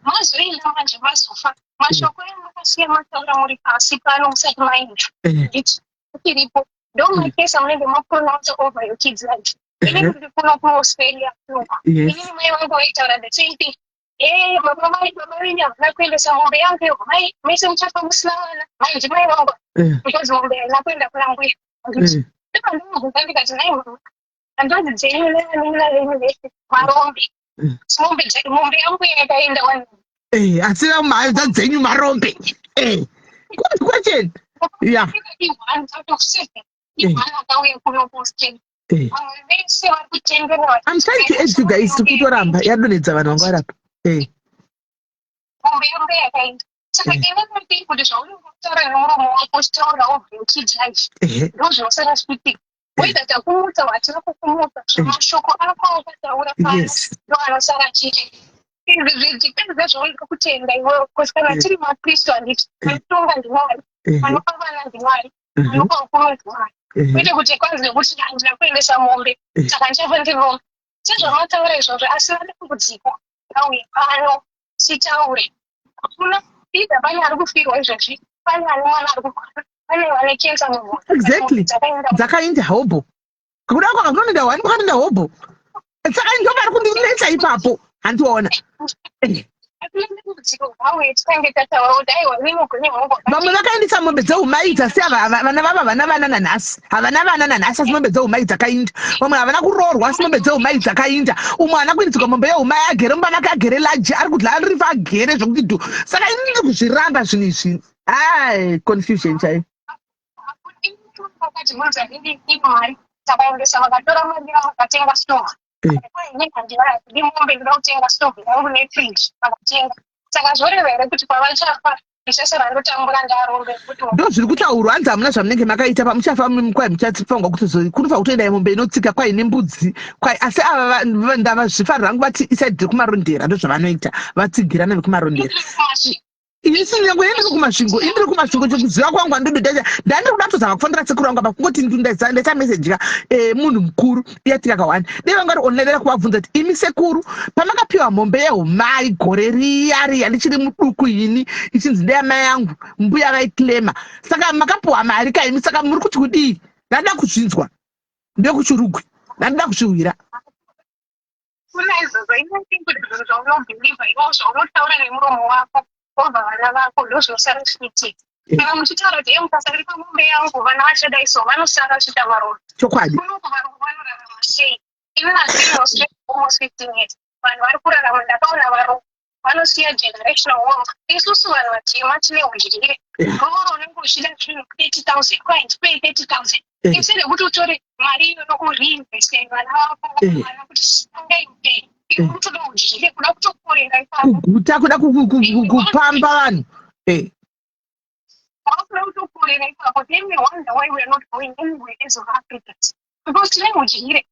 mazoenda manje mazofa mashoko emakasiya mataura muri pasi pano musati maenda nditi tiripo ndo makesi amunenge mapronounce over your kids life ini ndiri kuno kuaustralia kuno inini mai vangu vaitaura the same thing Eh, baba mai baba venyu havana kuendesa mombe yangu iyo mai mese muchafa musina vana mai ndimai vangu because mombe haina kuenda kuna mbuya ndobva ndamubvunza ndikati nai mama hanzvadzi dzenyu nevanin'ina venyu vese marombe mombe mombe yangu yakaenda wani Eh, asi hanzvadzi dzenyu marombe Eh, good question yeah one out of seven one akauya kuno kuaustralia Eh. I'm trying to add you guys tikutoramba yadonhedza vanhu vanga varapa eh. saka eh. iwe kuti kuti zvaunenge kutaura nemuromo wako uchitaurawo kids life ndozvinosara zvichiitika whether takumutsa hatina kukumutsa mashoko ako aukataura pano ndo anosara achiitika izvi zvidepends nezvaunenge kutenda iwewe bcause kana tiri makristu handiti vanotonga ndimwari vanopa vana ndimwari anopa ukuru ndimwari kwete kuti kwanzi nekuti handina kuendesa mombe saka ndichafa ndiri rombe sezvamataura izvozvo asi vadambudziko rauye pano titaure hakuna either pane ari kufirwa izvozvi pane ane mwana ari kurwara pane vane cancer munhu exactly dzakainda hobho kuda kwaka kunoenda wani kwakatoenda hobho saka ndo vari kundinetsa ipapo handiona vamwe vakaendesa mombe dzeumai dzasi vana vavo havana vana nanhasi havana vana nanhasi asi mombe dzeumai dzakainda vamwe havana kuroorwa asi mombe dzeumai dzakainda umwe haana kuindiswa mombe yeumai agere mumba make agere laji ari kudla arifa agere zvekuti dhu saka ini ndiri kuzviramba zvinhu izvi ai confusion chaiyo. Vakatibvunza iri imari, takaendesa, vakatora mari yavo, vakatenga stove. Ini handidi mombe, ndoda kutenga stove yangu nefridge. Vakatenga. Saka zvoreva here kuti pavachafa ndichasara ndotambura ndarombe kuti Ndo zviri kutaurwa, hanzi hamuna zvamunenge makaita pamuchafa, kwai muchafanirwa kuti kunofanira kutoenda mombe inotsika, kwai nembudzi, kwai. Asi ava ndavazvifarira hangu, vati iside rekuMarondera ndo zvavanoita, vatsigirana vekuMarondera. Isi nyange indiri kuMasvingo, indiri kuMasvingo, chekuziva kwangu handidi. Ndandiri kuda kutozama kufonera sekuru vangu apa, kungoti ndaisa meseji ka munhu mukuru iyatika kawani. Dai vanga vari online, dai kuvabvunza kuti, imi sekuru, pamakapiwa mombe yehumai gore riya riya ndichiri muduku ini, ichinzi ndeyamai yangu, mbuya vaiclaima, saka makapiwa mari kaimi, saka muri kuti kudii? Ndandida kuzvinzwa, ndekuChirugwi, ndandida kuzvihwira. Kuna izvozvo, inothink kuti zvinhu zvaunobhilivha iwo, zvaunotaura nemuromo wako wobva vana vako, ndo zvinosara zvichiitika. Kana muchitaura kuti, mukasaripa mombe yangu, vana vachadai, so vanosara vachiita varombo. Kunoku varungu vanorarama sei? Ini nazviri almost 15 years, vanhu vari kurarama. Ndakaona varungu vanosiya generational wealth. Isusu vanhu vatema tine udyire. Rooro unenge uchida zvinhu 30,000, kwai ndipei 30,000, instead yekuti utore mari iyoyo ureinveste vana vako, vana kuti sangai upenyu. Iwe utoda udyire, kuda kutokorera ipapo. Kuguta, kuda kupamba vanhu. Wakuda kutokorera ipapo. Then we wonder why we are not going anywhere as of Africans, because tine udyire.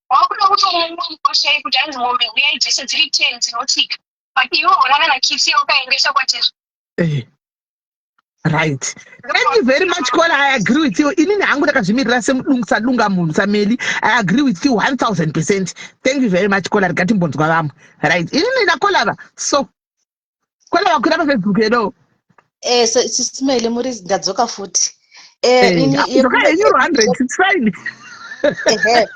Wakuda kutomumwa mukoshei kuti hanzi mombe huyai dzese dziri 10 dzinotsika, but iwe hona kana kisi yaukaendesa kwatezvo. Right, thank you very much, Kola. I agree with you. Inini hangu ndakazvimirira semudungu, sadunga munhu, sameli. I agree with you 1000%. Thank you very much, Kola. Rikatimbonzwa vamwe. Right, inini naKola va so Kola vakwira paFacebook yedo. So Sisimele, muri ndadzoka futi. Dzoka henyu 100, it's fine. Ehe.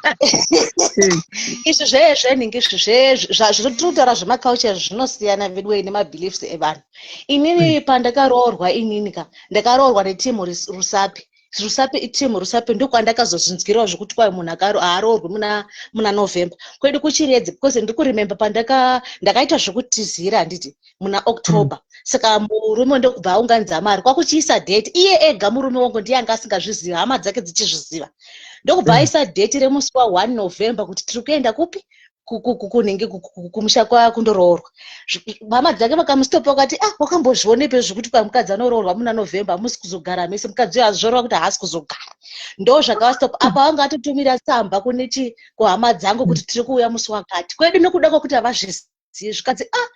Izvi zvezvenhingi izvi zviri kutaura zvemaculture zvinosiyana veduwe nemabeliefs evanhu. Inini pandakaroorwa, inini ka ndakaroorwa netimu Rusape. Rusape, itimu Rusape, ndokwandakazozvinzwirawo zvekuti kwai munhu haaroorwi muna November kwedu kuChiredzi, because ndiri kuremember pandaka ndakaita zvekutizira, handiti, muna October. Saka murume ndokubva aunganidza mari kwakuchiisa date iye ega. Murume wangu ndiye anga asingazvizivi, hama dzake dzichizviziva. Ndokubva aisa date remusi wa1 November kuti tiri kuenda kupi, kunenge kumusha kundoroorwa. Hama dzake vakamustopa, vakati, "Ah, wakambozvionepi zvekuti kwa mukadzi anoroorwa muna November? Hamusi kuzogara mese." Mukadzi uyo azvoreva kuti haasi kuzogara. Ndo zvakavastopa apa. Vanga atotumira tsamba kune chi kuhama dzangu kuti tiri kuuya musi wakati kwedu. Nekuda kwekuti havazvizivi, zvikanzi, "Ah,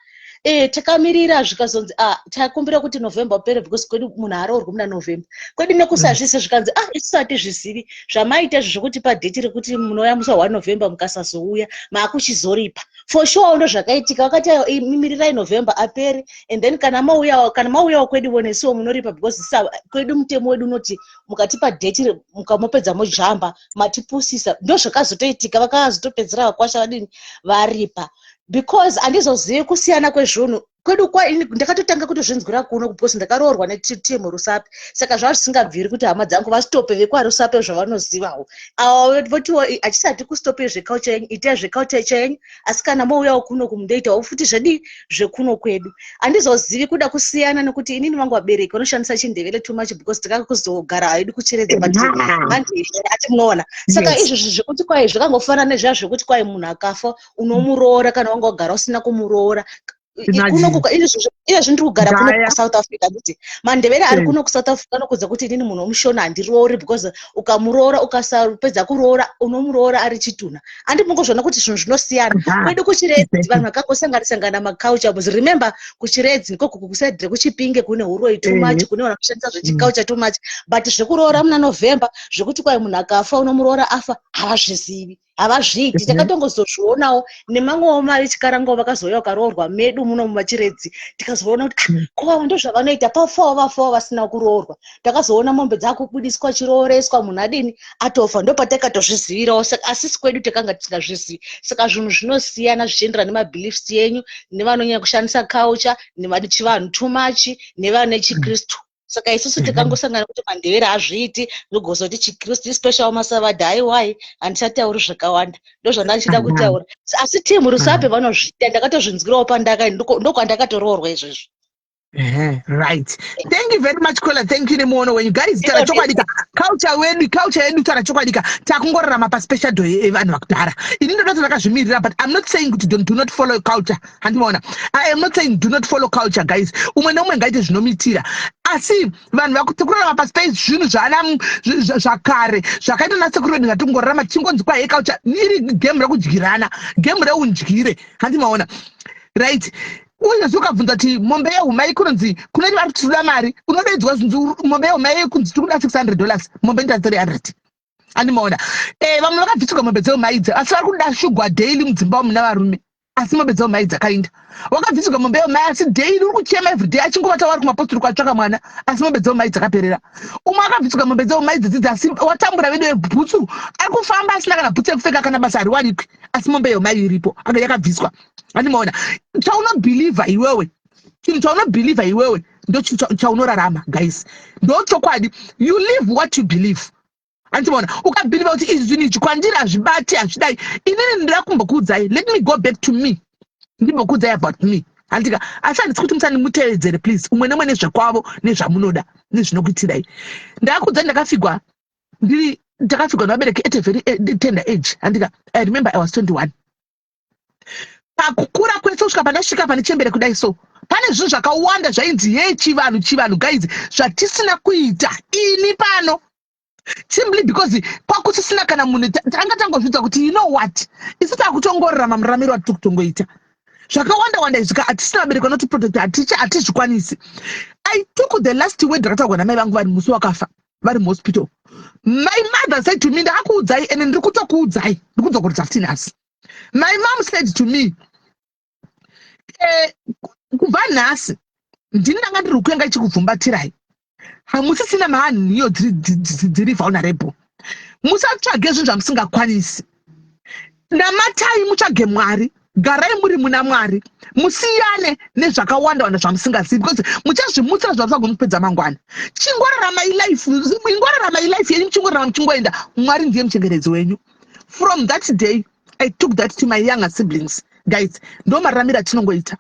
takamirira." Zvikazonzi, "Ah, takumbira kuti November upere because kwedu munhu aroorwi muna November kwedu." Nekusazvisi, zvikanzi, "Ah, isusu hatizvizivi zvamaita izvo zvokuti padate rekuti munouya musi wa1 November, mukasazouya maakuchizoripa for sure." Ndo zvakaitika. Vakati, "Aiwa, mirirai November apere and then kana mauyawo kweduvo nesuwo munoripa, because kwedu mutemo wedu unoti mukatipa date, mukamopedza mojamba, matipusisa." Ndo zvakazotoitika. Vakazotopedzera vakwasha vadini, varipa, because handizozivi kusiyana kwezvinhu kwedu. Kwa ini ndakatotanga kutozvinzwira kuno because ndakaroorwa netimu Rusape. Saka zvava zvisingabviri kuti hama dzangu vastope vekwaRusape zvavanozivawo. Ava votiwo, "Hachisati kustope zveculture yenyu, itai zveculture chenyu, asi kana mouyawo kuno kumundoitawo futi zvedi zvekuno kwedu." Handizozivi kuda kusiyana nekuti inini vangu vabereki vanoshandisa chiNdevele too much because takakuzogara hedu kuChiredzi, but ati munoona. Saka izvozvi zvekuti kwai zvakangofanana nezviya zvekuti kwai munhu akafa unomuroora, kana wanga wagara usina kumuroora kuno. Izvezvi ndiri kugara kuno kuSouth Africa, nditi maNdevere ari kuno kuSouth Africa anokudza kuti inini munhu womuShona handiroori, because ukamuroora, ukasapedza kuroora, unomuroora ari chitunha. Handi mungozviona kuti zvinhu zvinosiyana? Kwedu kuChiredzi vanhu vakangosanganisangana maculture. Because remember, kuChiredzi ndiko kuside rekuChipinge kune uroi too much, kune vanhu vanoshandisa zvechiculture too much. But zvekuroora muna November, zvekuti kwai munhu akafa unomuroora afa, havazvizivi, havazviiti. Takatongozozvionawo nemamwewo mari chikarangawo vakazouya vakaroorwa medu muno mumaChiredzi. Tikazoona kuti, ah, ko ava ndo zvavanoita, pafawo vafawo vasina kuroorwa. Takazoona mombe dzakubudiswa, chirooreswa munhu adini, atofa. Ndo patakatozvizivirawo. Saka asisi kwedu takanga tisingazvizivi. Saka zvinhu zvinosiyana zvichienderana nemabeliefs yenyu, nevanonyanya kushandisa culture, nevachivanhu too much, nevane chiKristu. Saka isusu tikangosangana kuti maNdevere hazviiti, ndogozoti chiKristu, especially masavadha. Aiwai, handichatauri zvakawanda, ndo zvandachida kutaura. Asi timu Rusape vanozviita, ndakatozvinzwirawo pandaka, ndokwandakatoroorwa izvezvo. Ehe, right. Thank you very much caller. Thank you nemuono wenyu. Guys, tara chokwadi ka. Culture wedu, culture yedu tara chokwadi ka. Takungorarama pa special do yevanhu vakudhara. Ini ndoda kuti ndakazvimirira but I'm not saying kuti don't do not follow culture. Handimaona. I am not saying do not follow culture guys. Umwe neumwe ngaite zvinomitira. Asi vanhu vakuti kurarama pasi pezvinhu zvaana zvakare zvakaita nasekuru vedu ngatingorarama tichingonzi kwahe culture iri game rekudyirana, game reundyire. Handimaona. Right. Uyezve ukabvunza kuti mombe yehumai kunonzi kunoti vari kuti tinoda mari unodaidzwa zvinzi mombe yehumai kunzi tiri kuda 600 dollars mombe inoita 300 andimaona eh, vamwe vakabvisirwa mombe dzehumai idzi asi vari kuda shugwa daily mudzimba umu navarume asi mombe dzehumai dzakainda wakabvisirwa mombe yehumai asi daily uri kuchema everyday achingovata wari kumapostori kwatsvaka mwana asi mombe dzehumai dzakaperera umwe akabvisirwa mombe dzehumai dzidzi asi watambura vedu bhutsu ari kufamba asina kana bhutsu yekupfeka kana basa hariwanikwi asi mombe yehumai iripo yakabviswa andimaona chaunobhilivha iwewe chinhu chaunobhilivha iwewe ndo chaunorarama guys ndo chokwadi you live what you believe andimaona ukabhilivha kuti izvi zvinhu izvi kwandiri hazvibati hazvidai inini ndira kumbokuudzai let me go back to me ndimbokuudzai about me handika asi handisi kuti musandimutevedzere please umwe nemwe nezvekwavo nezvamunoda nezvinokuitirai ndakuudzai ndakafigwa ndiri ndakafigwa nevabereki at a very eh, tender age handika i remember i was 21 pakukura kwese kusvika pandasvika pane chembere kudai so pane zvinhu zvakawanda zvainzi yee chivanhu chivanhu guys zvatisina kuita ini pano simply because kwakusisina kana munhu tanga tangozvidza kuti you know what isu takutongorerama muraramiro watiri kutongoita zvakawanda wanda izvi ka hatisina vabereki vanotiprotecta haticha hatizvikwanisi i took the last word rakataurwa namai vangu vari musi wakafa vari muhospital my mother said to me ndakakuudzai ende ndiri kutokuudzai ndiri kudzokorodza futi nhasi my mom said to me eh, kubva nhasi ndini ndanga ndiri kuenga ichikubvumbatirai hamusisina maanhiyo dziri vulnerable musatsvage zvinhu zvamusingakwanisi namatai mutsvage mwari garai muri muna mwari musiyane nezvakawanda wanda zvamusingazivi because muchazvimutsira zvamusagoni kupedza mangwana chingorarama ilife ingorarama ilife yenyu muchingorarama muchingoenda mwari ndiye muchengeredzi wenyu from that day i took that to my younger siblings guys ndo mararamiro atinongoita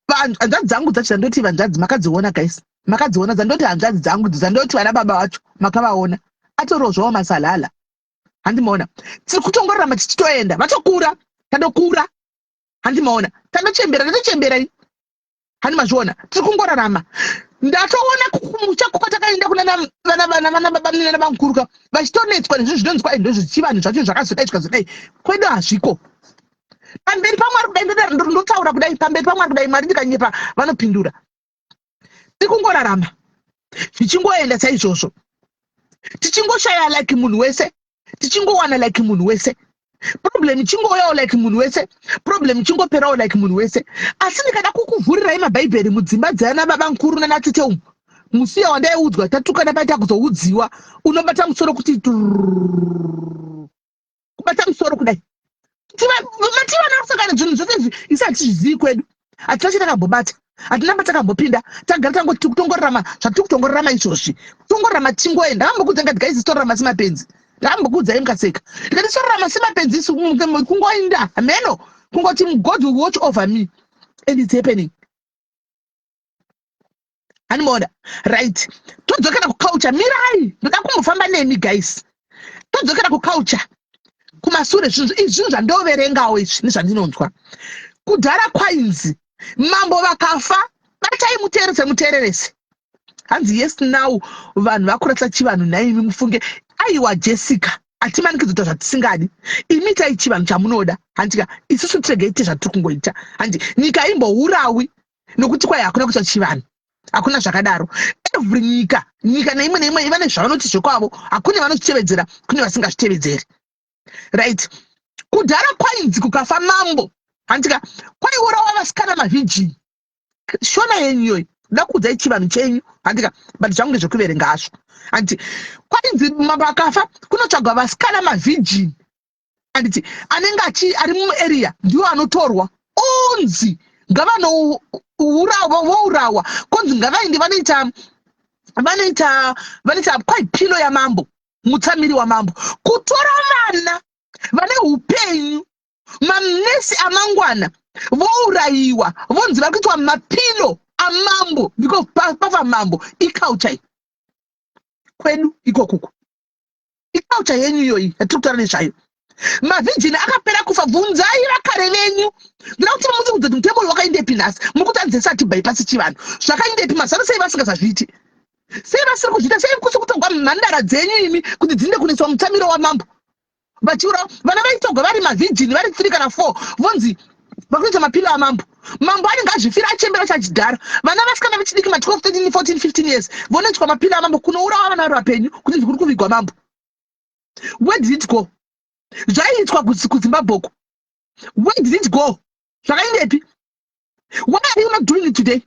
hanzvadzi dzangu dzacho dzandoti vanzvadzi makadziona guys makadziona dzandoti hanzvadzi dzangu dzandoti vana baba vacho makavaona atoriwo zvawo masalala handimaona tiri kutongorarama tichitoenda vatokura tandokura handimaona tandochembera tatochembera hani mazviona tiri kungorarama ndatoona kumusha kwatakaenda kunana vana vana vana baba nana bamukuru ka vachitonetswa nezvinhu zvinonzi kwai ndozvechivanhu zvacho zvakazodai zvikazodai kwedu hazviko pamberi pamwari kudai ndotaura kudai pamberi pamwari kudai mwari ndikanyepa vanopindura tiri kungorarama zvichingoenda saizvozvo tichingoshaya like munhu wese tichingowana like munhu wese problem ichingouyawo like munhu wese problem ichingoperawo like munhu wese asi ndikada kukuvhurirai mabhaibheri mudzimba dzana baba nkuru nanatete umu musiya wandaiudzwa tatukana paita kuzoudziwa unobata musoro kuti kubata musoro kudai mativana kusangana zvinhu zvose izvi isi hatizvizivi kwedu hatina chatakambobata hatina patakambopinda tagara tangoti tiri kutongorarama zvatiri kutongorarama izvozvi kutongorarama tichingoenda ndakambokudza ndikati guys torarama semapenzi ndakambokuudzai mukaseka ndikati torarama semapenzi isu kungoenda hameno kungoti god will watch over me and it's happening handimaona right todzokera kuculture mirai ndoda kumbofamba nemi guys todzokera kuculture kumasure zvinhu izvi zvinhu zvandoverengawo izvi nezvandinonzwa kudhara kwainzi mambo vakafa batai muterese mutererese hanzi yes now vanhu vakurasa chivanhu nhaimi mufunge aiwa jessica hatimanikidzwi kuita zvatisingadi imi itai chivanhu chamunoda handika isusu tiregei tiite zvatiri kungoita handi nyika imbourawi nokuti kwai hakuna kuita chivanhu hakuna zvakadaro every nyika nyika neimwe neimwe iva nezvavanoti zvekwavo hakune vanozvitevedzera kune vasingazvitevedzeri right kudhara kwainzi kukafa mambo handitika kwaiurawa vasikana mavhijini shona yenyu iyoyi ndoda kuudzai chivanhu chenyu handika but zvangu ndezvekuverenga hazvo handiti kwainzi mambo akafa kunotsvagwa vasikana mavhijini anditi anenge achi ari muarea ndiwo anotorwa onzi ngavanourawa vourawa konzi ngavaende vanoita vanoita vanoita kwai pilo yamambo mutsamiri wamambo kutora vana vane upenyu manesi amangwana vourayiwa vonzi vari kuitwa mapilo amambo because pafa mambo iculture iyi kwedu ikokuku iculture yenyu iyoyi yatiri kutaura nezvayo mavhijini akapera kufa bvunzai vakare venyu ndinoda kuti vamuti kuti mutemo uyu wakaindepi nhasi muri kuti anzi sati bypass chivanhu zvakaindepi mazano sei vasingazazviiti sei vasiri kuzviita sei kusi kutogwa mhandara dzenyu imi kuti dzinde kunoiswa mutsamiro wamambo vachiura vana vaitogwa vari mavhijini vari 3 kana 4 vonzi vakuita mapilo amambo mambo anenge azvifira achembera chachidhara vana vasikana vechidiki ma 12 13 14 15 years vonoitwa mapilo amambo kunourawa vana vari vapenyu kuti ndikuri kuvigwa mambo where did it go zvaiitwa kuzimbabwe uko where did it go zvakaendepi why are you not doing it today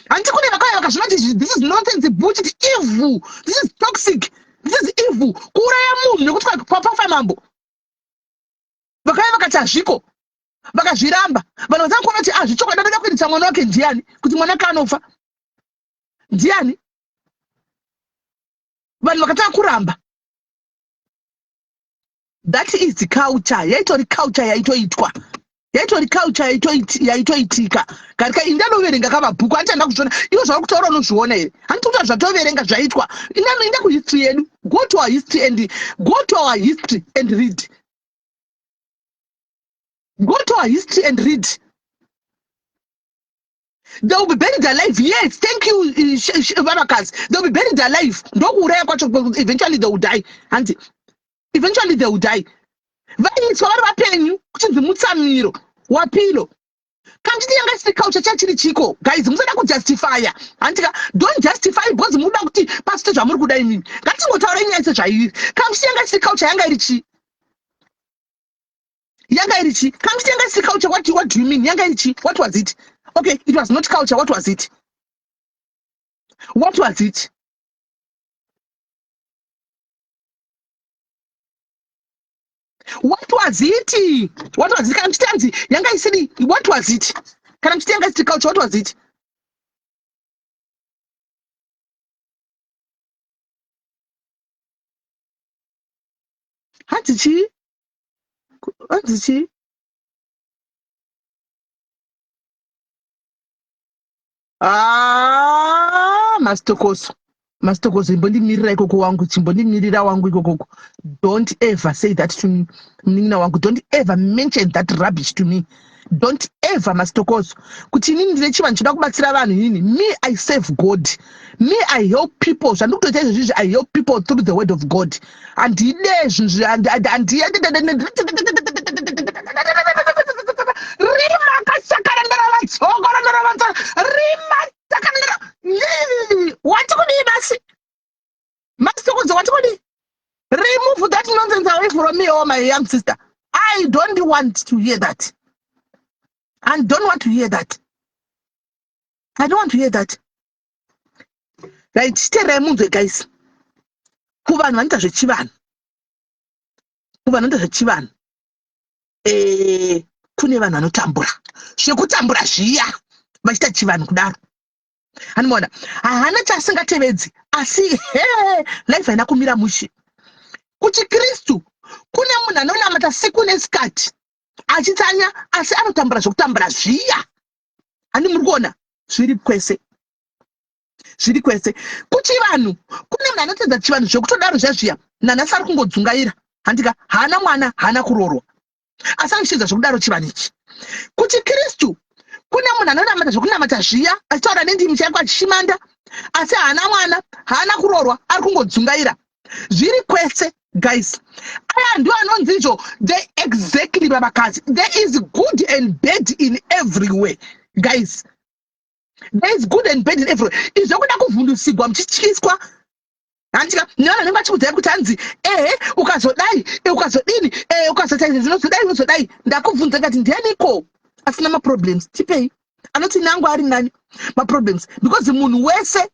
handiti kune vakauya vakazviona kuti this is nonsense bullshit evil this is toxic this is evil kuuraya munhu nekuti pafa mambo vakauya vakati hazviko vakazviramba vanhu vatanga kuona kuti azvichokwadi ah, anoda kuendesa mwana wake ndiani kuti mwana wake anofa ndiani vanhu vakatanga kuramba that is the culture yaitori culture yaitoitwa yaitori culture yaitoitika karika ini ndanoverenga kamabhuku anditi anda kuzviona ivo zvauri kutaura unozviona here handiti kuti zvatoverenga zvaitwa inda kuhistory yedu go to our history and go to our history and read go to our history and read they will be buried alive yes thank you eh, vavakazi they will be buried alive ndokuuraya kwacho eventually they will die hanzi eventually they will die vaiiswa vari vapenyu kuchinzi mutsamiro wapilo kanchiti yanga isiri culture chachiri chiko guys musada kujustifya hantika don't justify because muda kuti pasite zvamuri kuda imimi ngatingotaura inyaya sezvairi kanchiti yanga isiri culture yanga iri chii yanga iri chii kanchiti yanga isiri culture what, what do you mean yanga iri chii what was it okay it was not culture what was it what was it what was it what was it kana muchiti hanzi yanga isiri what was it kana muchiti yanga isiri culture what was it hanzi chii hanzi chii Ah, masitokoso masitokoso imbondimirira ikoko wangu chimbondimirira wangu ikokoko don't ever say that to me munin'ina wangu don't ever mention that rubbish to me don't ever masitokoso kuti inini ndine chivanhu chinoda kubatsira vanhu inini me i save god me i help people zvandiri kutoita izvezvi izvi i help people through the word of god handide zvinhu rima kasakara ndaravatsoko ndaravatsoko rima sakara wati kudii basi masokudza wati kudii remove that nonsense away from me oh my young sister i don't want to hear that i don't want to hear that i don't want to hear that right chiteerai munzwe guys kuvanhu vanoita zvechivanhu kuvanhu vanoita zvechivanhu eh, kune vanhu vanotambura zvekutambura zviya vachiita chivanhu kudaro anomaona haana chaasingatevedzi asi he life haina kumira mushe kuchikristu kune munhu anonamata siku nesikati achitsanya asi anotambura zvekutambura zviya handi muri kuona zviri kwese zviri kwese kuchivanhu kune munhu anotedza chivanhu zvekutodaro zviya zviya nanhasi ari kungodzungaira handika haana mwana haana kuroorwa asi anochitedza zvekudaro chivanhu ichi kuchikristu kune munhu anonamata zvekunamata zviya achitaura nendimi chaiko achishimanda asi haana mwana haana kuroorwa ari kungodzungaira zviri kwese guys aya ndiwo anonzi izvo the exactly babakadzi there is good and bad in everywhere guys there is good and bad in everywhere izvo kuda kuvhundusigwa muchityiswa handika nevanhu vanenge vachikudzai kuti hanzi ehe ukazodai eh, ukazodini eh, ukazoita izvi zvinozodai unozodai ndakubvunza ndikati ndianiko asina maproblems tipei anoti nangu ari nani maproblems because munhu wese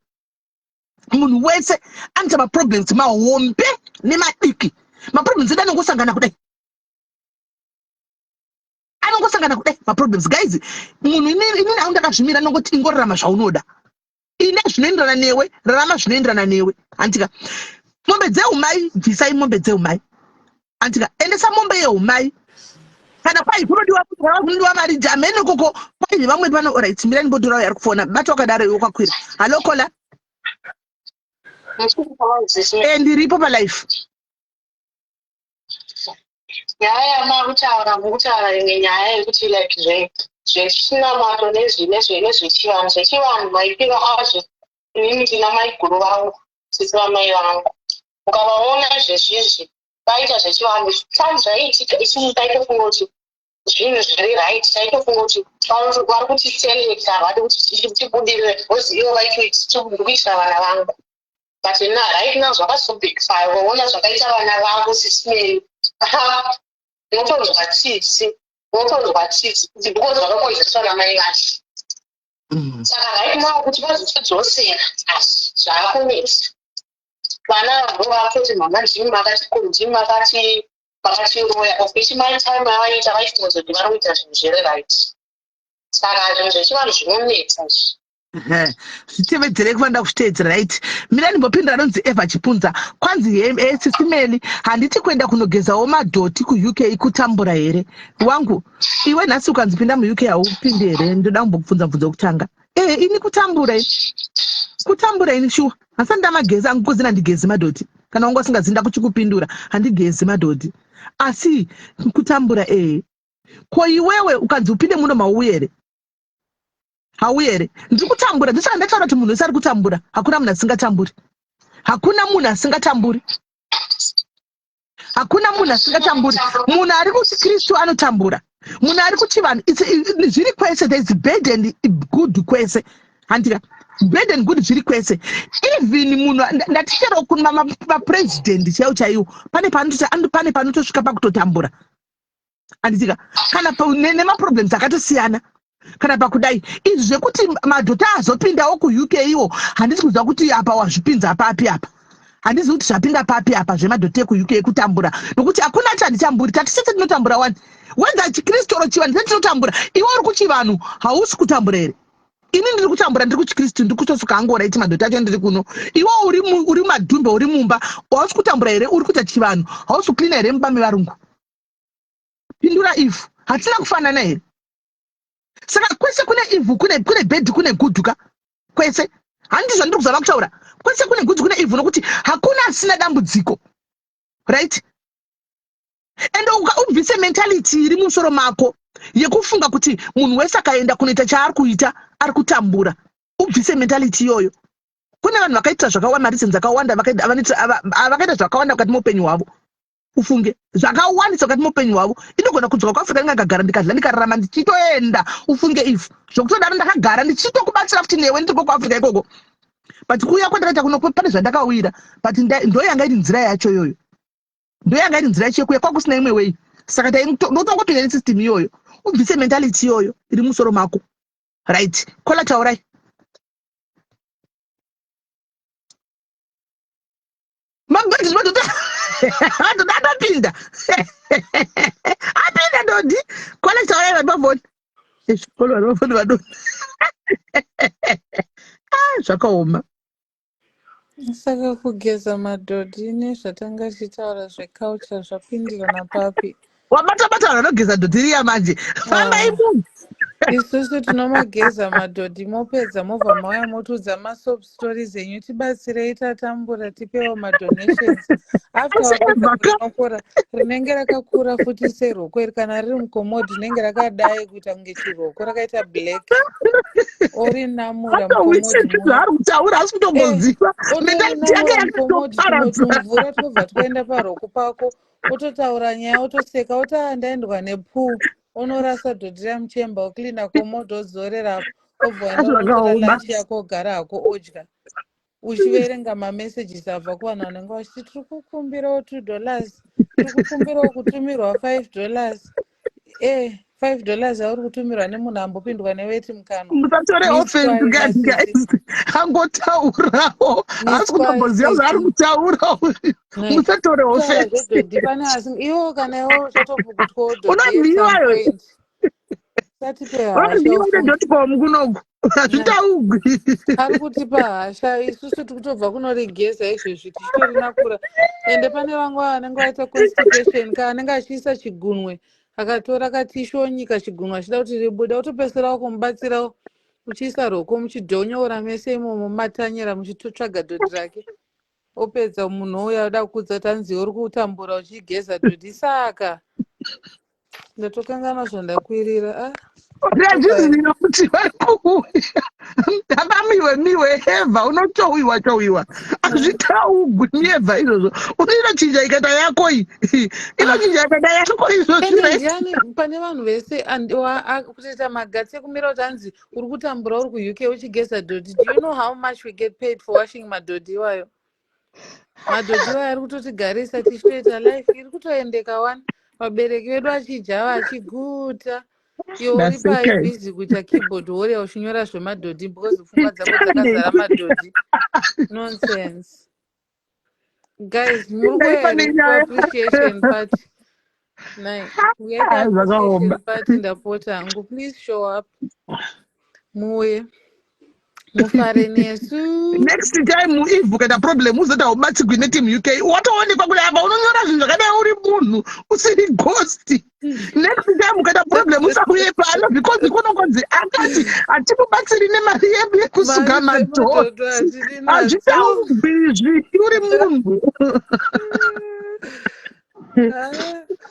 munhu wese anoita maproblems mahombe nemadiki maproblems edu anongosangana kudai anongosangana kudai maproblems guys munhu inini angu ndakazvimira nongoti ingorarama zvaunoda ine zvinoenderana newe rarama zvinoenderana newe hantika mombe dzeumai bvisai mombe dzeumai hantika endesa mombe yeumai Kana kwai kunodiwa kana kunodiwa mari jamene koko kwai vamwe pano. Alright, mirai ndimbotora uyo ari kufona. Bata wakadaro iwe kwakwira. Hallo caller. Eh, ndiripo palife. Nyaya yamakutaura, mukutaura imwe nyaya yekuti like zvechinamato nezvechivanhu, zvechivanhu maipiro azvo. Inini ndina maiguru vangu, sisi vamai vangu. Ukavaona izvezvizvi vaita zvechivanhu, time zvaiitika isusu taitofunga kuti zvinhu zviri right, taitofunga kuti vari kutiselekta, havadi kuti tibudirire because ivo vaitokuitira vana vangu. But na right now zvakazobackfire. Waona zvakaita vana vavo, sisimeni, unotonzwa tsitsi, unotonzwa tsitsi kuti because vakakonzereswa namai vacho. Saka right now kuti vazotidzosera, asi zvaakunetsa. Vana vo vakutoti mama ndimi makati, ndimi makati makatiroya, of which my time yavaita vaifunga kuti vari kuita zvinhu zviri right. Saka zvinhu zvechivanhu zvinonetsa izvi. Zvitevedzerei kufanira kuzviteedzera, right? Mira ndimbopindura anonzi Eva Chipunza. Kwanzi he sisimeli, handiti kuenda kunogezawo madhoti kuUK kutambura here? Wangu iwe, nhasi ukanzi pinda muUK haupindi here? Ndoda kumbokubvunza mubvunzo wekutanga. Ini kutambura, ini kutambura ini shuwa hasati ndamagezi angu kozina ndigezi madhoti. Kana wanga usingazi ndakuchikupindura, handigezi madhoti, asi kutambura. Ko iwewe ukanzi upinde muno mauye here? Hauye here? Ndiri kutambura. Ndisaka ndataura kuti munhu wese ari kutambura. Hakuna munhu asingatamburi, hakuna munhu asingatamburi, hakuna munhu asingatamburi. Munhu ari kuti Kristu anotambura, munhu ari kuti vanhu, zviri kwese. There is bad and good kwese, handika? Bad and good zviri kwese. Even munhu ndati chero mapresident chaiwo chaiwo pane panotosvika pakutotambura, handitika? Kana nemaproblems akatosiyana kana pakudai. Izvi zvekuti madhota azopindawo kuUK iwo, handisi kuziva kuti apa wazvipinza papi apa. Handizivi kuti zvapinda papi apa zvemadhota ekuUK ekutambura, nokuti hakuna ati handitamburi. Tati tese tinotambura wani, whether chiKristu or chivanhu, tese tinotambura. Iwe uri kuchivanhu, hausi kutambura here? Ini ndiri kutambura, ndiri kuchiKristu, ndiri kutosuka hangu right madhota acho ndiri kuno. Iwe uri madhumbe, uri mumba, hausi kutambura here? Uri kuita chivanhu, hausi kuklina here mumba mevarungu? Pindura ivhu. Hatina kufanana here? Saka kwese kune ivhu, kune bad, kune good ka kwese. Handizvo ndiri kuzama kutaura? Kwese kune good, kune ivhu, nokuti hakuna asina dambudziko, right? And ubvise mentality iri mumusoro mako yekufunga kuti munhu wese akaenda kunoita chaari kuita ari kutambura. Ubvise mentality iyoyo. Kune vanhu vakaita zvakawanda, mareasons akawanda, vakaita zvakawanda mukati meupenyu hwavo. Ufunge zvakawandisa mukati meupenyu hwavo. Inogona kudzoka kuAfrica, ndingagara, ndikadla, ndikararama, ndichitoenda. Ufunge ivhu zvokutodaro, ndakagara ndichitokubatsira futi newe ndiri kuAfrica ikoko, but kuuya kwandakaita kuno pane zvandakawira, but ndo yanga iri nzira yacho iyoyo, ndo yanga iri nzira yacho yekuuya, kwakusina imwe way. Saka ndotongopinda nesystem iyoyo. Ubvise mentality iyoyo iri musoro mako, right? Caller, taurai. Mabhadhi madhodha, madhodha atopinda, apinda dhodhi. Caller, taurai vari pafoni. Caller vari pafoni vadoni. Ah, zvakaoma. Saka kugeza madhodhi nezvatanga tichitaura zveculture zvapindirana papi? Wabata bata vanhu vanogeza dhodhi riya manje. Fambai munhu. Isusu tinomageza madhodhi, mopedza mobva mauya motiudza masob stories enyu. Tibatsirei, tatambura, tipewo madonations. After wapedza kurinokora, rinenge rakakura futi seroko iri. Kana riri mukomodhi rinenge rakadai kuita kunge chiroko, rakaita black, orinamura mukomodhi. Zvaari kutaura asi kutomboziva mentality yake. Otorinamura mukomodhi, tumwe tumvura twobva twaenda paroko pako. Ototaura nyaya, otoseka, oti a ndaendwa nepuu. Unorasa dhodhi ramuchemba, ocleana komodhi, odzorerapo, obva waenda unotora lunch yako, ogara hako, odya uchiverenga mamessages abva kuvanhu vanenge vachiti tiri kukumbirawo $2, tiri kukumbirawo kutumirwa $5. $5 auri kutumirwa nemunhu ambopindwa neweti mukanwa. Musatore offense, guys. Guys, angotaurawo, haasi kutomboziva zvaari kutaura. Musatore offense. Zvedhodhi pane asi iwo kana iwo uchatopukutwawo dhodhi. Unonhiwa iwe. Satipe hasha. Unonhiwa nedotcom kunoku, hazvitaugwi. Ari kutipa hasha, isusu tiri kutobva kunorigeza izvezvi tichitorinakura. Ende pane vamwe vanenge vaita constipation, ka anenge achiisa chigunwe. Akatora katishu onyika chigunwe achida kuti ribude, otopedzisira wakumubatsira uchiisa roko muchidhonyora mese imomo mumatanyera muchitotsvaga dhodhi rake. Opedza munhu ouya oda kukuudza kuti hanzi uri kutambura uchigeza dhodhi saka ndatokanganwa zvandakwirira ah. Ndazviziva kuti vari kuuya. Ndakamiwe miwe evha unotowiwa towiwa. Hazvitaugwi mievha izvozvo. Unochinja ikaita yako iyi. Inochinja ikaita yako izvozvo. Ende ndiani pane vanhu vese kutoita magatsi ekumira kuti hanzi uri kutambura uri kuUK uchigeza dhodhi. Do you know how much we get paid for washing madhodhi iwayo? Madhodhi iwayo ari kutotigarisa tichitoita life iri kutoendeka wani. Vabereki vedu vachidya vachiguta. Iwe uri pai busy kuita keyboard warrior uchinyora zvemadhodhi because pfungwa dzako dzakazara madhodhi. Nonsense. Guys, muri kuuya here kuappreciation party? Nai, uyai kuappreciation party ndapota hangu. Please show up. Muuye. Mufare nesu. Next time if ukaita problem uzoti haubatsigwi neteam UK watoonekwa kuti apa unonyora zvinhu zvakadai uri munhu usiri ghost. Next time ukaita problem usauye pano because kunongonzi akati hatimubatsiri nemari yedu yekusuka madhoti. Hazvitaurwi izvi uri munhu. Ah,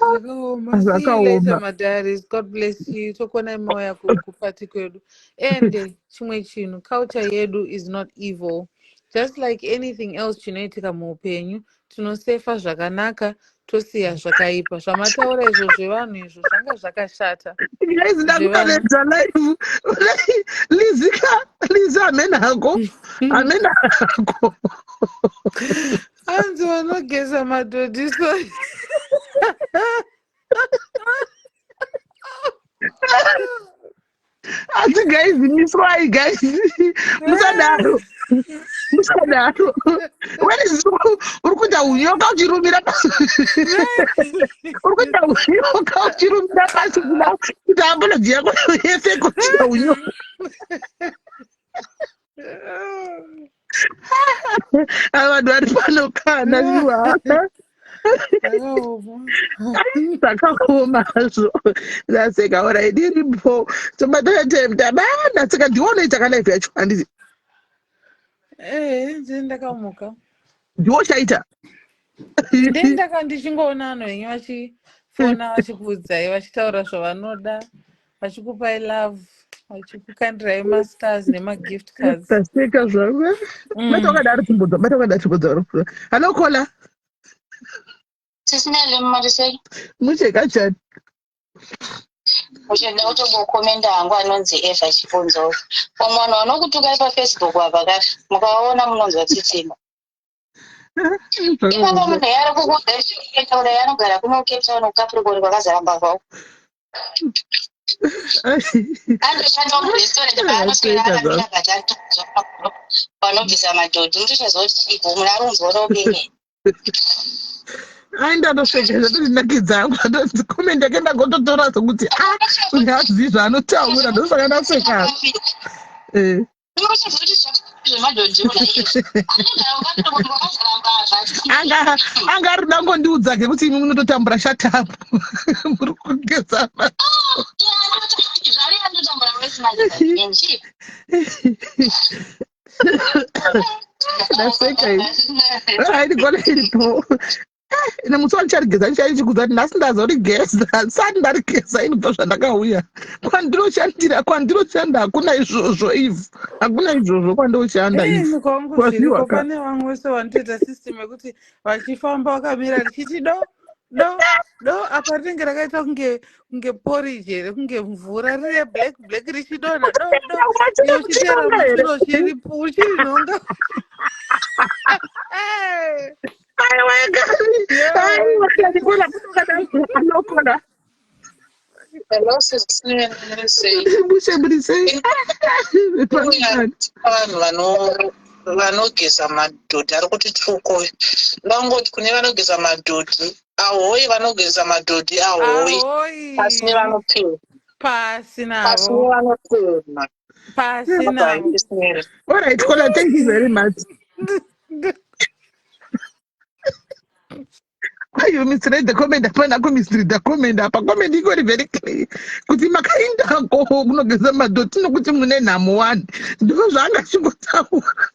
zvakaoma. See you later, Zvakaoma. madiaries. God bless you. Tokuonai mauya kupati kwedu. Ende chimwe chinhu, culture yedu is not evil. Just like anything else chinoitika muupenyu, tinosefa zvakanaka tosiya zvakaipa. Zvamataura izvo zvevanhu izvo zvanga zvakashata. Guys, Zvevanhu. ndakutoredza live. Lizika, Lizi hamena hako. Hamena hako. Hanzi vanogeza madhodhi sorry. Asi guys, miswai guys. Musadaro. Musadaro. Where is uri kuita unyoka uchirumira pasi. Uri kuita unyoka uchirumira pasi kuda kuti apology yako yese kuita unyoka. Ava vanhu vari pano kana shuwa. Zvakaoma hazvo. Ndaseka ora ndiripo. Tobatana time taba ndaseka ndiwe unoita ka live yacho handiti. Eh, ndini ndakamuka. Ndiwe uchaita. Ndini ndaka ndichingoona vanhu venyu vachifona vachikuudzai vachitaura zvavanoda vachikupai love vachikukandirai mastars nemagift cards. Ndaseka zvangu. Bata wakadaro chimbodza, bata wakadaro chimbodza. Hello caller. Sisi Neli muri sei? Mushe kachani. Mushe nda kutongokomenda hangu anonzi Eva Chipunzo. Vamwe vanhu vanokutukai paFacebook apa ka mukaona munonzwa tsitsi. Ipapo munhu ari kukuudza zvekuita anogara kuno Cape Town kuCapricorn kwakazara mbavha uko. Anoshanda murestaurant paanoswera akamira but ari panobvisa madhodhi unotochaziva kuti chiiko munhu ari kunzwa kuti upenge. Ai ndatoseka zvatondinakidza hangu atonzi comment yake ndagototora sokuti a uyu haazivi zvaanotaura ndosaka ndaseka. Eh. Anga anga ari kuda kungondiudza ke kuti imi munototambura shut up. Muri kugeza. Ndaseka ini. Right, gona iripo. Ine musi wandicharigeza ndichaichikudza kuti nhasi ndazorigeza sati ndarigeza ini kubva zvandakauya kwandinoshandira kwandinoshanda hakuna izvozvo eve hakuna izvozvo kwandinoshanda Hey, eve mukwangu waziwa zviriko ka pane vamwe vese vanotoita system yekuti vachifamba vakamira richiti do do do apa rinenge rakaita kunge kunge porridge here kunge mvura rine black black richidonha do do iwe uchiteera Uchinonga here mushure uchirinhonga aiwa aiwa kona anokona Hello, sis Neli, sei? mushe muri sei Vanhu vano vanogeza madhodhi ari kuti tuko ndangoti kune vanogeza madhodhi ahoi vanogeza madhodhi ahoi pasi ahoi nevanopfeka pasi pasi navo nevanopfema pasi bye navo sis Neli. all right kola thank you very much. You misread the comment. Hapana kumisread comment apa. Comment ingori very clear kuti makaendako kunogeza madhoti nokuti mune nhamo wani. Ndizvo zvaanga achingotaura.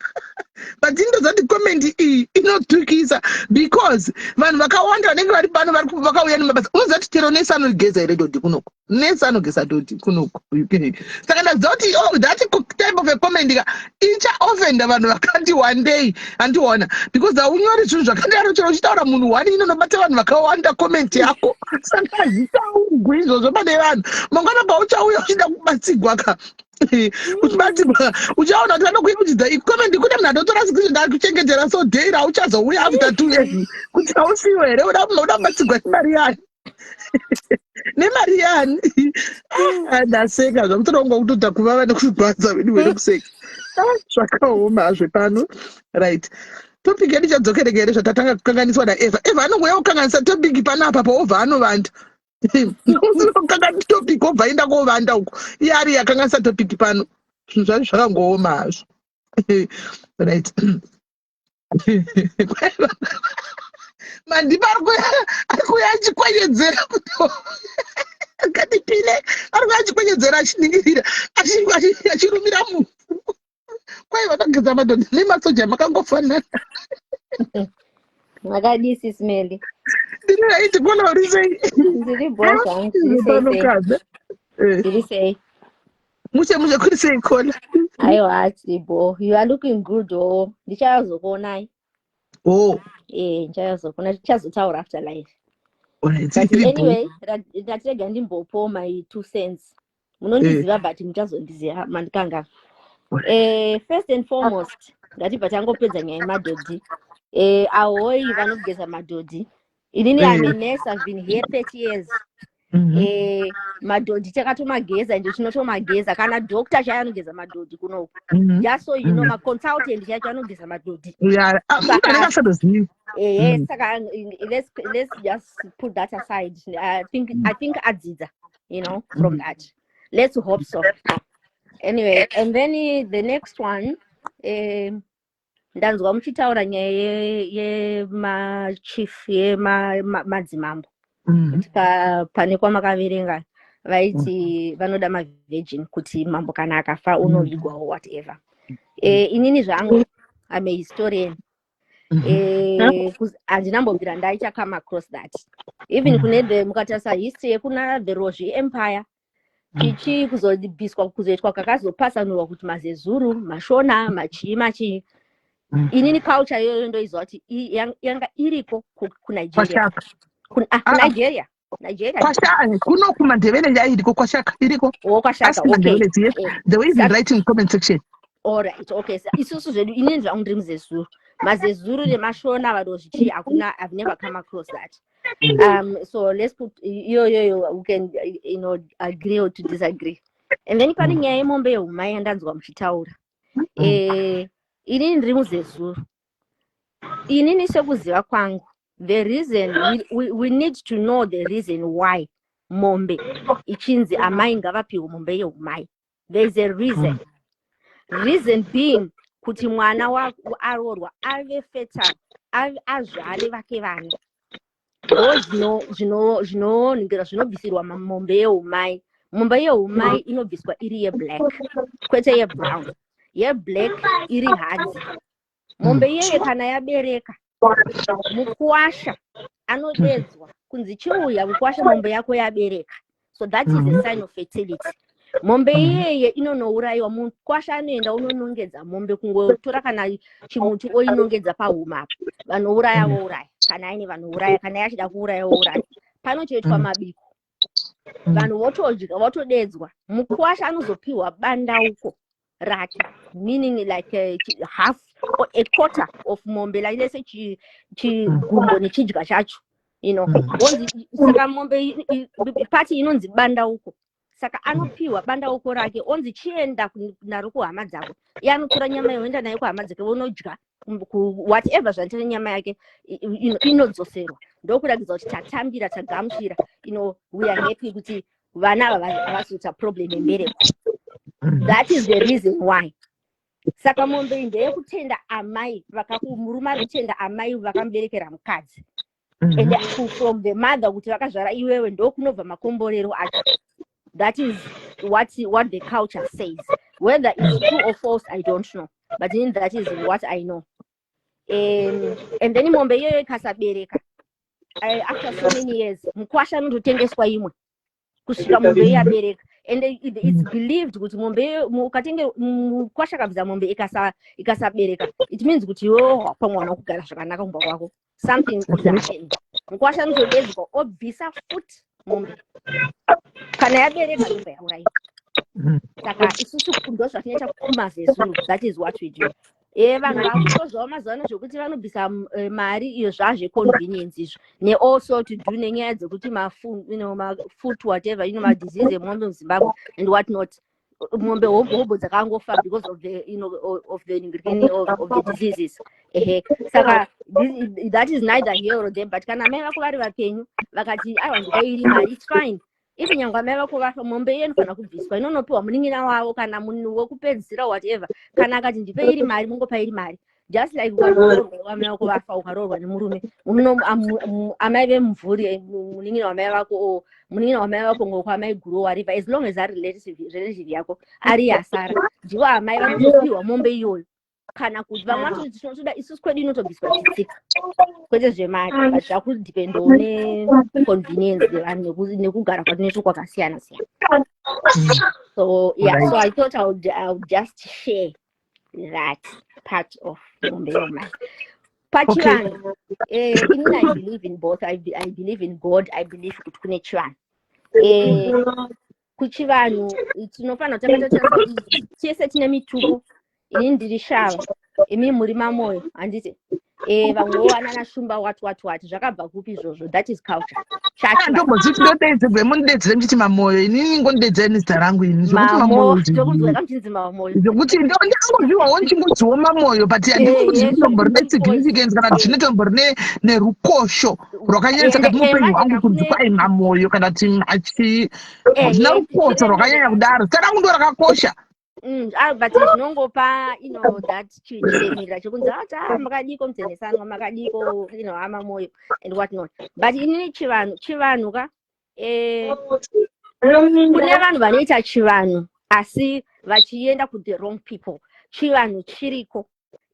But indozati comment iyi inotukisa because vanhu vakawanda vanenge vari pano vari vakauya nemabasa. Unoziva kuti chero nesi anogeza here dhodhi kunoku? Nesi anogeza dhodhi kunoku UK. Saka ndaziva kuti, oh, that type of a comment ka ichaofenda vanhu vakati one day, handiona, because haunyori zvinhu zvakadaro chero uchitaura munhu one, inonobata vanhu vakawanda comment yako. Saka hazvitaurwi izvozvo pane vanhu. Mangwana pauchauya uchida kubatsigwa ka, uchibatsirwa, uchaona kuti vanokuimuchidza icomment. Kune munhu atotora screenshot akuchengetera, so day rauchazouya after 2 years kuti hausiwo here, uda kubatsigwa nemari yani, nemari yani? Ah, ndaseka zvamutoronga kutoita kuvava nekuzvigwadza vedu were kuseka. Ah, zvakaoma hazvo pano. Right, topic yedu ichadzokereka here zvatatanga kukanganiswa naEva? Eva anongouya kukanganisa topic panapa, paobva anovanda kukanganisa topic, obva aenda kovanda uko iye ari yakanganisa topic pano. Zvinhu zvacho zvakangooma hazvo. Right, Mandipa ari kuuya achikwenyedzera kuti ngatipine, ari kuuya achikwenyedzera, achiningirira, achirumira muvhu. Kwai vakageza madhodha nemasoja makangofanana. Makadii, Sis Melly? Ndiri right, kona uri sei? Ndiri bho zvangu, zviri sei sei? Panokadza. Zviri sei? Mushe mushe, kuri sei kona? Aiwa, tiri bho. You are looking good oh. Ndichazokuonai. Oh. Eh, ndichazokuona, tichazotaura after live. Alright. But iri bho. Anyway, ndatirega ndimbopo my two cents. Munondiziva, but muchazondiziva mandikanga. First and foremost, ngatibva tangopedza nyaya yemadhodhi. Ahoi vanogeza madhodhi. Inini I'm a nurse, I've been here 30 years. Madhodhi takatomageza, ende tinotomageza. Kana doctor chaiyo anogeza madhodhi kunoku. Just so you know, maconsultant chaicho anogeza madhodhi. Yeah, ah, munhu anenge asatozivi. Ehe, saka let's just put that aside. I think adzidza from that. Let's hope so. Anyway, and then the next one, ndanzwa muchitaura nyaya yemachief, yemadzimambo, kuti pane kwamakaverenga vaiti vanoda mavirgin kuti mambo kana akafa unovigwawo, whatever. Inini zvangu I'm a historian. Handinambobvira ndaita come across that. Even kune the, mukatarisa history yekuna the Rozvi Empire, chichi kuzobviswa, kuzoitwa kakazopasanurwa kuti maZezuru, maShona, machii machii. Inini culture iyoyo ndoiziva kuti yanga iriko kuNigeria. Kwashaka. Ah, Ah. Nigeria, Nigeria. Kwashaka kuno kumaNdebele yairiko, kwashaka iriko. Oh, kwashaka. Ask Okay. maNdebeles, yes. They were even writing comment section. Alright, okay. Isusu zvedu, inini zvangu ndiri muZezuru, maZezuru nemaShona, vaRozvi, hakuna. I've never come across that. So let's put iyoyoyo, we can agree or to disagree. And then pane nyaya yemombe yehumai yandanzwa muchitaura. Inini ndiri muZezuru. Inini sekuziva kwangu, the reason we need to know the reason why mombe ichinzi amai ngavapiwe mombe yeumai, there is a reason. Reason being kuti mwana aroorwa ave fertile, azvare vake vana. Ndo zvinonhingira zvinobvisirwa mombe yeumai. Mombe yeumai inobviswa iri yeblack, kwete yebrown, yeblack iri hadzi. Mombe iyeye kana yabereka, mukuwasha anodedzwa kunzi, "Chiuya mukuwasha, mombe yako yabereka." So that is a sign of fertility. Mombe iyeye inonourayiwa, mukwasha anoenda unonongedza mombe, kungotora kana chimuti oinongedza pahuma apa. Vanouraya vouraya, kana aine vanouraya, kana yachida kuuraya vouraya. Panotoitwa mabiko, vanhu votodya, votodedzwa. Mukwasha anozopiwa bandauko rake, meaning like half or a quarter of mombe, like let's say chigumbo nechidya chacho. Onzi saka mombe pati inonzi bandauko. Saka anopiwa bandauko rake, onzi, "Chienda naro kuhama dzako." Iye anotora nyama iyo, oenda nayo kuhama dzake, vonodya whatever zvanoita nenyama yake. Inodzoserwa, ndokuratidza kuti tatambira, tagamuchira, we are happy kuti vana ava havasi kuita problem yembereko. That is the reason why. Saka mombe iyi ndeyekutenda amai, murume ari kutenda amai vakamuberekera mukadzi. And from the mother kuti vakazvara iwewe, ndokunobva makomborero acho. That is what the culture says. Whether it's true or false, I don't know, but in that is what I know. And then mombe iyoyo ikasabereka after so many years, mukwasha anototengeswa imwe kusvika mombe iyo yabereka. And it's believed kuti mombe iyo, ukatenge mukwasha akabvisa mombe ikasabereka, it means kuti iwewo pamwe wana kugara zvakanaka kumba kwako, something is happening. Mukwasha anotodedzwa, obvisa futi mombe. Kana yabereka, ndobva yaurayiwa. Saka isusu ndo zvatinoita kumaZezuru. That is what we do. Vanhu vakutozvawo mazuva ano zvekuti vanobvisa mari iyo, zvazveconvenience izvo, nealso to do nenyaya dzekuti mafoot whatever, madisease emombe muZimbabwe and what not. Mombe hobho hobho dzakangofa because of the you know of the of the diseases. Ehe, saka that is neither here or there, but kana mai vako vari vapenyu vakati, "Aiwa, ndikairi mari," it's fine. Even nyangwe amai vako vafa, mombe iyo inofanira kubviswa, inonopiwa munin'ina wavo kana munhu wekupedzisira, whatever. Kana akati, "Ndipe iri mari," mungopa iri mari. Just like ukaroorwa, amai vako vafa, ukaroorwa nemurume, amai vemumvuri, munin'ina wamai vako o munin'ina wamai vako ngokwamai guru, whatever, as long as ari relative yako, ari asara, ndivo amai vanotopiwa mombe iyoyo. Kana kuti vamwe vanototi tinotoda isusu kwedu inotobviswa chitsika, kwete zvemari, but zvakudependawo neconvenience dzevanhu nekugara kwatinoita kwakasiyana siyana. So yeah, so I thought I would just share that part of mombe yomai. Pachivanhu, inini I believe in both. I believe in God, I believe kuti kune chivanhu. Kuchivanhu tinofanira kutanga tatarisa kuti tese tine mitupo. Inini ndiri Shava, imi muri Mamoyo, handiti? Vamwewo vanana Shumba, what what what. Zvakabva kupi izvozvo? That is culture. Chachivanhu. Ndombozviti ndodaidzirwe, munidaidzire muchiti Mamoyo. Inini ngondidaidzire nezita rangu ini zvokuti Mamo Mamoyo. Tokunzwa kamuchinzi Mamoyo. Zvokuti ndangozviwawo ndichingodziwo Mamoyo, but handii kuti zvinotombo rine significance kana kuti zvinotombo rine nerukosho rwakanyanyisa kati muupenyu hwangu kunzi kwai Mamoyo kana kuti machi, hazvina rukosho rwakanyanya kudaro. Zita rangu ndo rakakosha. Ah, but zvinongopa that chiremerera chekunzi ati, "Ah, makadiko mudzenesanwa, makadiko amaMoyo," and what not. But inini chivanhu ka, kune vanhu vanoita chivanhu asi vachienda ku the wrong people. Chivanhu chiriko,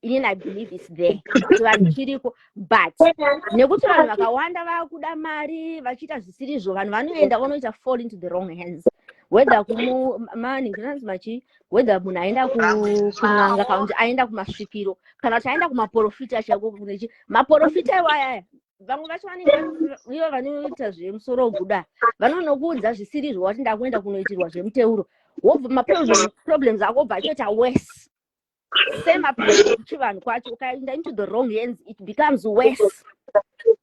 inini I believe it's there. Chivanhu chiriko, but nekuti vanhu vakawanda vakuda mari vachiita zvisirizvo, vanhu vanoenda vanoita fall into the wrong hands, whether kumanhingi machi, whether munhu aenda kun'anga kana kuti aenda kumasvikiro kana kuti aenda kumaprofita chaiko. Kunechi maprofita iwayaya, vamwe vacho vanenge ivo vanoita zvemusoro woguda, vanonokuudza zvisirizvo, wati ndakuenda kunoitirwa zvemuteuro, wobva maproblems ako obva achoita worse. Same approach kuchivanhu kwacho, ukaenda into the wrong hands, it becomes worse.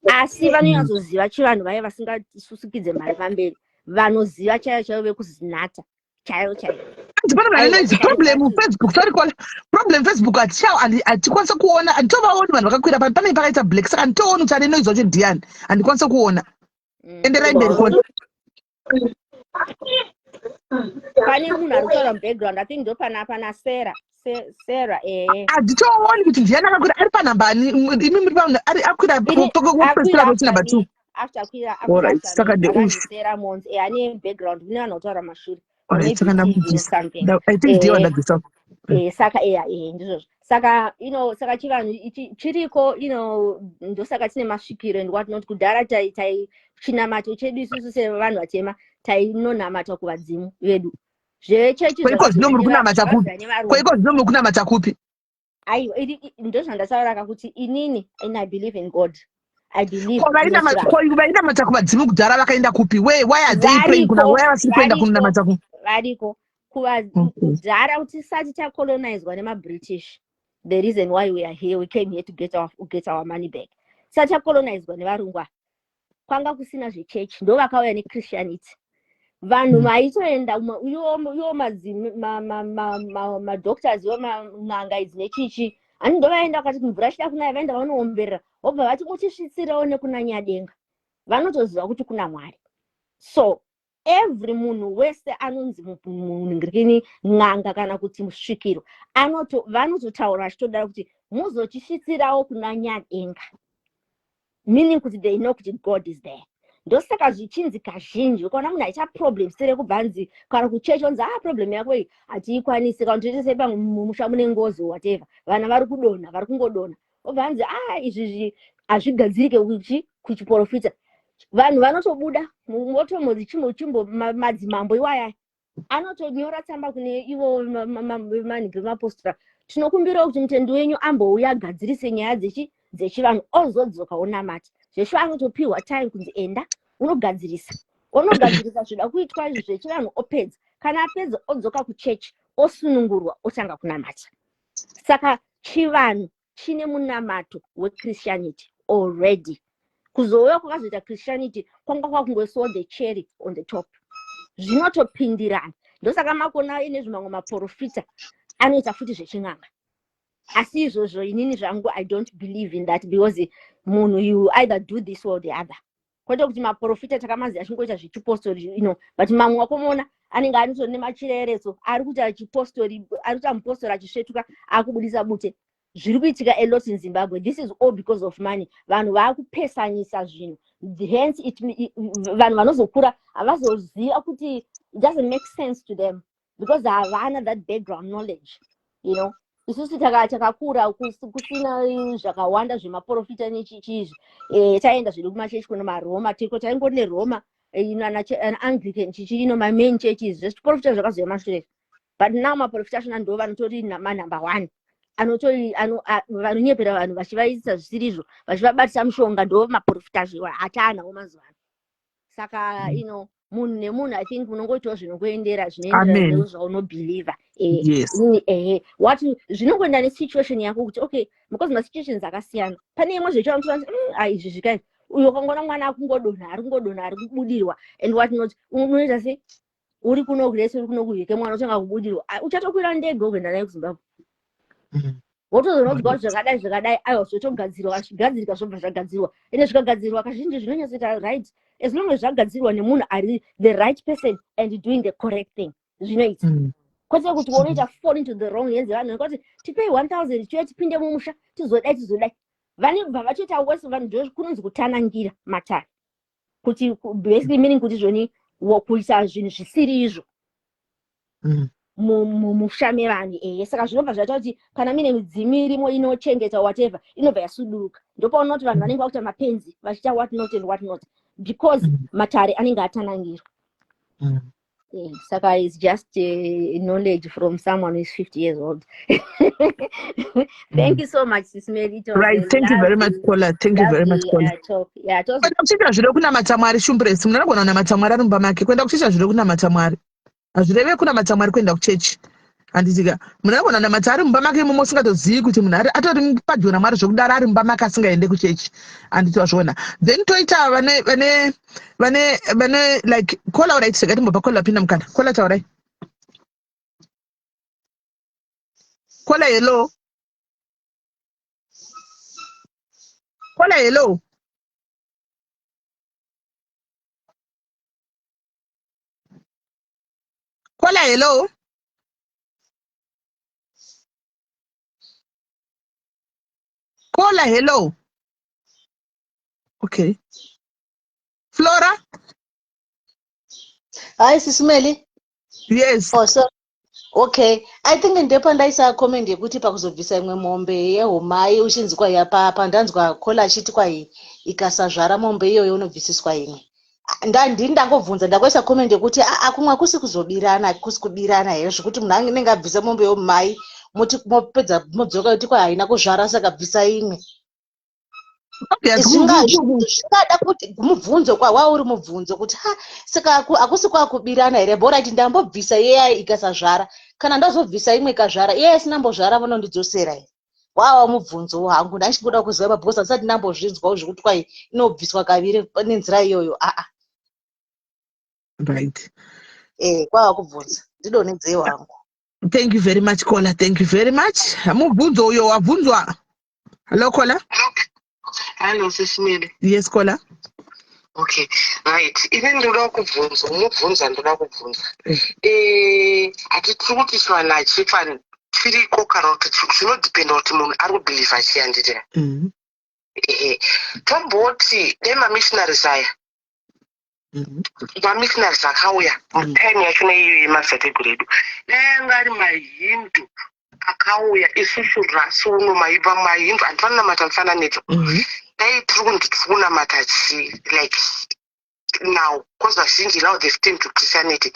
Asi vanonyatsoziva chivanhu vaya vasingasusukidze mari pamberi, vanoziva chaivo chaivo, vekuzinata chaivo chaivo. Hanzi pane vanhu Aiwa, vanoizi problem Facebook, sorry kola, problem Facebook hatikwanisi kuona, handitovaoni vanhu vakakwira pane pakaita black, saka handitooni kuti ane noise wacho ndiani, handikwanisi kuona. Enderai mberi kona. Pane munhu ari kutaura mubackground, I think ndo pana Sarah. Sarah, ehe. Handitooni kuti ndiani akakwira, ari panhamba ani? Imi muri ari akwira Akwira pekupedzisira kuti number after two. me, after akwira after Alright, after saka me. ndeuyu. Akanzi Sarah Mons, ane background, kune vanhu vataura mashure or Alright, maybe saka TV or ndamubvisa. something. I think ndiye wandabvisa. Saka eya, ndizvozvo. Saka saka chivanhu ichi chiriko, ndosaka tine masvikiro and what not. Kudhara tai chinamato chedu isusu sevanhu vatema tainonamata kuvadzimu vedu. Zvechechi Kwaiko zvino muri zvakazouya kunamata kupi? zvakazouya nevarungu. Kwaiko zvino muri kunamata kupi? Aiwa, ndozvandataura ka kuti inini and I believe in God, I believe Ko kune chivanhu. Ko vainamata kuvadzimu kudhara vakaenda kupi? Why are they praying kuna Variko. why vasiri kuenda Variko. kunonamata ku Variko. Kudhara kuti tisati tacolonizwa nemaBritish, the reason why we are here, we came here to get our money back. Tisati tacolonizwa nevarungu ava, kwanga kusina zvechechi. Ndo vakauya nechristianity. Vanhu vaitoenda iwo madoctors, iwo n'anga idzi nechichi, hani ndo vaenda vakati mvura chida kunaya, vaenda vanoomberera, vobva vati muchisvitsirewo nekuna Nyadenga. Vanotoziva kuti kuna Mwari. So every munhu wese anonzi munhingirikini n'anga kana kuti musvikiro vanototaura vachitodara kuti muzochisvitsirawo kuna Nyadenga. Meaning kuti they know kuti God is there. Ndosaka zvichinzi kazhinji ukaona munhu aita problem sere kubva anzi kana kuchechi onzi ah problem yako iyi hatiikwanisi kana toite sei pamusha mune ngozi whatever vana vari kudonha vari kungodonha obva anzi ah izvi zvi hazvigadzirike kuchi kuchiporofita vanhu vanotobuda votombonzi chimbo madzimambo iwaya anotonyora tsamba kune ivo manhike vemapostora tinokumbirawo kuti mutendi wenyu ambouya agadzirise nyaya dzechi dzechivanhu ozodzoka onamata zveshuwa anotopiwa time kunzi enda unogadzirisa onogadzirisa zvida kuitwa izvi zvechivanhu opedza kana apedza odzoka kuchechi osunungurwa otanga kunamata saka chivanhu chine munamato wechristianity already kuzouya kwakazoita christianity kwanga kwakungoisiwa the cherry on the top zvinotopindirana ndosaka makona ine zvimamwe maprofita anoita futi zvechin'anga asi izvozvo inini zvangu i don't believe in that because munhu you either do this or the other kwete kuti maprofita takamaziva achingoita zvechipostori you know but mamwe wakomona anenge anitori nemachirereso ari kuita chipostori ari kuita mupostori achisvetuka akubudisa bute zviri kuitika a lot in zimbabwe this is all because of money vanhu vaakupesanisa zvinhu hence it, vanhu vanozokura havazoziva kuti it doesn't make sense to them because havana that background knowledge you know isusu takakura kusina zvakawanda zvemaprofita nechichiizvi eh, taenda zvedu kumachechi kuno maroma tiko taingori neroma eh, anglican chichi ino mamain churches zvechiprofita zvakazouya mashure but now maprofita achona ndo vanotori manumber one anotori vanonyepera vanhu vachivaitisa zvisiri izvo vachivabatisa mushonga ndo maprofita zvewa hataanawo mazuva ano saka you know munhu nemunhu i think unongoitawo zvinokuendera zvinoenderana nezvaunobhilivha eh, yes. ehe what zvinongoenda nesituation yako kuti okay because masituations akasiyana pane imwe zvecho mm, ah, izvi zvikai uyo ukangoona mwana akungodonha ari kungodonha ari kubudirwa and what not unoita sei uri kuno grace uri kuno kuhike mwana uchanga kubudirwa ah, uchatokwira ndege wokuenda naye kuzimbabwe mm. wotozoona kuti zvakadai zvakadai aiwa zvotogadzirwa zvigadzirika zvobva zvagadzirwa ende zvikagadzirwa kazhinji zvinonyatsoita right as long as zvagadzirwa nemunhu ari the right person and doing the correct thing zvinoita mm. kwete kuti unoita fall into the wrong hands yevanhu nekuti tipei 1000 chiuya tipinde mumusha tizodai tizodai vanobva vatoita wese vanhu ndo kunonzi kutanangira matare kuti basically meaning kuti zvoni kuita zvinhu zvisiri izvo mm. mumusha mevanhu eye saka zvinobva zvaita kuti kana mine midzimu irimo inochengeta whatever inobva yasuduruka ndopaona kuti vanhu vanenge vakuita mapenzi vachiita what not and what not because mm. matare anenge atanangirwa mm. Eh, saka is just uh, knowledge from someone who is 50 years old thank you so much sis Mary. It was right thank you very much caller thank you very much caller uh, yeah, it was... kuenda kuchiita zviro kunamata mwari shumbresi munhu anogona kunamata mwari ari mumba make kuenda kuchiita zviro kunamata mwari hazvireve kunamata mwari kuenda kuchechi handitika munhu anogona kunamata ari mumba make imomo usingatozivi kuti munhu ari atori padyo namwari zvekudaro ari mumba make asingaende kuchechi handiti wazviona then toita vane vane vane vane like kola urai tisega timbobva kola pinda mukana kola taurai kola hello kola hello kola hello kola hello okay flora hi sisimeli yes oh, so, okay i think ndepandaisa comment yekuti pakuzobvisa imwe mombe yehomai uchinzi kwai apa pandanzwa kola achiti kwai ikasazvara mombe iyoyo unobvisiswa imwe ndandini ndangobvunza ndakuisa comment yekuti aa kumwe hakusi kuzobirana hakusi kubirana here zvekuti munhu anenge abvisa mombe yomai moti mopedza modzoka kuti kwa haina kuzvara saka bvisa imwe zvingada kuti mubvunzo kwa wauri mubvunzo kuti ha saka hakusi kwakubirana here borit ndambobvisa iyeya ikasazvara kana ndazobvisa imwe ikazvara iyeya isina mbozvara vanondidzosera here wawa mubvunzo hangu ndachingoda kuziva because andisati ndambozvinzwawo zvekuti kwai inobviswa kaviri nenzira iyoyo aa right eh kwava kubvunza ndidonhedzei wangu thank you very much kola thank you very much mubvunzo uyo wabvunzwa hello kola hello sisimile yes kola okay right ini ndoda kubvunza unobvunza ndoda kubvunza eh, hati tiri kuti chivanhu hachifani chiriko kana kuti zvinodhipenda kuti munhu ari kubhilivha chii handiti mm. ehe Tomboti dai mamissionaries aya, mamissionaries akauya mutime yacho neiyo yemadzitateguru edu, dai anga ari maHindu akauya, isusu rasi uno maiva maHindu handifanamata mufananidzo, dai tiri kunzi tiri kunamata chii like now? Because vazhinji now they've turned to Christianity.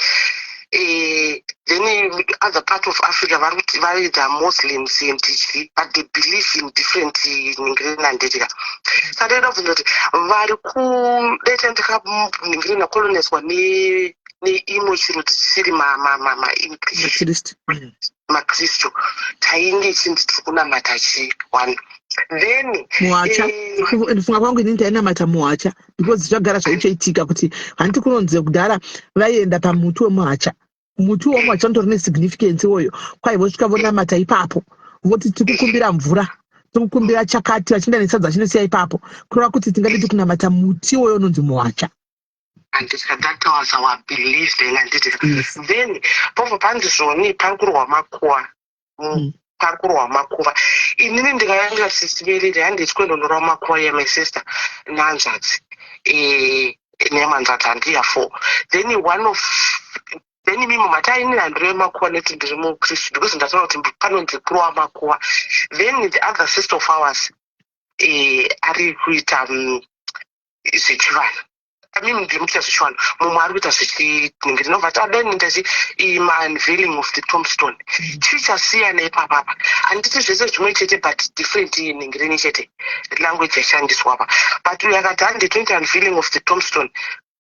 Then other part of Africa vari kuti vari the Muslims and chii, but they believe in different ningirina, handitika? Saka ndaida kubvunza kuti vari kudaita ndikaningirini colonizwa neimwe chirudzi chisiri maEnglish, Makristu. Makristu, tainge chinzi tiri kunamata chii? One, then Muhacha. Kufunga kwangu inini, tainamata muhacha because zvagara zvaichoitika kuti handiti kunonzi kudhara vaienda pamuti wemuhacha. Muti wemuhacha unotori nesignificance iwoyo. Kwai vosvika vonamata ipapo, voti tiri kukumbira mvura, tiri kukumbira chakati, vachienda nesadza chinosiya ipapo, kureva kuti tingadi tiri kunamata muti iwoyo unonzi muhacha. Handiti that was our belief then, handiti? Yes. Then pobva panzi zvoni pari kurwa makuva. Pari kurwa makuva. Inini ndikayangira sisivereri, handiti kuendonorwa makuva yamy sister nehanzvadzi, nemanzvadzi handiya four. Then one of then imimo mati ainini handirove makuva nekuti ndiri mukristu, because ndataura kuti panonzi kurwa makuva. Then the other sister of ours ari kuita zvechivanhu. I mean, ndiri kuita zvechivanhu, mumwe ari kuita zvechinenge. Ndinobva tadeni ndachi ma-unveiling of the tombstone, chii chasiyana ipapapa? Handiti zvese zvimwe chete, but different nhengereni chete, language yashandiswa apa. But uyu akati hande toita unveiling of the tombstone,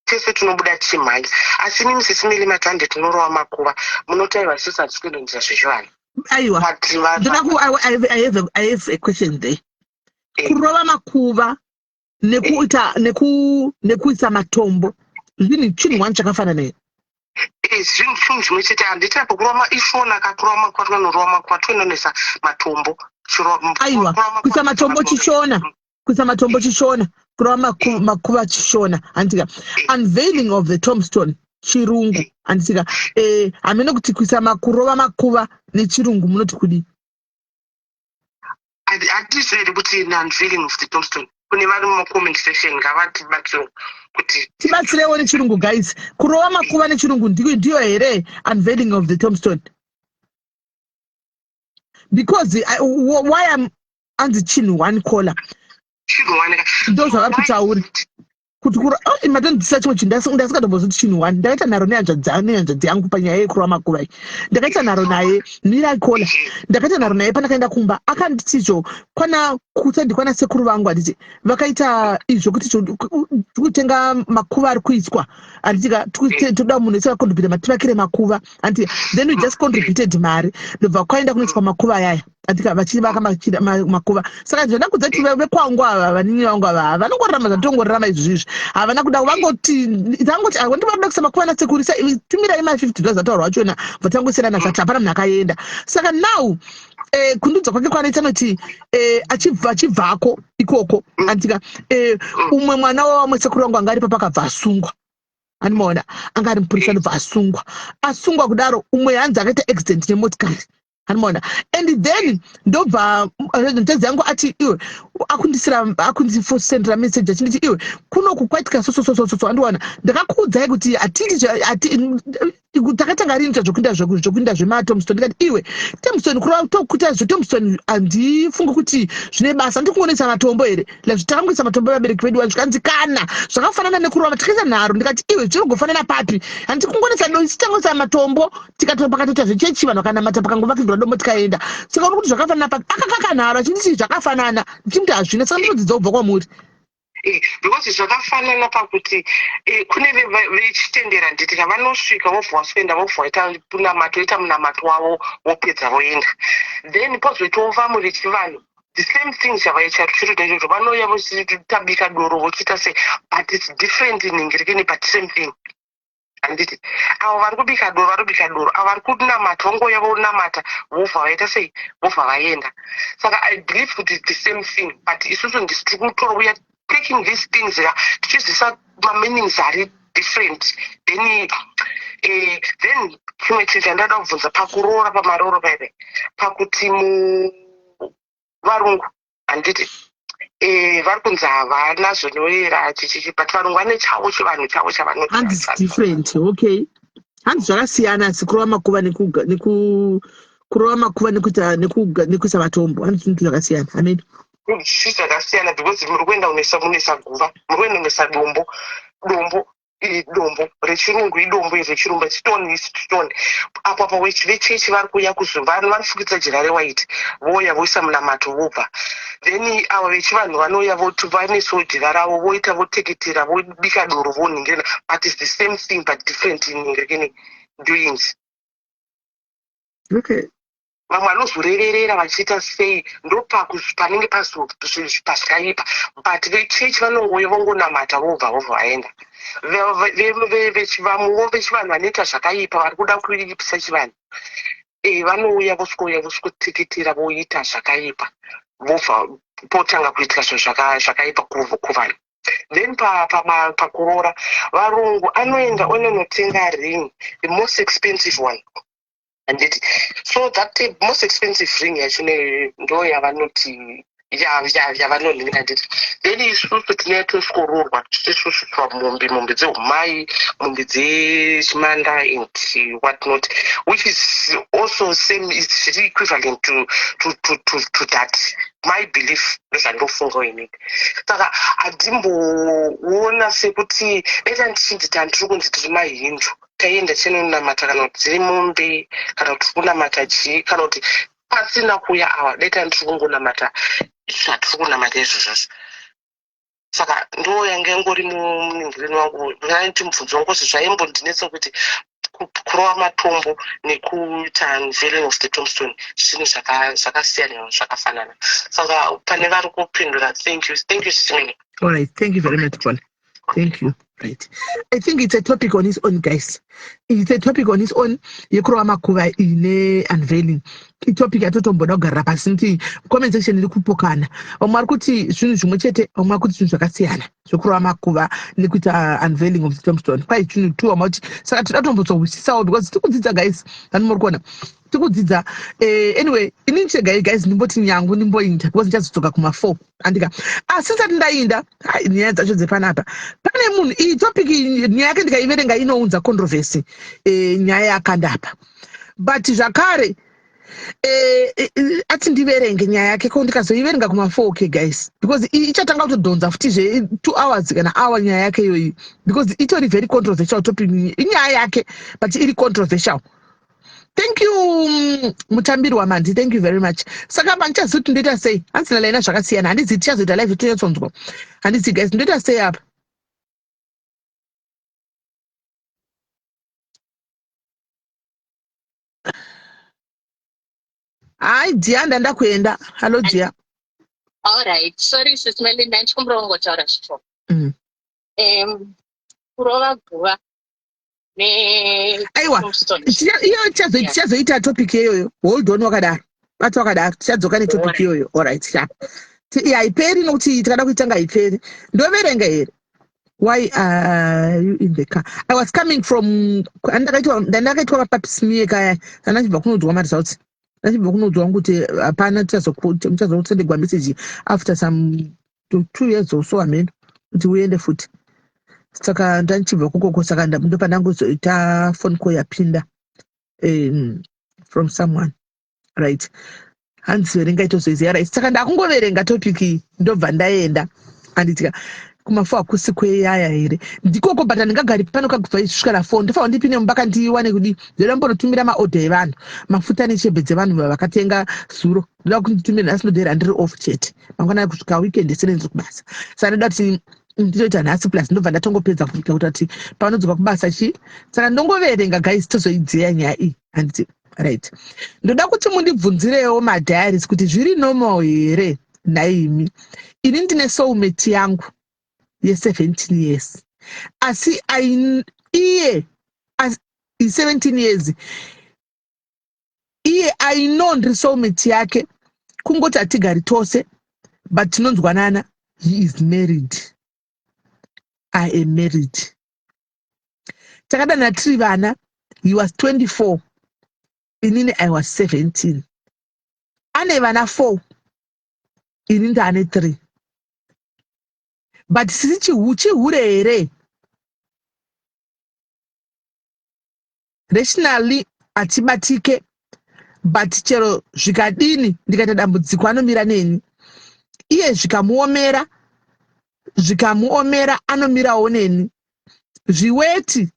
tese tinobuda tichimhanya. Asi mimi sisimili mati hande tinorova makuva, munotaiva isusu hatisi kuendonzira zvechivanhu. Aiwa. But Ndoda ku I have a question there. Kurova makuva nekuita nekuisa matombo, zvinhu chinhu one chakafanana here? Zvinhu chinhu chimwe chete, handiti? Apo kurova ishona ka, kurova makuva, tinonorova makuva, toinonesa matombo. Aiwa, kuisa matombo chishona, kuisa matombo chishona, kurova makuva chishona, handitika? Unveiling of the tombstone chirungu, handitika? Hamene kuti kuisa kurova makuva nechirungu munoti kudii? Hatizveri kuti unveiling of the tombstone. Kune vari mumacomment section ngavatibatsirewo kuti Tibatsirewo nechirungu, guys. Kurova makuva nechirungu ndiyo here unveiling of the tombstone? Because why am anzi chinhu one caller. Chinhu one ka. Ndo zvavari kutaura kuti oh, matondidzisa chimwe chinhu ndasingatombozoti chinhu one. Ndakaita nharo nehanzvadzi yangu panyaya yekurova makuva iyi. Ndakaita nharo naye, mirai caller, ndakaita nharo naye pandakaenda kumba. Akanditi izvo kwana kusandi kwana sekuru vangu, handiti vakaita izvo kuti izvo kutenga makuva ari kuiswa, handitika? Toda munhu wese akacontributa mativakire makuva, handiti? Then we just contributed mari, ndobva kwaenda kunoiswa makuva ayaya, handika? Vachivaka makuva. Saka zvada kudza kuti vekwangu ava, vaningi vangu ava, vanongorarama zvatongorarama izvi izvi. Havana kuda, vangoti tangoti ndivada kuisa makuva nasekuru, tumirai ma$50 ataurwa achona, bva tangosiyana nazvati hapana munhu akaenda. Saka now kundudza kwake kwanoita noti achibva achibvako ikoko, andika umwe mwana wavamwe sekuru vangu anga ari papa akabva asungwa, andimaona anga ari mupurisa, anobva asungwa. Asungwa kudaro, umwe hanzi akaita accident nemotikari, andimaona. And then ndobva mutedzi yangu ati iwe akundisira, akundisendera message achinditi, "Iwe, kunoku kwaitika so so so so so, andiwana ndakakuudzai kuti hatiti takatanga rini zvokuinda zvematombstone." Ndikati, "Iwe, tombstone kureva tokuita zvetombstone, handifungi kuti zvine basa. Ndikungonisa matombo here like takangoisa matombo evabereki vedu?" Zvikanzi kana zvakafanana nekurova. Tikaisa nharo. Ndikati, "Iwe, zvinogofanana papi? Handiti kungonisa tangoisa matombo, pakatoita zvechechi, vanhu vakanamata, pakangovakirwa dombo, tikaenda. Saka uri kuti zvakafanana papi?" Akakaka nharo achinditi zvakafanana, ndichimuti hazvina. Saka ndinodzidza kubva kwamuri. Because zvakafanana pakuti kune vechitendera, nditi vanosvika vobva vaswenda, vobva vaita munamato, oita munamato wavo, vopedza voenda. Then pozoitawo vamwe vechivanhu, the same thing chavaichatoita ichocho, vanouya vochitabika doro, vochiita sei, but it's different nhingirekeni, but same thing, handiti? Avo vari kubika doro vari kubika doro, avo vari kunamata vongouya vonamata, vobva vaita sei, vobva vaenda. Saka I believe kuti it's the same thing, but isusu ndisi tiri kutora, we are taking these things ka, tichizisa mameanings ari different. Then then chimwe chinhu chandada kubvunza pakuroora, pamaroro paipe, pakuti mu varungu, handiti? Eh, vari kunzi havana zvinoera chichichi but varungu vane chavo chivanhu chavo chavanoti Hanzi it's different. Okay. Hanzi zvakasiyana asi kurova makuva nekuga neku kurova makuva nekuita nekuga nekuisa matombo. Hanzi zvinhu zvakasiyana. Amen. Zvinhu zvakasiyana because muri kuenda kunoisa munoisa guva muri kuenda kunoisa dombo dombo iri dombo rechirungu idombo iri rechirungu but stone is stone apo apa vechechi vari kuuya kuzo vanofukidza jira rewhite vouya voisa munamato vobva then ava vechivanhu vanouya voti vanoisawo jira ravo voita voteketera vobika doro vonhingirina but is the same thing but different nhingirini doings okay vamwe vanozoreverera vachiita sei ndopanenge pazvakaipa but vechechi vanongouya vongonamata vobva vobva vaenda vamwewo vechivanhu vanoita zvakaipa vari kuda kuipisa chivanhu e, vanouya vosvikouya vosvikotikitira voita zvakaipa vobva potanga kuitika zvinhu zvakaipa kuvanhu then pakuroora varungu anoenda ononotenga ring the most expensive one handiti so that most expensive ring yacho ndo yavanoti yavanonhinga handiti then isusu tinee tosvikoroorwa tichisuswiswa mombe mombe dzehumai mombe dzechimanda and what not which is also same is zviri equivalent to, to, to, to, to that my belief ndozvandofunga inini saka handimboona sekuti dai tandichinzi tandiri kunzi tiri mahindu taienda chinonamata kana kuti dziri mombe kana kuti kunamata chii kana kuti pasina kuya awa dai tandiri kungonamata zvatiri kunamata izvozvozvo saka ndo yange ingori muningireni wangu ndaiti mubvunzo wangu kuti zvaimbondinetsa kuti kurova matombo nekuita unveiling of the tombstone zvinhu zvakasiyana zvakafanana saka pane vari kupindura thank you thank you simene all right thank you very much Paul. Thank you. Right. I think it's a topic on its own, guys. It's a topic on its own. Yekurova makuva ine unveiling. Itopic yatotomboda kugarira pasi nti comment section iri kupokana. Vamwe vari kuti zvinhu zvimwe chete, vamwe vari kuti zvinhu zvakasiyana. Zvekurova makuva nekuita unveiling of the tombstone. Kwai zvinhu two vamwe kuti saka tinoda kutombotsohwisisa because tiri kudzidza guys. Vanhu muri kuona. Tiri kudzidza. Eh, anyway, inini chegai guys ndimboti nyangu ndimboinda because ndichazodzoka kuma 4. Andika asi ndisati ndainda nyaya dzacho dzepanapa pane munhu iyi topic nyaya yake ndikaiverenga inounza controversy e, nyaya yakandapa but zvakare e, e, ati ndiverenge nyaya yake ko ndikazoiverenga kuma 4 okay guys because ichatanga kutodhonza futizve 2 hours kana hour nyaya yake iyoyi because itori very controversial topic inyaya yake but iri controversial thank you mutambiri wamandi thank you very much saka apa ndichazivi kuti ndoita sei hanzi nalaina zvakasiyana handizivi tichazoita live tonyatsonzwa handizivi guys ndoita sei apa hayi dia ndandakuenda hallo dia alright sorry sis melinda ndichikumbira kungotaura zvitoro kurova guva aiwa iyo tichazoita topic iyoyo hold on wakadaro bata wakadaro tichadzoka netopic iyoyo alright sharp haiperi nokuti tikada kuitanga haiperi ndoverenga here why are you in the car i was coming from ndandakaitwa mapapismie kaya andachibva kunodzwa maresults ndachibva kunodzwa kuti hapana tichazosendegwa message after some 2 years or so hameno kuti uende futi saka ndandichibva kukoko saka ndopandangozoita phone call yapinda from someone right hanzi verenga itozoiziva right saka ndakungoverenga topic iyi ndobva ndaenda anditika kumafo hakusi kweyaya here ndikoko but handingagari pano kakubva isvika na 4 ndofanira ndipinde mumba kandiwane kudii ndoda mbonotumira maodha evanhu mafuta nechebhe dzevanhu vakatenga zuro ndoda kuti nditumire nhasi ndodera ndiri off chete mangwana kusvika weekend sene ndiri kubasa saka ndoda kuti ndinoita nhasi plus ndobva ndatongopedza kuita kuti ati panodzoka kubasa chi saka ndongoverenga guys tozoidziya nyaya iyi handiti right ndoda kuti mundibvunzirewo madiaries kuti zviri normal here nhaimi ini ndine soulmate yangu ye17 years asi iye 17 years iye I know ndiri soulmate yake kungoti hatigari tose but tinonzwanana he is married I am married takadana tiri vana he was 24 inini I was 17 ane vana 4 ini ndaane 3 But sisi chihure here? Rationally hatibatike but chero zvikadini ndikaita dambudziko anomira neni. Iye zvikamuomera zvikamuomera anomirawo neni. Zviweti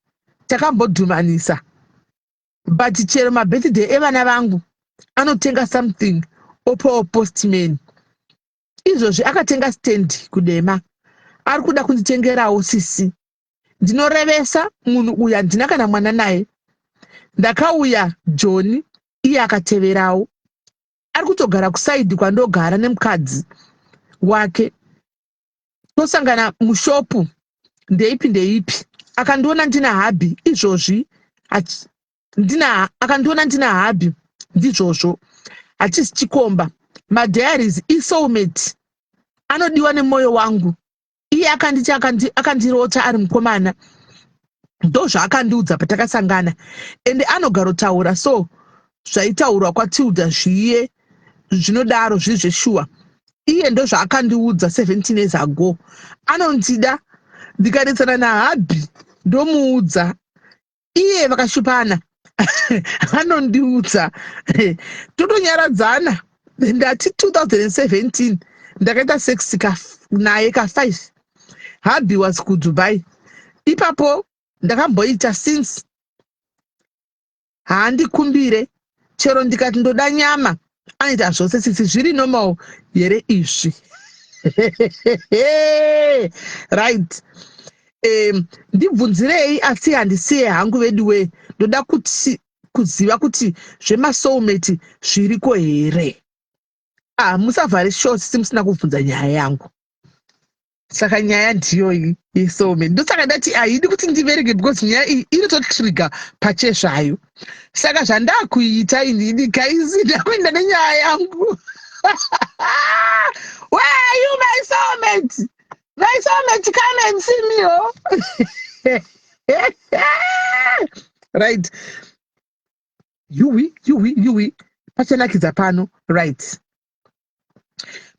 takambodhumanisa but chero mabirthday evana vangu anotenga something opawo postman. Izvozvi akatenga stand kudema ari kuda kunditengerawo sisi. Ndinorevesa munhu uyu handina kana mwana naye. Ndakauya Joni iye akateverawo. Ari kutogara kusaidhi kwandogara nemukadzi wake. Tosangana mushopu ndeipi ndeipi. Akandiona ndina hubby izvozvi ndina akandiona ndina hubby ndizvozvo. Hachisi chikomba. Madiaries isoulmate anodiwa nemoyo wangu. Iye akanditi akandirota ari mukomana ndozvaakandiudza patakasangana ende anogarotaura so zvaitaurwa kwatilda zviye zvinodaro zviri zveshuwa iye ndozvaakandiudza 17 years ago anondida ndikanetsana nahubby ndomuudza iye vakashupana anondiudza totonyaradzana ndati 2017 ndakaita sex naye ka5 hubby was kudubai ipapo ndakamboita since haandikumbire chero ndikati ndoda nyama anoita zvose sisi zviri normal here izvi right ndibvunzirei asi handisiye hangu veduwee ndoda kuti kuziva kuti zvemasoulmate zviriko here ah musavhare show sisi musina kubvunza nyaya yangu saka nyaya ndiyoyi yesoulmate ndosaka ndati haidi kuti ndiverenge because nyaya iyi inototrigger pachezvayo saka zvandakuita inini guys ndakuenda nenyaya yangu where are you my soulmate my soulmate come and see me oh right yuwi yuwi yuwi pachanakidza pano right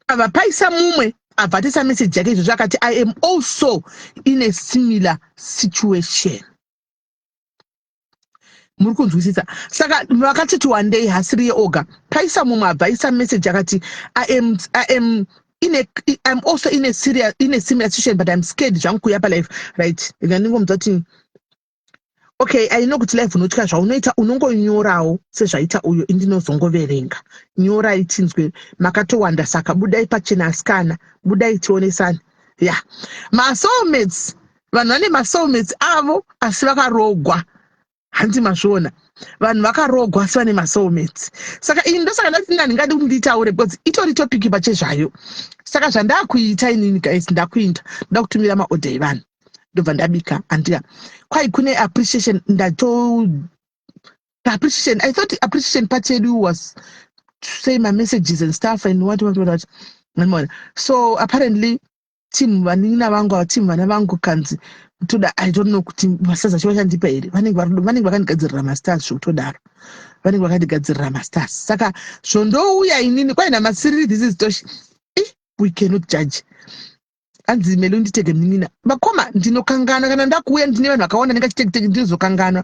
Abva paisa mumwe abva atoisa message yake izvozvo akati I am also in a similar situation. Muri kunzwisisa? Saka vakatiti wandei hasiriye oga. Paisa mumwe abva aisa message akati I am in a, I'm also in a serious, in a similar situation but I'm scared zvangu kuuya palife right. Rega ndingomudza kuti okay i know kuti life unotya zvaunoita unongonyorawo sezvaita uyo indinozongoverenga nyorai tinzwe makatowanda saka budai pachena asikana budai tionesane ya yeah. masoulmates vanhu vane masoulmates avo asi vakarogwa hanti mazviona vanhu vakarogwa asi vane masoulmates saka ini ndosaka ndati ndandingadi kuti nditaure because itori topic pachezvayo saka zvandakuita inini guys ndakuinda ndoda kutumira maodha evanhu ndobva ndabika andika kwai kune appreciation ndato appreciation i thought appreciation part yedu was to say my messages and stuff and what what what what so apparently team vanin'ina vangu ava team vana vangu kanzi toda i don't know kuti mastars acho vachandipa here vanenge vanenge vakandigadzirira mastars zvekutodaro vanenge vakandigadzirira mastars saka zvondouya inini kwaina masiriri this is tosh we cannot judge hanzi melo nditege munin'ina vakoma ndinokanganwa kana ndakuuya ndine vanhu vakawanda ndingachitegitege ndinozokanganwa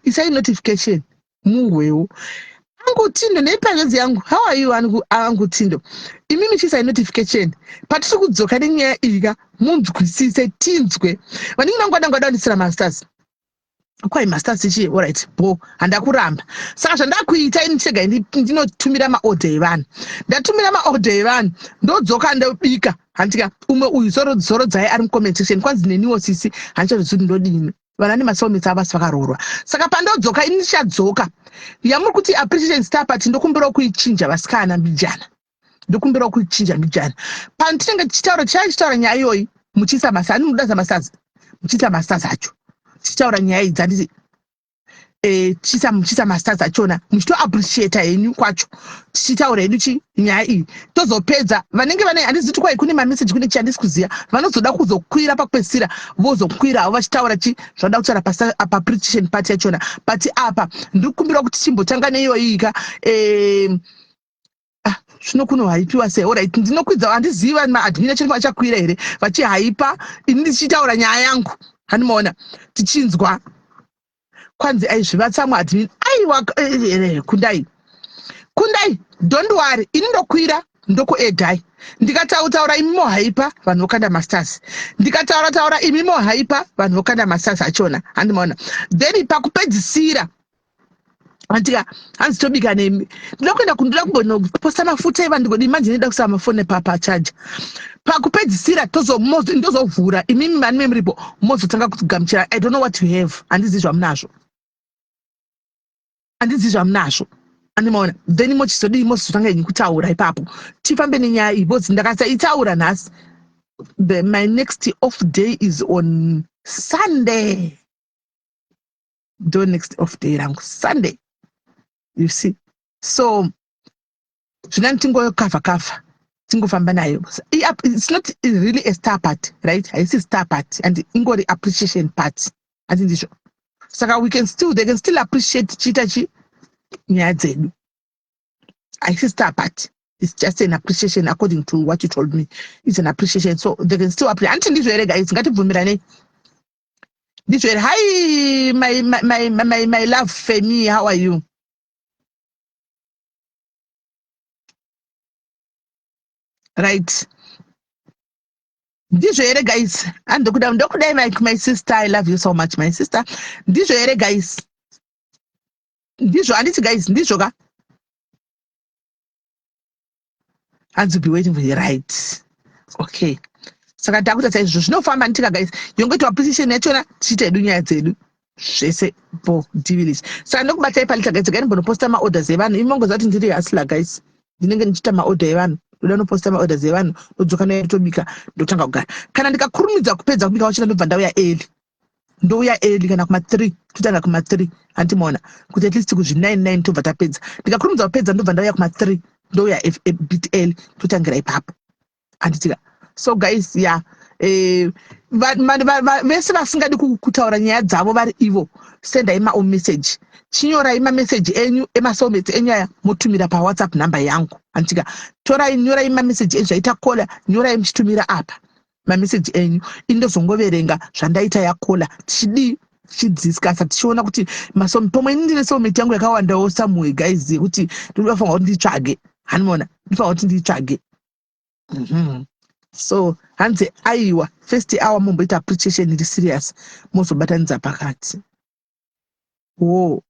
isai notification muhwewo angu tindo neipanzvadzi yangu how are you angu, angu tindo imimi chiisai notification patiri kudzoka nenyaya iyi ka munzwisise tinzwe vanin'ina vangu vadanga vadandisira masters kwai masters chii orit bo handakuramba saka zvandakuita ini chega ndinotumira maodha evanhu ndatumira maodha evanhu ndodzoka ndobika handika umwe uyu zorodzai ari mucomment section kwanzi neniwo sisi handichazozivi kuti ndodini vana nemasoulmates avo asi vakaroorwa saka pandodzoka ini ndichadzoka yamuri kuti appreciation star party ndokumbirawo kuichinja vasikana mbijana ndokumbirawo kuichinja mbijana pantinenge tichitaura tichachitaura nyaya iyoyi muchiisa masa ani munoda zamasazi muchiisa mastars acho tichitaura nyaya idzi handiti eh, tichiisa muchiisa mastars achona muchitoappreciata henyu kwacho tichitaura hedu chi nyaya iyi tozopedza vanenge vane handizi kuti kwai kune mameseji kune chi handisi kuziva vanozoda kuzokwira pakupedzisira vozokwira havo vachitaura chi zvavanoda kutaura paappreciation part yachona but apa ndiri kukumbira kuti tichimbotanga neiyoyi ka eh, ah, Zvino kunohaipiwa sei? Orit, ndinokwidza, handizivi maadmin acho vachakwira here vachihaipa ini ndichitaura nyaya yangu. Handimaona tichinzwa kwanzi aizvivatsamwa admin. Aiwa, kundai, kundai, don't worry, ini ndokwira ndokuedhai. Ndikatautaura imi mohaipa, vanhu vokanda masters. Ndikataura taura imi mohaipa, vanhu vokanda masters achona. Handimaona then pakupedzisira andika hanzi tobika nemi. Ndinoda kuenda kundoda kumbonoposta mafuta eva ndigodii manje, ndinoda kuisa mafoni pachaja. Pakupedzisira ndozovhura, imimi vani memuripo mozotanga kugamuchira. I don't know what you have, handizivi zvamunazvo, handizivi zvamunazvo. Andimaona then mochizodii, mozotanga henyu kutaura ipapo. Tifambe nenyaya iyi because ndakasaitaura nhasi, my next off day is on Sunday. Ndo next off day rangu Sunday, you see. So zvinani tingokavha kavha, tingofamba nayo. It's not really a star part, right? Haisi star part and ingori appreciation part, handi ndizvo? Saka we can still they can still appreciate chiita chi nyaya dzedu. Haisi star part, it's just an appreciation. According to what you told me, it's an appreciation, so they can still appreciate. Handiti ndizvo here guys? Ngatibvumiranei, ndizvo here? Hi my love Femi, how are you? Right, ndizvo here guys? Andokuda, ndokudai my sister, I love you so much, my sister. Ndizvo here guys? Ndizvo handiti guys? Ndizvo ka? Hanzi be waiting for the right. Okay, saka takuita saizvozvo, zvinofamba nditika guys. Yongoitwa appreciation yachona, tichiita hedu nyaya dzedu zvese bo divilis. Saka ndokubatai palita guys. Gai ndimbonoposta maorders evanhu. Imi mongoziva kuti ndiri hustler guys, ndinenge ndichiita maorder evanhu. Ndoda noposta maorders evanhu, ndodzoka naye, ndotobika, ndotanga kugara. Kana ndikakurumidza kupedza kubika wachona, ndobva ndauya early, ndouya early kana kuma3, totanga kuma3. Handimaona kuti at least kuzvi9 9 tobva tapedza. Ndikakurumidza kupedza, ndobva ndauya kuma3, ndouya a bit early, totangira ipapo, handitika? So guys, yeah, vese vasingadi kutaura nyaya dzavo vari ivo, sendai maown message, chinyorai mameseji enyu emasoulmates enyu aya, motumira paWhatsApp number yangu, handitika? Torai, nyorai mameseji enyu zvaita kola, nyorai muchitumira apa mameseji enyu, indozongoverenga zvandaita yakola. Tichidii? Tichidiscussa, tichiona kuti pomwe ini ndine soulmate yangu yakawandawo somewhere guys, yekuti ndinofanira kuti nditsvage. Hanimona, ndinofanira kuti nditsvage. So hanzi aiwa, first hour momboita appreciation iri serious, mozobatanidza pakati. Wo,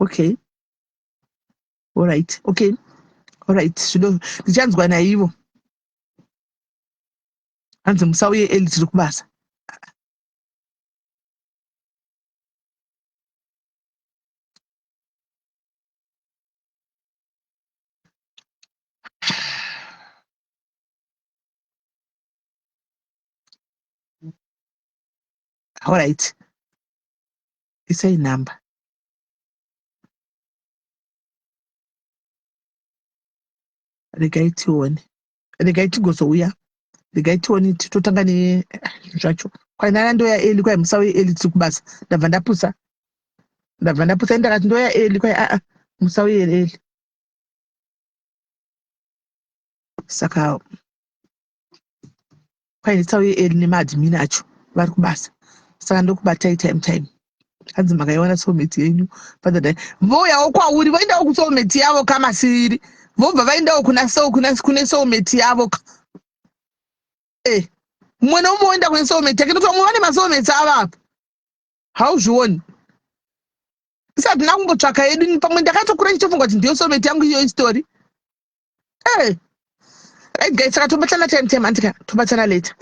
okay, alright, okay, alright, zvino ndichanzwa naivo. Hanzi musauye early, tiri kubasa. Alright, isai number. Regai tione, regai tigozouya, regai tione. Totanga nezvacho kwainana. Ndoya early, kwai musauye early, tiri kubasa. Ndabva ndapusa, ndabva ndapusa. Ndakati ndoya early, kwai aa, musauye early. Saka kwai ndisauye early nemaadmin acho vari kubasa. Saka ndokubatai time time. Hanzi makaiwana soulmate yenyu father, vouyawo kwauri, voendawo kusoulmate yavo kamasiriri, vobva vaendawo kuna kune soulmate yavo ka. Mumwe neumwe woenda kune soulmate yake, nokuti vamwe vane masoulmates avo apa, hauzvioni. Isati kumbotsvaka yedu, pamwe ndakatokura ndichitofunga kuti ndiyo soulmate yangu iyo istory. Right guys, saka tobatana time time, andika tobatana later.